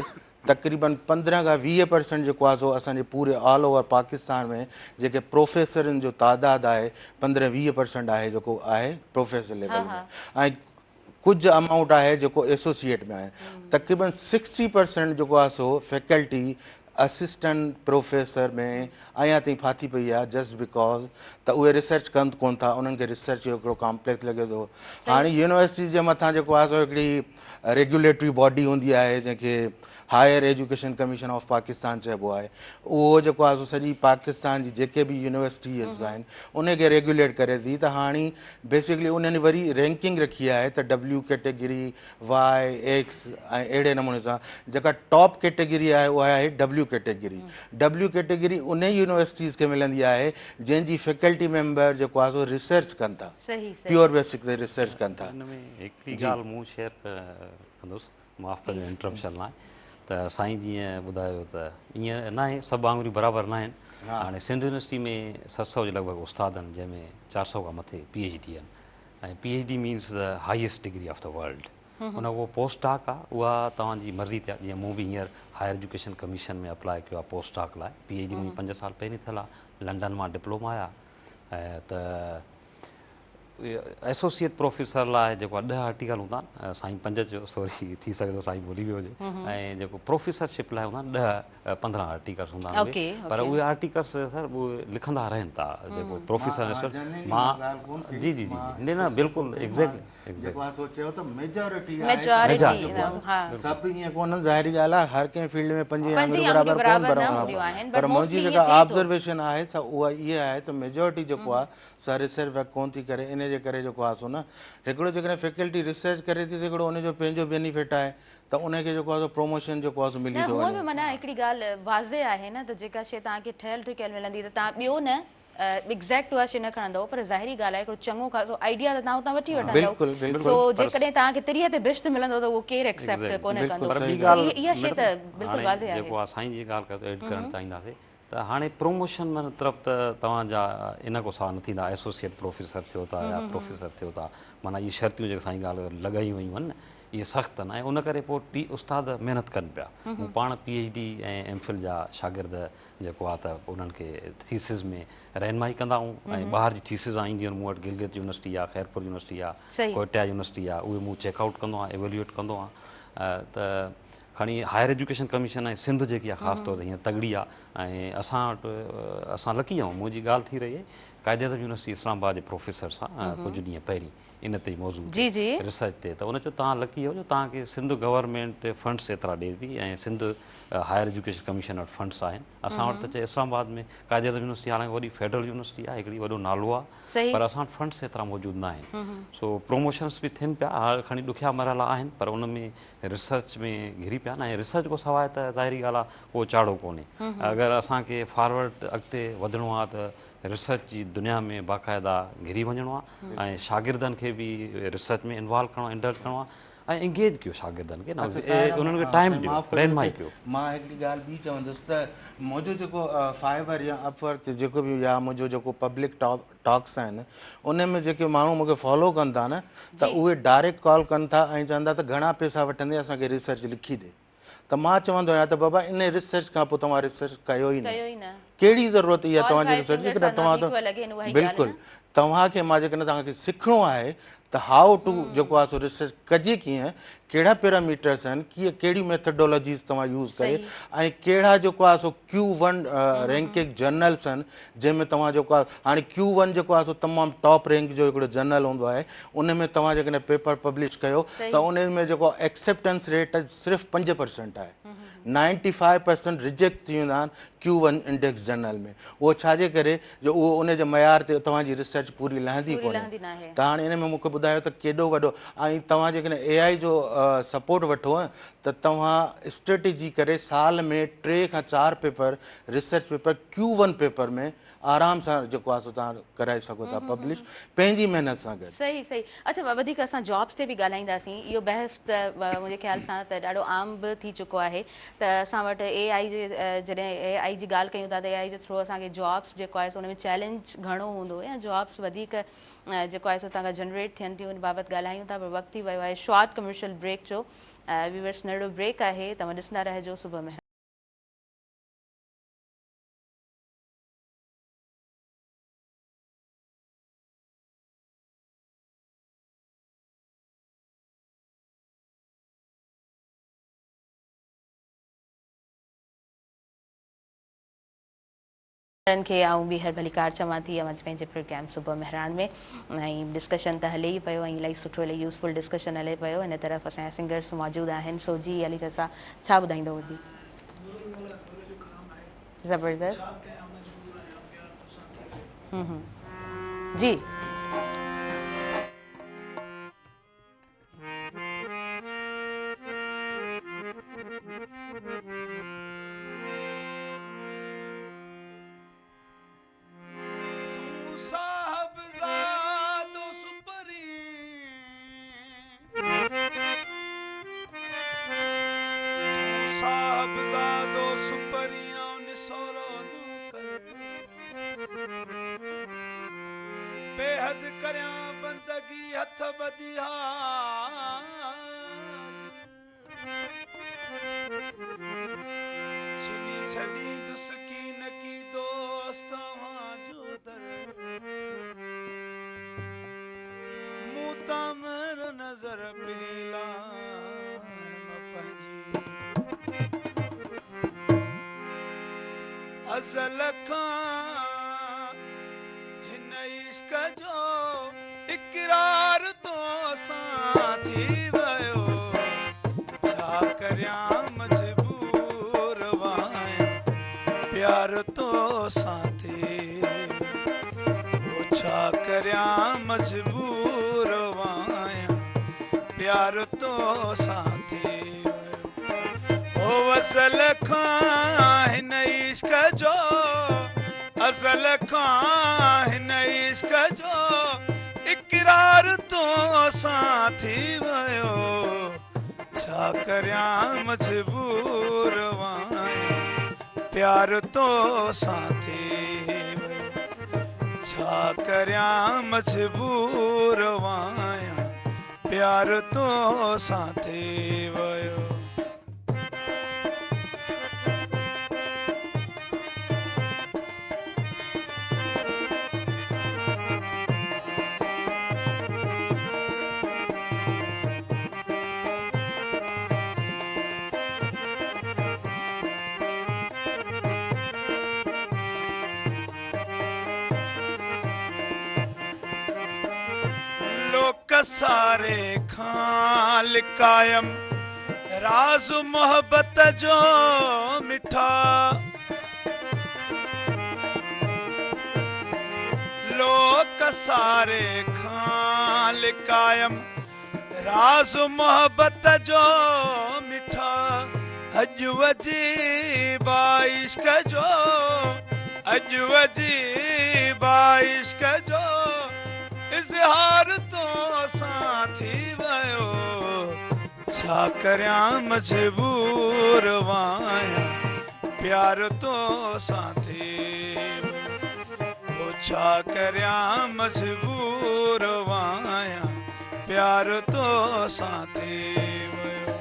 تقريبن 15 کان 20 پرسنٽ جيڪو آهي سو اسان جي پوري آل اوور پاڪستان ۾ جيڪي پروفيسرن جو تعداد آهي 15 20 پرسنٽ آهي جيڪو آهي پروفيسر ليول ۾ ۽ ڪجهه امائونٽ آهي جيڪو ايسوسيئيٽ ۾ آهي تقريبن 60 پرسنٽ جيڪو آهي سو فيڪلٽي اسسٽنٽ پروفيسر ۾ اڃا تائين ڦاٿي پئي آهي جسٽ because ته اهي ريسرچ ڪن ڪون ٿا انهن کي ريسرچ جو هڪڙو ڪامپليڪس لڳي ٿو. هاڻي يونيورسٽي جي مٿان جيڪو آهي سو هڪڙي ريگيوليٽري باڊي هوندي آهي جنهن کي higher education commission of Pakistan چئبو آهي اهو جيڪو آهي سو سڄي پاڪستان جي جيڪي به يونيورسٽيز آهن ان کي ريگيوليٽ ڪري ٿي ته هاڻي بيسڪلي انهن وري رينڪنگ رکي آهي ته ڊبليو ڪيٽيگري واء ايڪس ۽ اهڙي نموني سان جيڪا ٽاپ ڪيٽيگري آهي اها آهي ڊبليو ڪيٽيگري ڊبليو ڪيٽيگري انهي يونيورسٽيز کي ملندي آهي جنهن جي فيڪلٽي ميمبر جيڪو آهي سو ريسرچ ڪن ٿا پيور بيسڪ تي ريسرچ ڪن ٿا. ان ۾ هڪڙي ڳالهه مون شيئر ڪندس معاف ڪجو انٽرپشن لاء ته سائين جيئن ٻڌايو ته ائين ناهي سڀ آڱريون برابر ناهن هاڻي سنڌ يونيورسٽي ۾ 700 جي لڳ ڀڳ استاد آهن جنهن ۾ 400 کان مٿي پي ايڇ ڊي آهن ۽ P H D means the highest degree of the world ان کان پوء پوسٽ ڊاڪ آهي اها توهان جي مرضي تي آهي جيئن مون به هينئر هائر ايجوڪيشن ڪميشن ۾ اپلاء ڪيو آهي پوسٽ ڊاڪ لاء پي ايڇ ڊي منهنجي 5 سال پهرين ٿيل آهي لنڊن مان ڊپلوما آيا ته ايسوسيئيٽ پروفيسر لاء جيڪو آهي 10 آرٽيڪل هوندا آهن سائين 5 چيو سوري ٿي سگهي ٿو سائين ڀلي ويو هجي ۽ جيڪو پروفيسرشپ لاء هوندا آهن 10 15 آرٽيڪلس هوندا آهن پر اهي آرٽيڪلس سر اهي لکندا رهن ٿا جيڪو پروفيسر مان جي جي جي نه نه بلڪل ايگزيڪٽلي جيڪو آهي سو چيو ته ميجارٽي آهي سڀ ائين ڪونهن ظاهري ڳالهه آهي هر ڪنهن فيلڊ ۾ پنج آڱريون برابر ڪونه برابر پر منهنجي جيڪا آبزرويشن آهي سا اها اها آهي ته ميجارٽي جيڪو آهي سا ريسرچ ورڪ ڪونه ٿي ڪري ان جي ڪري جيڪو آهي سو نه هڪڙو جيڪڏهن فيڪلٽي ريسرچ ڪري ٿي ته هڪڙو ان جو پنهنجو بينيفٽ آهي ته ان کي جيڪو آهي سو پروموشن جيڪو آهي سو ملي ٿو وڃي. نه هونء به معنيٰ هڪڙي ڳالهه واضح آهي نه ته جيڪا شيء توهان کي ٺهيل ٺڪيل ملندي ته توهان ٻيو نه ايگزيڪٽ اها شيء نه کڻندؤ پر ظاهري ڳالهه آهي هڪڙو چڱو خاصو آئيڊيا ته توهان اتان وٺي وٺندؤ سو جيڪڏهن توهان کي تريء تي بهشت ملندو ته اهو ڪير ايڪسيپٽ ڪونه ڪندو اها شيء ته بلڪل واضح آهي. جيڪو آهي سائين جي ڳالهه کي ايڊ ڪرڻ چاهينداسين ته هاڻي پروموشن مطلب ته توهان جا ان کان سواء نه ٿيندا ايسوسيئيٽ پروفيسر ٿيو ٿا يا پروفيسر ٿيو ٿا معنيٰ اهي شرطيون جيڪي سائين ڳالهه لڳايون ويون آهن نه اهي سخت آهن ۽ ان ڪري پوء ٽي استاد محنت ڪن پيا مون پاڻ P H D ۽ M Phil جا شاگرد جيڪو آهي ته انهن کي ٿيسز ۾ رهنمائي ڪندا آهيون ۽ ٻاهر جي ٿيسز اينديون آهن مون وٽ گلگت يونيورسٽي آهي خيرپور يونيورسٽي آهي ڪوئٽيا يونيورسٽي آهي اهي مون چيڪ آئوٽ ڪندو آهيان ايويلوئيٽ ڪندو آهيان ته کڻي هائر ايجوڪيشن ڪميشن ۽ سنڌ جيڪي آهي خاص طور تي هينئر تڳڙي آهي ۽ اسان وٽ اسان لڪي آهيون منهنجي ڳالهه ٿي رهي آهي قائد اعظم يونيورسٽي اسلام آباد جي پروفيسر سان ڪجهه ڏينهن پهرين ان تي موضوع تي ريسرچ تي ته ان چيو توهان لڪي آهيو جو توهان کي سنڌ گورنمينٽ فنڊس ايترا ڏئي ٿي ۽ سنڌ هائر ايجوڪيشن ڪميشن وٽ فنڊس آهن اسان وٽ ته چئي اسلام آباد ۾ قائد اعظم يونيورسٽي حالانڪه وڏي فيڊرل يونيورسٽي آهي هڪڙي وڏو نالو آهي پر اسان وٽ فنڊس ايترا موجود نه آهن سو پروموشنس به ٿين پيا کڻي ڏکيا مرحلا آهن پر ان ۾ ريسرچ ۾ گهري پيا آهن ۽ ريسرچ کان سواء ته ظاهري ڳالهه آهي ڪو چاڙهو ڪونهي اگر اسان کي فارورڊ اڳتي وڌڻو آهي ته ريسرچ جي دنيا ۾ باقاعده گهري وڃڻو آهي ۽ شاگردن کي به ريسرچ ۾ انوالو ڪرڻو آهي انڊلج ڪرڻو آهي ۽ انگيج ڪيو شاگردن کي انهن کي ٽائيم ڏيو رهنمائي ڪيو. مان هڪڙي ڳالهه ٻي چوندس ته منهنجو جيڪو فائيور يا اپ ورڪ تي جيڪو به يا منهنجو جيڪو پبلڪ ٽاڪس آهن ان ۾ جيڪي ماڻهو مون کي فالو ڪن ٿا نه ته اهي ڊائريڪٽ ڪال ڪن ٿا ۽ چون ٿا ته گهڻا پئسا وٺندين اسان کي ريسرچ لکي ڏي ته مان چوندو آهيان ته بابا ان ريسرچ کان پوء توهان ريسرچ ڪيو ئي نه ڪهڙي ضرورت اها توهان جي ريسرچ جي جيڪڏهن توهان ته بلڪل توهان کي مان جيڪڏهن توهان کي سکڻو آهي ته how two جيڪو آهي سو ريسرچ ڪجي ڪيئن، ڪهڙا پيراميٽرس آهن، ڪيئن ڪهڙيون ميٿڊالاجيز توهان يوز ڪري ۽ ڪهڙا جيڪو آهي سو ڪيو ون رينڪنگ جرنلس آهن جنهن ۾ توهان جيڪو آهي هاڻي ڪيو ون جيڪو آهي سو تمام ٽاپ رينڪ جو هڪڙو جرنل هوندو آهي ان ۾ توهان جيڪڏهن پيپر پبلش ڪيو ته ان ۾ جيڪو ايڪسيپٽنس ريٽ صرف 5% آهي، 95% ريجيڪٽ ٿي ويندا آهن ڪيو ون انڊيڪس جرنل ۾. اهو ڇا جي ڪري جو اهو ان جي معيار تي توهان جي ريسرچ پوري لهندي ڪونهي. ته هاڻي ان ۾ مون کي ٻڌايو ته ڪيڏو وڏو ۽ توهان جيڪڏهن اي آء جو سپورٽ وٺو ته توهان اسٽريٽجي ڪري سال ۾ 3 کان 4 paper research paper Q one paper ۾ آرام سان جيڪو آهي سو توهان ڪرائي سگهو ٿا پبلش پنهنجي محنت سان گڏ. صحيح صحيح اڇا وڌيڪ اسان جابس تي به ڳالهائينداسين اهو بحث ته منهنجي خيال سان ته ڏاڍو عام به ٿي چڪو آهي ته اسان وٽ اي آء جي جڏهن اي آء جي ڳالهه ڪيون ٿا ته اي آء جي ٿرو اسان کي جابس جيڪو آهي سو ان ۾ چئلينج گهڻو هوندو يا جابس وڌيڪ جيڪو آهي سو اتان کان جنريٽ ٿين ٿيون ان بابت ڳالهايون ٿا پر وقت ٿي ويو آهي شارٽ ڪمرشل بريڪ جو ويورس ننڍڙو بريڪ آهي توهان ڏسندا رهجو صبح مهراڻ. کي آئون ٻيهر ڀليڪار چوان ٿي اوهان جي پنهنجي پروگرام صبح مهراڻ ۾ ۽ ڊسڪشن ته هلي ئي پيو ۽ الاهي سٺو الاهي يوزفل ڊسڪشن هلي پيو هن طرف اسان جا سنگرس موجود آهن سو جي علي رضا ڇا ٻڌائيندو وڌيڪ؟ زبردست جي. بيحد ڪريان بندگي هٿ ٻڌي ڇني ڇڏيندس ڪينڪي دوست اوهان جو در مون تان مهر نظر پرين لاهه پنهنجي ازل کان هن عشق جو اقرار تو سان ٿي ويو، ڇا ڪريان مجبور آهيان پيار تو سان ٿي ويو، ڇا ڪريان مجبور آهيان پيار تو سان ٿي ويو. او ازل کان هن عشق جو، ازل کان هن عشق جو اقرار تو سان ٿي ويو، ڇا ڪريان مجبور آهيان پيار تو سان ٿي ويو، ڇا ڪريان مجبور آهيان پيار تو سان ٿي ويو. لوڪ ساري کان لڪايم راز محبت جو مٺا، لوڪ ساري کان لڪايم راز محبت جو مٺا، اڄ عجيب آ عشق جو، اڄ عجيب آ عشق جو اظهار تو سان ٿي ويو، ڇا ڪريان مجبور آهيان پيار تو سان ٿي ويو، ڇا ڪريان مجبور آهيان پيار تو سان ٿي ويو.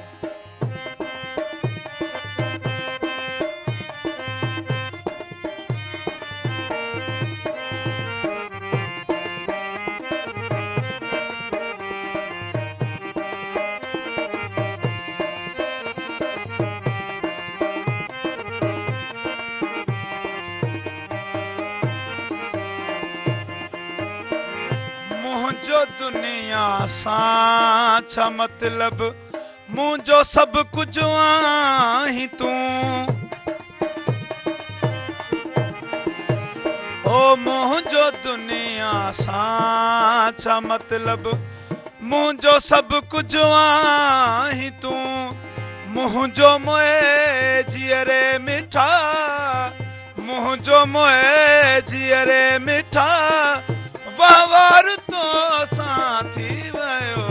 منهنجو دنيا سان ڇا مطلب منهنجو سڀ ڪجهه آهين تون. او منهنجو دنيا سان ڇا مطلب منهنجو سڀ ڪجهه آهين تون. منهنجو موهي جيئري مٺا منهنجو موهي جيئري مٺا وهنوار تو سان ٿي ويو.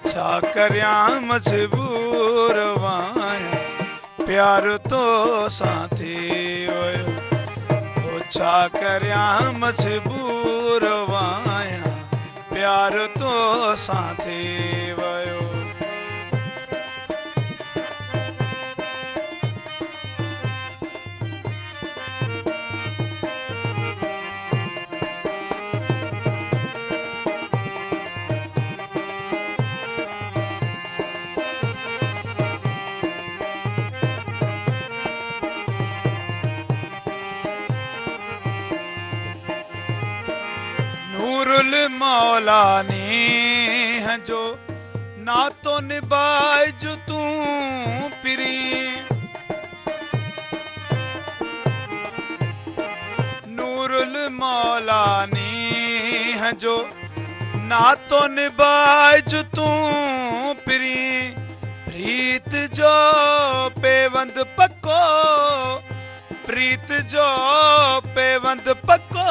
ڇا ڪريان مجبور آهيان پيار تو سان ٿي ويو. او ڇا ڪريان مجبور آهيان پيار تو سان ٿي ويو. نورالمولا نينهن جو ناتو نڀائج تون پرين. نورالمولا نينهن جو ناتو نڀائج تون پرين. پريت جو پيوند پڪو پريت جو پيوند پڪو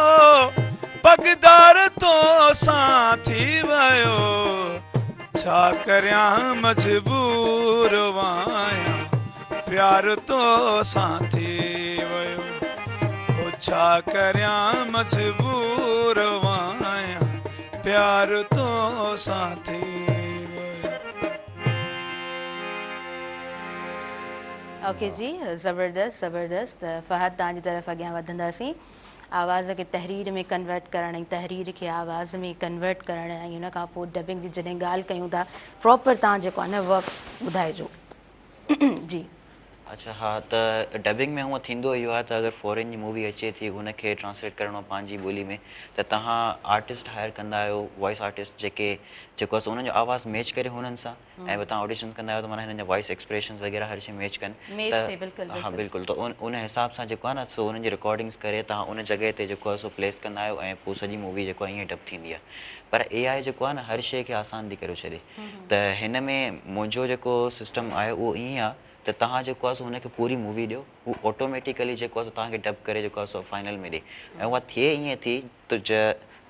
پڳدار تو سان ٿي ويو. ڇا ڪريان مجبور آهيان پيار تو سان ٿي ويو. او ڇا ڪريان مجبور آهيان پيار تو سان ٿي ويو. اوڪي جي زبردست زبردست فهد توهان جي طرف اڳيان وڌنداسين. آواز کي تحرير ۾ ڪنورٽ ڪرڻ ۽ تحرير کي آواز ۾ ڪنورٽ ڪرڻ ۽ ان کان پوء ڊبنگ جي جڏهن ڳالهه ڪيون ٿا پراپر توهان جيڪو آهي نه ورڪ ٻڌائجو جي. اڇا ها ته ڊبنگ ۾ هونء ٿيندو اهو آهي ته اگر فارين جي مووي اچي ٿي ان کي ٽرانسليٽ ڪرڻو آهي پنهنجي ٻولي ۾ ته توهان آرٽسٽ هائر ڪندا آهيو وائس آرٽسٽ جيڪي جيڪو آهي سو انهن جو آواز ميچ ڪري هنن سان ۽ پوء توهان آڊيشنز ڪندا آهيو ته معنيٰ هنن جا وائس ايڪسپريشنز وغيره هر شي ميچ ڪن ته ها بلڪل ته ان حساب سان جيڪو آهي نه سو انهن جي رڪارڊنگز ڪري توهان ان جڳهه تي جيڪو آهي سو پليس ڪندا آهيو ۽ پوء سڄي مووي جيڪو آهي ائين ڊب ٿيندي آهي پر اي آء جيڪو آهي نه هر شي کي آسان ٿي ڪريو ڇڏي ته هن ۾ منهنجو جيڪو سسٽم آهي اهو ائين آهي ته توهان جيڪو آهي سو هن کي پوري مووي ڏيو هو آٽوميٽيڪلي جيڪو آهي سو توهان کي ڊب ڪري جيڪو آهي سو فائنل ۾ ڏي ۽ اها ٿئي ائين ٿي ته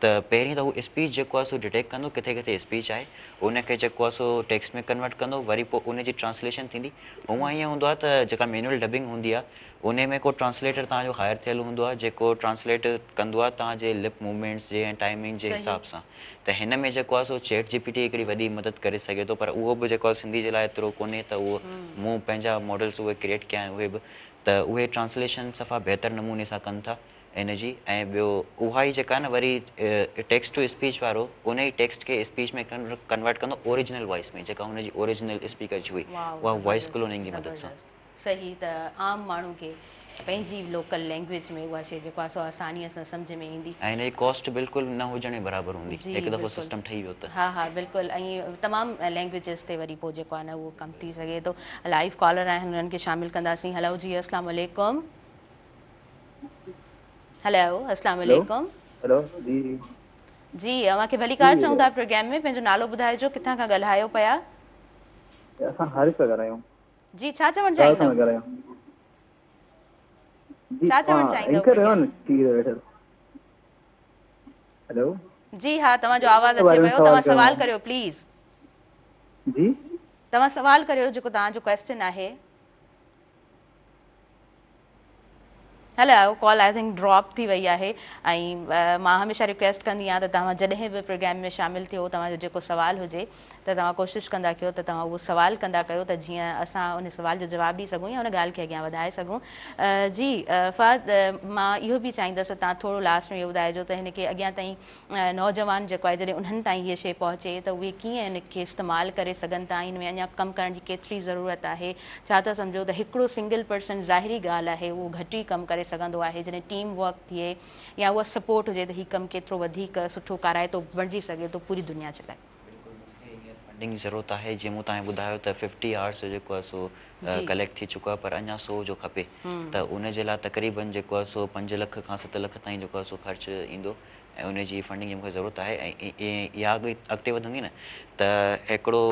ته پهرين ته هو اسپيچ جيڪو آهي سو ڊٽيڪٽ ڪندو ڪٿي ڪٿي اسپيچ آهي ان کي جيڪو آهي سو ٽيڪسٽ ۾ ڪنورٽ ڪندو وري پوء ان جي ٽرانسليشن ٿيندي هونئن ائين هوندو آهي ته جيڪا مينوئل ڊبنگ هوندي آهي ان ۾ ڪو ٽرانسليٽر توهان جو هائر ٿيل هوندو آهي جيڪو ٽرانسليٽ ڪندو آهي توهان جي لپ موومينٽس جي ۽ ٽائمنگ جي حساب سان ته هن ۾ جيڪو آهي سو چيٽ جي پي ٽي هڪڙي وڏي مدد ڪري سگهي ٿو پر اهو به جيڪو آهي سنڌي جي لاء ايترو ڪونهي ته اهو مون پنهنجا ماڊلز اهي ڪريئيٽ ڪيا آهن اهي به ته اهي ٽرانسليشن صفا بهتر نموني سان ڪن ٿا ان جي ۽ ٻيو اها ئي جيڪا آهي نه وري ٽيڪسٽ ٽو اسپيچ وارو ان ئي ٽيڪسٽ کي اسپيچ ۾ ڪنورٽ ڪندو اوريجنل وائس ۾ جيڪا هن جي اوريجنل اسپيڪر جي هئي اها وائس ڪلوننگ جي مدد سان. صحيح ته عام ماڻهو کي پنهنجي لوڪل لينگويج ۾ اها شيء جيڪو آهي سو آسانيء سان سمجهه ۾ ايندي. ۽ ان جي ڪاسٽ بلڪل نه هجڻ جي برابر هوندي جي هڪ دفعو بلڪل سسٽم ٺهي ويو ته. ها ها بلڪل ۽ تمام لينگويجز تي وري پوء جيڪو آهي نه اهو ڪم ٿي سگهي ٿو. لائيو ڪالر آهن انهن کي شامل ڪنداسين. هلو جي اسلام عليڪم. هلو اسلام هلو عليڪم. هلو جي جي اوهان کي ڀليڪار جي چئون ٿا پروگرام ۾ پنهنجو نالو ٻڌائجو ڪٿان کان ڳالهايو پيا. اسان حارث پيا ڳالهايون. جي ڇا چوڻ چاهيندؤ؟ جي ڇا چوڻ چاهيندؤ پروگرام هيلو جي ها توهان جو آواز اچي پيو توهان سوال ڪريو پليز. جي توهان سوال ڪريو جيڪو توهان جو ڪويسچن آهي. هلو ڪال I think drop ٿي وئي آهي ۽ مان هميشه ريڪويسٽ ڪندي آهيان ته توهان جڏهن به پروگرام ۾ شامل ٿيو توهان جو جيڪو سوال هجي ته توهان ڪوشش ڪندا ڪيو ته توهان اهو سوال ڪندا ڪيو ته جيئن اسان ان سوال جو جواب ڏئي سگهون يا ان ڳالهه کي اڳيان وڌائي سگهون جي فهد مان اهو به چاهيندس ته توهان ٿورو لاسٽ ۾ اهو ٻڌائجو ته هن کي اڳيان تائين نوجوان جيڪو آهي جڏهن انهن تائين هيء شيء پهچي ته اهي ڪيئن ان کي استعمال ڪري سگهن ٿا ۽ ان ۾ اڃا ڪم ڪرڻ جي ڪيتري ضرورت آهي ڇا ٿا سمجهو ته هڪڙو سنگل پرسن ظاهري ڳالهه آهي اهو گهٽ ئي ڪم ڪري سگهندو آهي جڏهن ٽيم ورڪ ٿئي يا اها سپورٽ هجي ته هي ڪم ڪيترو وڌيڪ سٺو ڪارائتو بڻجي سگهي ٿو پوري دنيا جي لاء. بلڪل مون کي هينئر فنڊنگ جي ضرورت آهي جيئن مون توهان کي ٻڌايو ته ففٽي آورس جو جيڪو آهي سو ڪليڪٽ ٿي چڪو آهي پر اڃا سو جو کپي ته ان جي لاء تقريبن جيڪو آهي سو پنج لک کان ست لک تائين جيڪو آهي سو خرچ ايندو ۽ ان جي فنڊنگ جي مون کي ضرورت آهي ۽ اها اڳتي وڌندي نه ته هڪڙو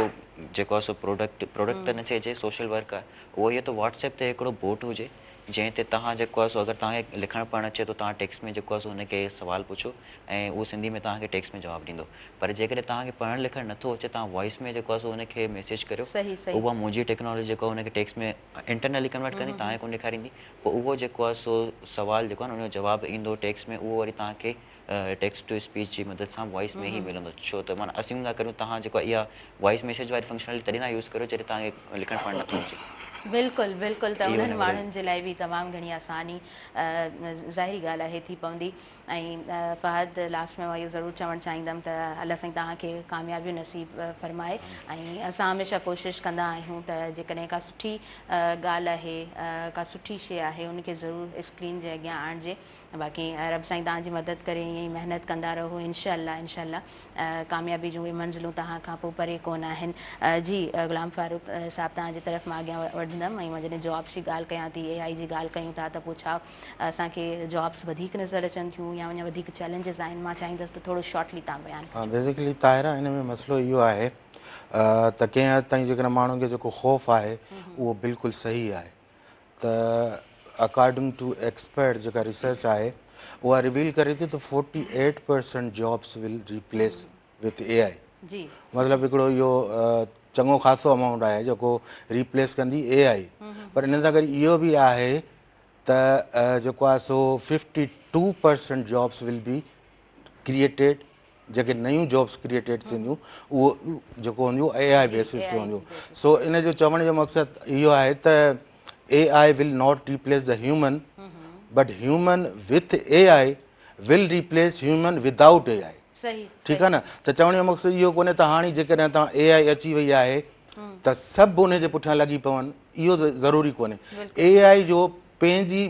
جيڪو آهي سو پروڊڪٽ پروڊڪٽ ته نه چئجي سوشل ورڪ آهي اهو اهو ته واٽس ايپ تي هڪڙو بوٽ هجي جنهن تي توهان جيڪو آهي سو اگر توهان کي لکڻ پڙهڻ اچي ٿو توهان ٽيڪسٽ ۾ جيڪو آهي سو هن کي سوال پڇو ۽ اهو سنڌي ۾ توهان کي ٽيڪسٽ ۾ جواب ڏيندو پر جيڪڏهن توهان کي پڙهڻ لکڻ نٿو اچي توهان وائس ۾ جيڪو آهي سو هن کي ميسيج ڪريو صحيح صحيح. اها منهنجي ٽيڪنالاجي جيڪو آهي هن کي ٽيڪسٽ ۾ انٽرنلي ڪنورٽ ڪندي توهان کي ڪونه ڏيکاريندي پوء اهو جيڪو آهي سو سوال جيڪو آهي نه ان جو جواب ايندو ٽيڪسٽ ۾ اهو وري توهان کي ٽيڪسٽ ٽو اسپيچ جي مدد سان وائس ۾ ئي ملندو ڇو ته معنيٰ اسيوم ٿا ڪريون توهان جيڪو آهي اها وائس ميسيج واري فنڪشنالٽي تڏهن ٿا يوز ڪريو جڏهن توهان کي لکڻ پڙهڻ نٿو اچي. بلڪل بلڪل ته اهو انهن هن ماڻهن جي لاء به تمام گهڻي آساني ظاهري ڳالهه آهي ٿي پوندي ۽ فهد لاسٽ ۾ مان اهو ضرور چوڻ چاهيندم ته الله سائين توهان کي ڪاميابيون نصيب فرمائي ۽ اسان هميشه ڪوشش ڪندا آهيون ته جيڪڏهن ڪا سٺي ڳالهه آهي ڪا سٺي شي آهي ان کي ضرور اسڪرين جي اڳيان آڻجي باقي رب سائين توهان جي مدد ڪري ائين ئي محنت ڪندا رهو انشاء الله انشاء الله ڪاميابي جون اهي منزلون توهان کان پوء پري ڪونه آهن جي غلام فاروق صاحب توهان جي طرف مان اڳيان وڌندم ۽ مان جڏهن جابس جي ڳالهه ڪيان ٿي اي آء جي ڳالهه ڪيون ٿا ته پوء ڇا اسان کي جابس وڌيڪ نظر اچن ٿيون يا اڃا وڌيڪ چئلينجز آهن مان چاهيندس ته ٿورو شارٽلي توهان بيان ڪجو. بيسيڪلي طاهره ان ۾ مسئلو اهو آهي ته ڪنهن حد تائين جيڪڏهن ماڻهن کي جيڪو خوف آهي اهو بلڪل صحيح آهي ته اڪارڊنگ ٽو ايڪسپرٽ جيڪا ريسرچ آهي اها ريويل ڪري ٿي ته 48% jobs will replace with A I مطلب هڪڙو اهو چڱو خاصو امائونٽ آهي جيڪو ريپليس ڪندي اي آء پر ان سان گڏ اهو به آهي ته جيڪو آهي سو 52% جابس ول بي ڪريئيٽيڊ جيڪي نيون جابس ڪريئيٽيڊ ٿينديون اهو جيڪو هونديون اي آء بيسس تي هونديون سو ان جو چوڻ جو مقصد اهو آهي ته A I will not replace the human but human with A I will replace human without A I ٺيڪ آهي نه ته چوڻ جو مقصد اهو ڪونهي ته هاڻي جيڪڏهن توهان اي آء اچي وئي آهي ته سڀ ان جي پٺيان لڳي پون اهو ضروري ڪونهي اي آء جو پنهنجي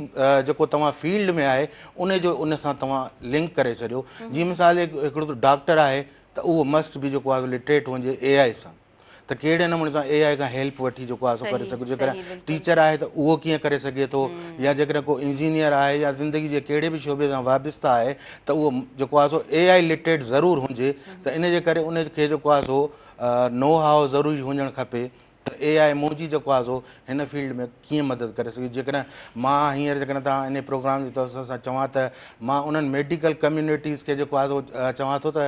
جيڪو توهان فيلڊ ۾ آهي ان جو ان سان توهان لنڪ ڪري ڇڏيو جيئن مثال هڪڙو ڊاڪٽر آهي ته اهو مسٽ بي جيڪو آهي لٽريٽ هجي اي آء سان ته ڪهڙي نموني سان اي آء کان هيلپ وٺي جيڪو آهي سو ڪري سگهي جيڪڏهن ٽيچر آهي ته اهو ڪيئن ڪري سگهي ٿو يا جيڪڏهن ڪو انجنيئر آهي يا زندگي جي ڪهڙي به شعبي سان وابسته آهي ته اهو جيڪو آهي سو اي آء لٽريٽ ضرور هجي ته ان جي ڪري ان کي جيڪو آهي سو نو هاء ضروري هجڻ کپي ته اي آء منهنجي جيڪو آهي سو هن فيلڊ ۾ ڪيئن مدد ڪري سگهي جيڪڏهن مان هينئر جيڪڏهن توهان انهي پروگرام جي توسط سان چوان ته مان انهن ميڊيڪل ڪميونٽيز کي جيڪو آهي سو چوان ٿو ته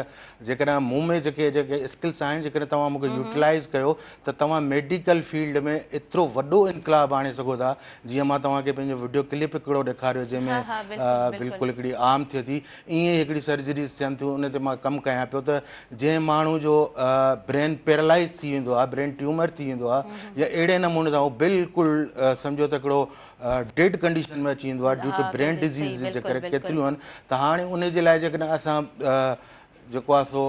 جيڪڏهن مون ۾ جيڪي جيڪي اسڪلس آهن جيڪڏهن توهان مون کي يوٽيلائز ڪيو ته توهان ميڊيڪل فيلڊ ۾ ايترو وڏو انقلاب آڻي سگهو ٿا جيئن مان توهان کي پنهنجو وڊيو ڪلپ هڪڙو ڏيکاريو جنهن ۾ بلڪل هڪڙي عام ٿئي ٿي ائين ئي هڪڙي سرجريز ٿين ٿيون ان تي مان ڪم ڪيان پيو ته جنهن ماڻهو جو برين پيرالائز ٿي ويندو آهي برين ٽيومر ٿي ويندو آهي يا اهڙي نموني سان هو بلڪل سمجهو ته هڪڙو ڊيڊ ڪنڊيشن ۾ اچي ويندو آهي ڊيو ٽو برين ڊزيز جي ڪري ڪيتريون آهن ته هاڻي ان جي لاء جيڪڏهن اسان جيڪو آهي سو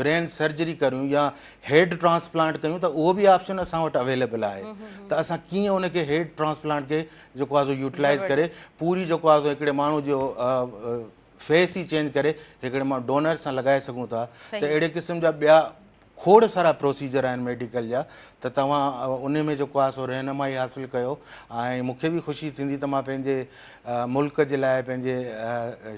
برين سرجري ڪريون يا هيڊ ٽرانسپلانٽ ڪيون ته اهو به آپشن اسان وٽ اويليبل آهي ته اسان ڪيئن ان کي هيڊ ٽرانسپلانٽ کي جيڪو آهي سو يوٽيلائز ڪري پوري جيڪو آهي سو هڪڙي ماڻهو جو فيس ئي چينج ڪري هڪڙي ماڻهو ڊونر سان لڳائي سگهون ٿا ته اهڙي قسم جا ٻيا کوڙ سارا پروسيجر آهن ميڊيڪل جا ته توهان ان ۾ جيڪو آهي سو رهنمائي حاصل ڪيو ۽ مون کي به خوشي ٿيندي ته مان پنهنجي ملڪ جي لاء پنهنجي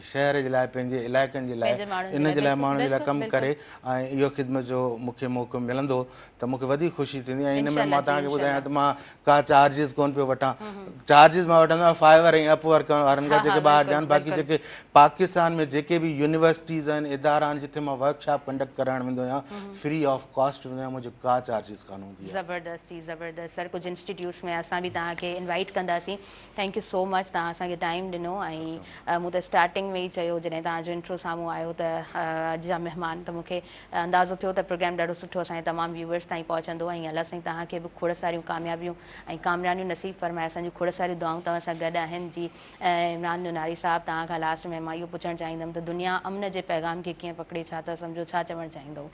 شهر جي لاء پنهنجي علائقن جي لاء ان جي لاء ماڻهن جي لاء ڪم ڪري ۽ اهو خدمت جو مون کي موقعو ملندو ته مون کي وڌيڪ خوشي ٿيندي ۽ ان ۾ مان توهان کي ٻڌايان ته مان ڪا چارجز ڪون پيو وٺان چارجز مان وٺندو آهيان فائيور ۽ اپ ورڪ وارن کان جيڪي ٻاهر جا آهن باقي جيڪي پاڪستان ۾ جيڪي به يونيورسٽيز آهن ادارا آهن جتي مان ورڪشاپ ڪنڊڪٽ ڪرائڻ ويندو آهيان فري آف ڪاسٽ ويندو آهيان منهنجي ڪا چارجز ڪانه هوندي آهي. زبردست جي زبردست سر ڪجهه انسٽيٽيوٽس ۾ اسان به توهان کي انوائيٽ ڪنداسين thank you سو مچ توهان اسان کي ٽائيم ڏنو ۽ مون ته اسٽارٽنگ ۾ ئي چيو جڏهن توهان جو انٽرو سامهون آيو ته اڄ جا مهمان ته مون کي اندازو ٿيو ته پروگرام ڏاڍو سٺو اسان جي تمام ويوئرس تائين پهچندو ۽ الله سائين توهان کي به کوڙ ساريون ڪاميابيون ۽ ڪامرانيون نصيب فرمائي اسان جون کوڙ ساريون دعائون توهان سان گڏ آهن جي عمران نوناري صاحب توهان کان لاسٽ ۾ مان اهو پڇڻ چاهيندم ته دنيا امن جي پيغام کي ڪيئن پڪڙي ڇا ٿا سمجهو ڇا چوڻ چاهيندو.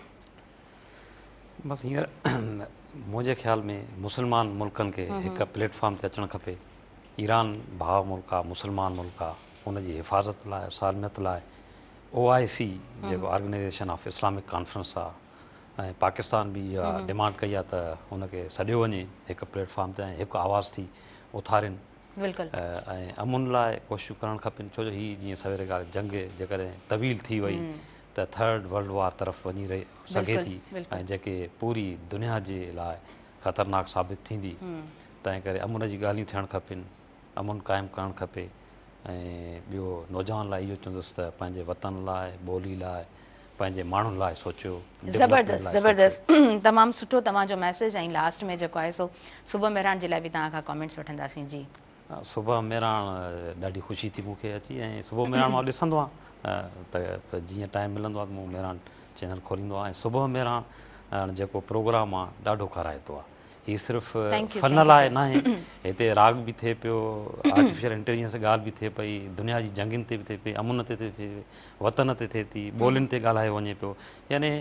بس هينئر منهنجي خيال ۾ مسلمان ملڪن کي هڪ پليٽ فارم تي اچڻ کپي. ايران ڀاء ملڪ آ، مسلمان ملڪ آ، ان جي حفاظت لاء سالميت لاء او آء سي جيڪو آرگنائيزيشن آف اسلامڪ ڪانفرنس آ ۽ پاڪستان به اها ڊمانڊ ڪئي آ ته ان کي سڏيو وڃي هڪ پليٽ فارم تي ۽ هڪ آواز ٿي اٿارين بلڪل ۽ امن لاء ڪوششون ڪرڻ کپن ڇو جو هي جيئن سوير ڳالهه جنگ جيڪڏهن طويل ٿي وئي ته ٿرڊ ورلڊ وار طرف وڃي رهي سگهي ٿي ۽ جيڪي پوري دنيا جي لاء خطرناڪ ثابت ٿيندي تنهن ڪري امن جي ڳالهيون ٿيڻ کپن امن قائم ڪرڻ کپي ۽ ٻيو نوجوان لاء اهو چوندس ته پنهنجي وطن لاء ٻولي لاء پنهنجي ماڻهن لاء سوچيو زبردست زبردست تمام سٺو توهان جو ميسيج ۽ لاسٽ ۾ جيڪو آهي سو صبح مهراڻ جي لاء به توهان کان ڪامينٽس وٺنداسين جي. صبح مهراڻ ڏاڍي خوشي ٿي مون کي اچي ۽ صبح مهراڻ مان ڏسندو آهيان ته جيئن ٽائيم ملندو آهي ته مون مهراڻ چينل کوليندو آهيان ۽ صبح مهراڻ جيڪو پروگرام آهي ڏاڍو ڪارائتو آهي هي صرف فن لاء ناهي هتي راڳ به ٿئي پيو آرٽيفيشل انٽيليجنس تي ڳالهه به ٿئي پئي دنيا جي جنگين تي به ٿئي پئي امن تي ٿئي پئي وطن تي ٿئي ٿي ٻولين تي ڳالهايو وڃي پيو يعني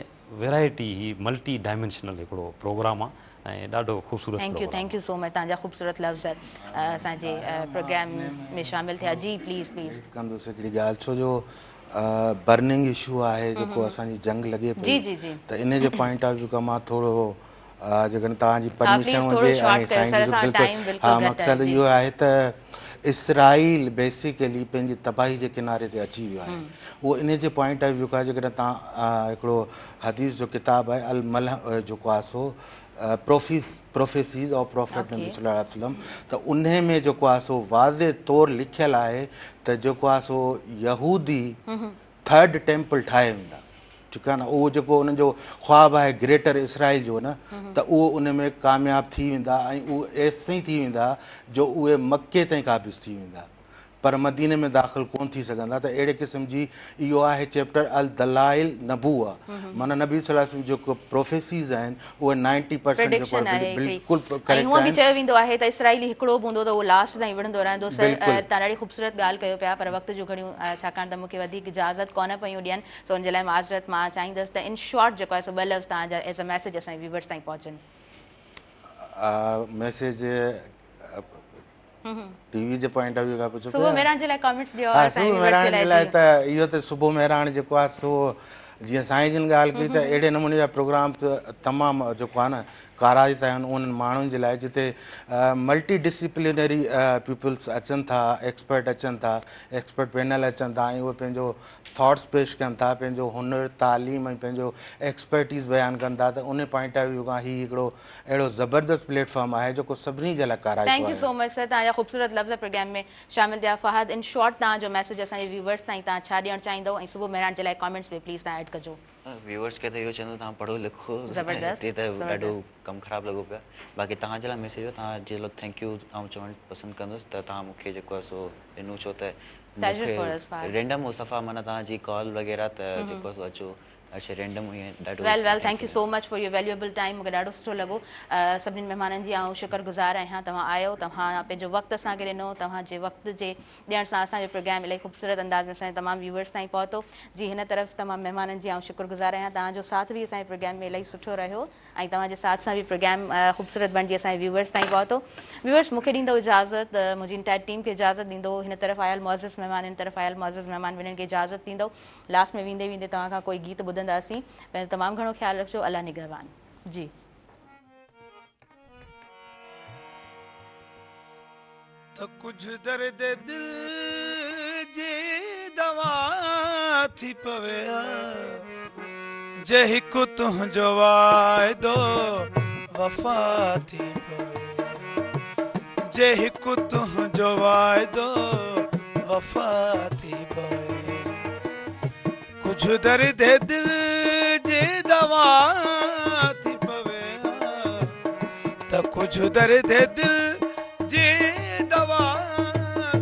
ويرائٽي هي ملٽي ڊائمينشنل هڪڙو پروگرام آهي ۽ ڏاڍو خوبصورت thank you programme thank you so much توهان جا خوبصورت لفظ اسان جي پروگرام ۾ شامل ٿيا جي پليز پليز. ايڊ ڪندس هڪڙي ڳالهه ڇو جو برننگ اشو آهي جيڪو اسان جي جنگ لڳي جي پئي جي جي ته ان جي پوائنٽ آف ويو کان مان ٿورو جيڪڏهن توهان جي ها پرميشن پليز ٿورو هجي شارٽ ۽ ڪيو سائين سر جي اسان وٽ بلڪل ٽائيم بلڪل ها گهٽ آهي مقصد جي اهو آهي ته اسرائيل بيسيڪلي پنهنجي تباهي جي ڪناري تي اچي ويو آهي اهو ان جي پوائنٽ آف ويو کان جيڪڏهن توهان هڪڙو حديث جو ڪتاب آهي الملح جيڪو آهي سو پروفيس پروفيسيز آف پروفيٽ نبي صلي الله عليه وسلم ته انهي ۾ جيڪو آهي سو واضح طور لکيل آهي ته جيڪو آهي سو يهودي ٿرڊ ٽيمپل ٺاهي ويندا ٺيڪ آهي نه اهو جيڪو انهن جو خواب آهي گريٽر اسرائيل جو نه ته اهو ان ۾ ڪامياب ٿي ويندا ۽ اهو ايستائين ٿي ويندا جو اهي مڪي تائين قابض ٿي ويندا پر مديني ۾ داخل ڪونه ٿي سگهندا ته اهڙي قسم جي اهو آهي چيپٽر الدلائل نبوه معنيٰ نبي صلي الله عليه وسلم جيڪو پروفيسيز آهن اهي نائنٽي پرسنٽ جيڪو پريڊڪشن آهي هڪڙي بلڪل ۽ ڪريڪٽ هونء به آهن چيو ويندو آهي ته اسرائيلي هڪڙو به هوندو ته اهو لاسٽ تائين وڙهندو رهندو سر بلڪل توهان ڏاڍي خوبصورت ڳالهه ڪيو پيا پر وقت جون گهڙيون ڇاڪاڻ ته مون کي وڌيڪ اجازت ڪونه پيون ڏين سو ان جي لاء معذرت مان چاهيندس ته ان شارٽ جيڪو آهي سو ٻه لفظ توهان جا ايز ا ميسيج اسان جي ويورز تائين پهچن. ميسيج ٽي وي جي پوائنٽ آف ويو کان پڇو صبح مهراڻ جي لاء ڪامينٽس ڏيو ها صبح مهراڻ جي لاء ته اهو ته صبح مهراڻ جيڪو آهي سو جيئن سائين جن ڳالهه ڪئي ته اهڙي نموني جا پروگرام ته تمام جيڪو آهي نه ڪارائتا آهن انهن ماڻهن جي لاء جتي ملٽي ڊسپلنري پيپلس اچن ٿا ايڪسپرٽ اچن ٿا ايڪسپرٽ پينل اچن ٿا ۽ اهي پنهنجو ٿاٽس پيش ڪن ٿا پنهنجو هنر تعليم ۽ پنهنجو ايڪسپرٽيز بيان ڪن ٿا ته ان پوائنٽ آف ويو کان هي هڪڙو اهڙو زبردست پليٽ فارم آهي جيڪو سڀني جي لاء ڪارائتو thank you آهي. سو مچ سر توهان جا خوبصورت لفظ پروگرام ۾ شامل ٿيا فهد ان شارٽ توهان جو ميسيج اسان جي ويوورس تائين توهان ڇا ڏيڻ چاهيندؤ ۽ صبح مهراڻ جي لاء ڪامينٽس به پليز توهان ايڊ ڪجو. ويوورس کي ته اهو چوندس توهان پڙهو لکو زبردست هتي ته ڏاڍو زبردست. ڪم خراب لڳو پيو آهي باقي توهان جي لاء ميسيج هو توهان جي لاء thank you آئون چوڻ پسند ڪندس ته توهان مون کي جيڪو آهي سو ڏنو ڇو ته مون Pleasure کي for us Fahad. Random هو صفا معنيٰ توهان جي ڪال وغيره ته جيڪو آهي سو اچو اڇا رينڊم هئي ڏاڍو well well thank you so much for your valuable time مونکي ڏاڍو سٺو لڳو سڀني مهمانن جي آئون شڪر گذار آهيان توهان آيو توهان پنهنجو وقت اسان کي ڏنو توهان جي وقت جي ڏيڻ سان اسان جو پروگرام الاهي خوبصورت انداز ۾ اسان جي تمام ويورز تائين پهتو جي هن طرف تمام مهمانن جي آئون شڪر گذار آهيان توهان جو ساٿ به اسان جي پروگرام ۾ الاهي سٺو رهيو ۽ توهان جي ساٿ سان به پروگرام خوبصورت بڻجي اسان جي ويورز تائين پهتو ويورز مونکي ڏيندو اجازت منهنجي انٽائر ٽيم کي اجازت ڏيندو هن طرف آيل معزز مهمان هن طرف آيل معزز مهمان ٻنهين کي اجازت ڏيندو لاسٽ ۾ ويندي ويندي توهان کان ڪوئي گيت ٻڌنداسين پنهنجو تمام گهڻو خيال رکجو الله نگهبان جي. ته ڪجهه درد دل جي دوا ٿي پوي ها جي هڪ تنهنجو واعدو وفا ٿي پوي جي هڪ تنهنجو واعدو وفا ٿي پوي ڪجهه درد دل جي دوا ٿي پوي ها ته ڪجهه درد دل جي دوا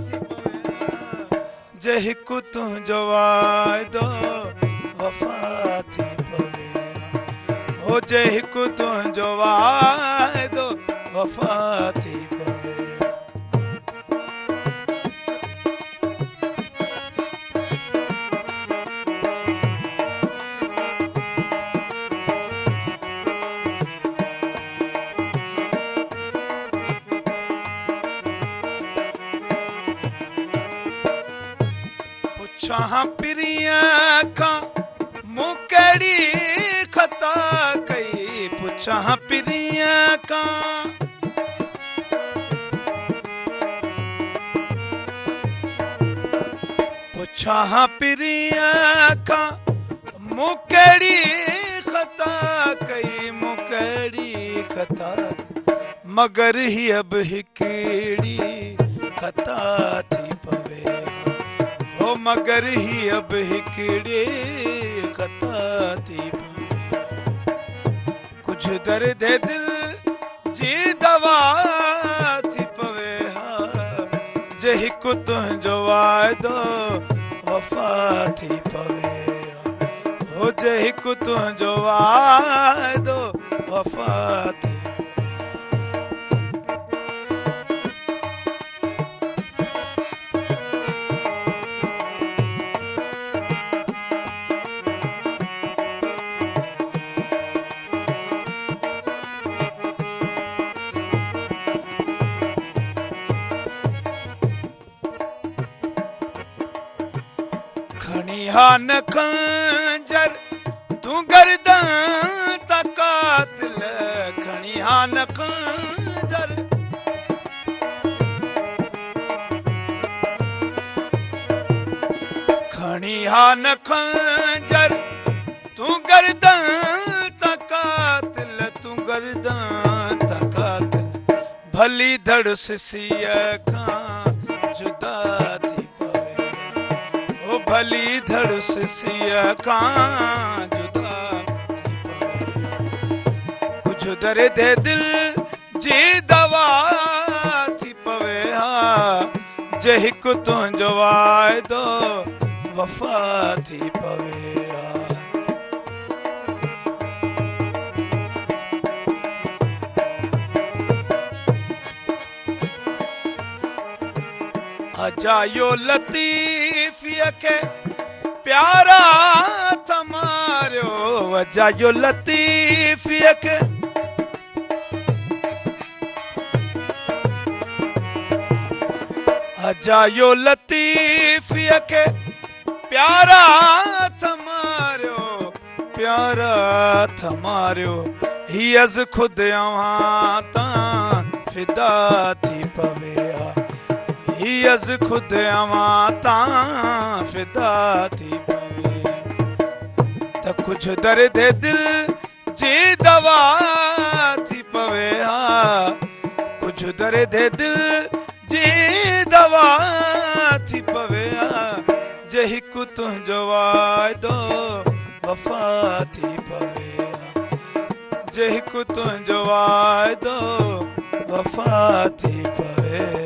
ٿي پوي ها جي هڪ تنهنجو واعدو وفا ٿي پوي ها هو جي هڪ تنهنجو واعدو وفا ٿي پوي ها. پڇان پرينء کان مون ڪهڙي خطا ڪئي پڇان پرينء کان پڇان پرينء کان مون ڪهڙي خطا ڪئي مون ڪهڙي خطا مگر هيء به هڪڙي خطا ٿي پوي ها هو مگر هيء به هڪڙي خطا ٿي پوي ها ڪجهه درد دل جي دوا ٿي پوي ها جي هڪ تنهنجو واعدو وفا ٿي پوي ها هو جي هڪ تنهنجو واعدو وفا ٿي کڻي ها نه خنجر تون گردن تان قاتل کڻي ها نه خنجر کڻي ها نه خنجر تون گردن تان قاتل تون گردن تان قاتل ڀلي ڌڙ سسيء کان جدا ٿي پوي ها ڀلي ڌڙ سسيء کان جدا ٿي پوي ڪجهه درد دل جي دوا ٿي پوي ها جي هڪ تنهنجو واعدو وفا ٿي پوي ها. اجايو لطيفيء کي پيارا ٿا ماريو اجايو لطيفيء کي اجايو لطيفيء کي پيارا ٿا ماريو پيارا ٿا ماريو هي از خود اوهان تان فدا ٿي پوي ها هي از خود اوهان تان فدا ٿي پوي ته ڪجهه درد دل جي دوا ٿي پوي ها ڪجهه درد دل جي دوا ٿي پوي ها جي هڪ تنهنجو واعدو وفا ٿي پوي ها جي هڪ تنهنجو واعدو وفا ٿي پوي.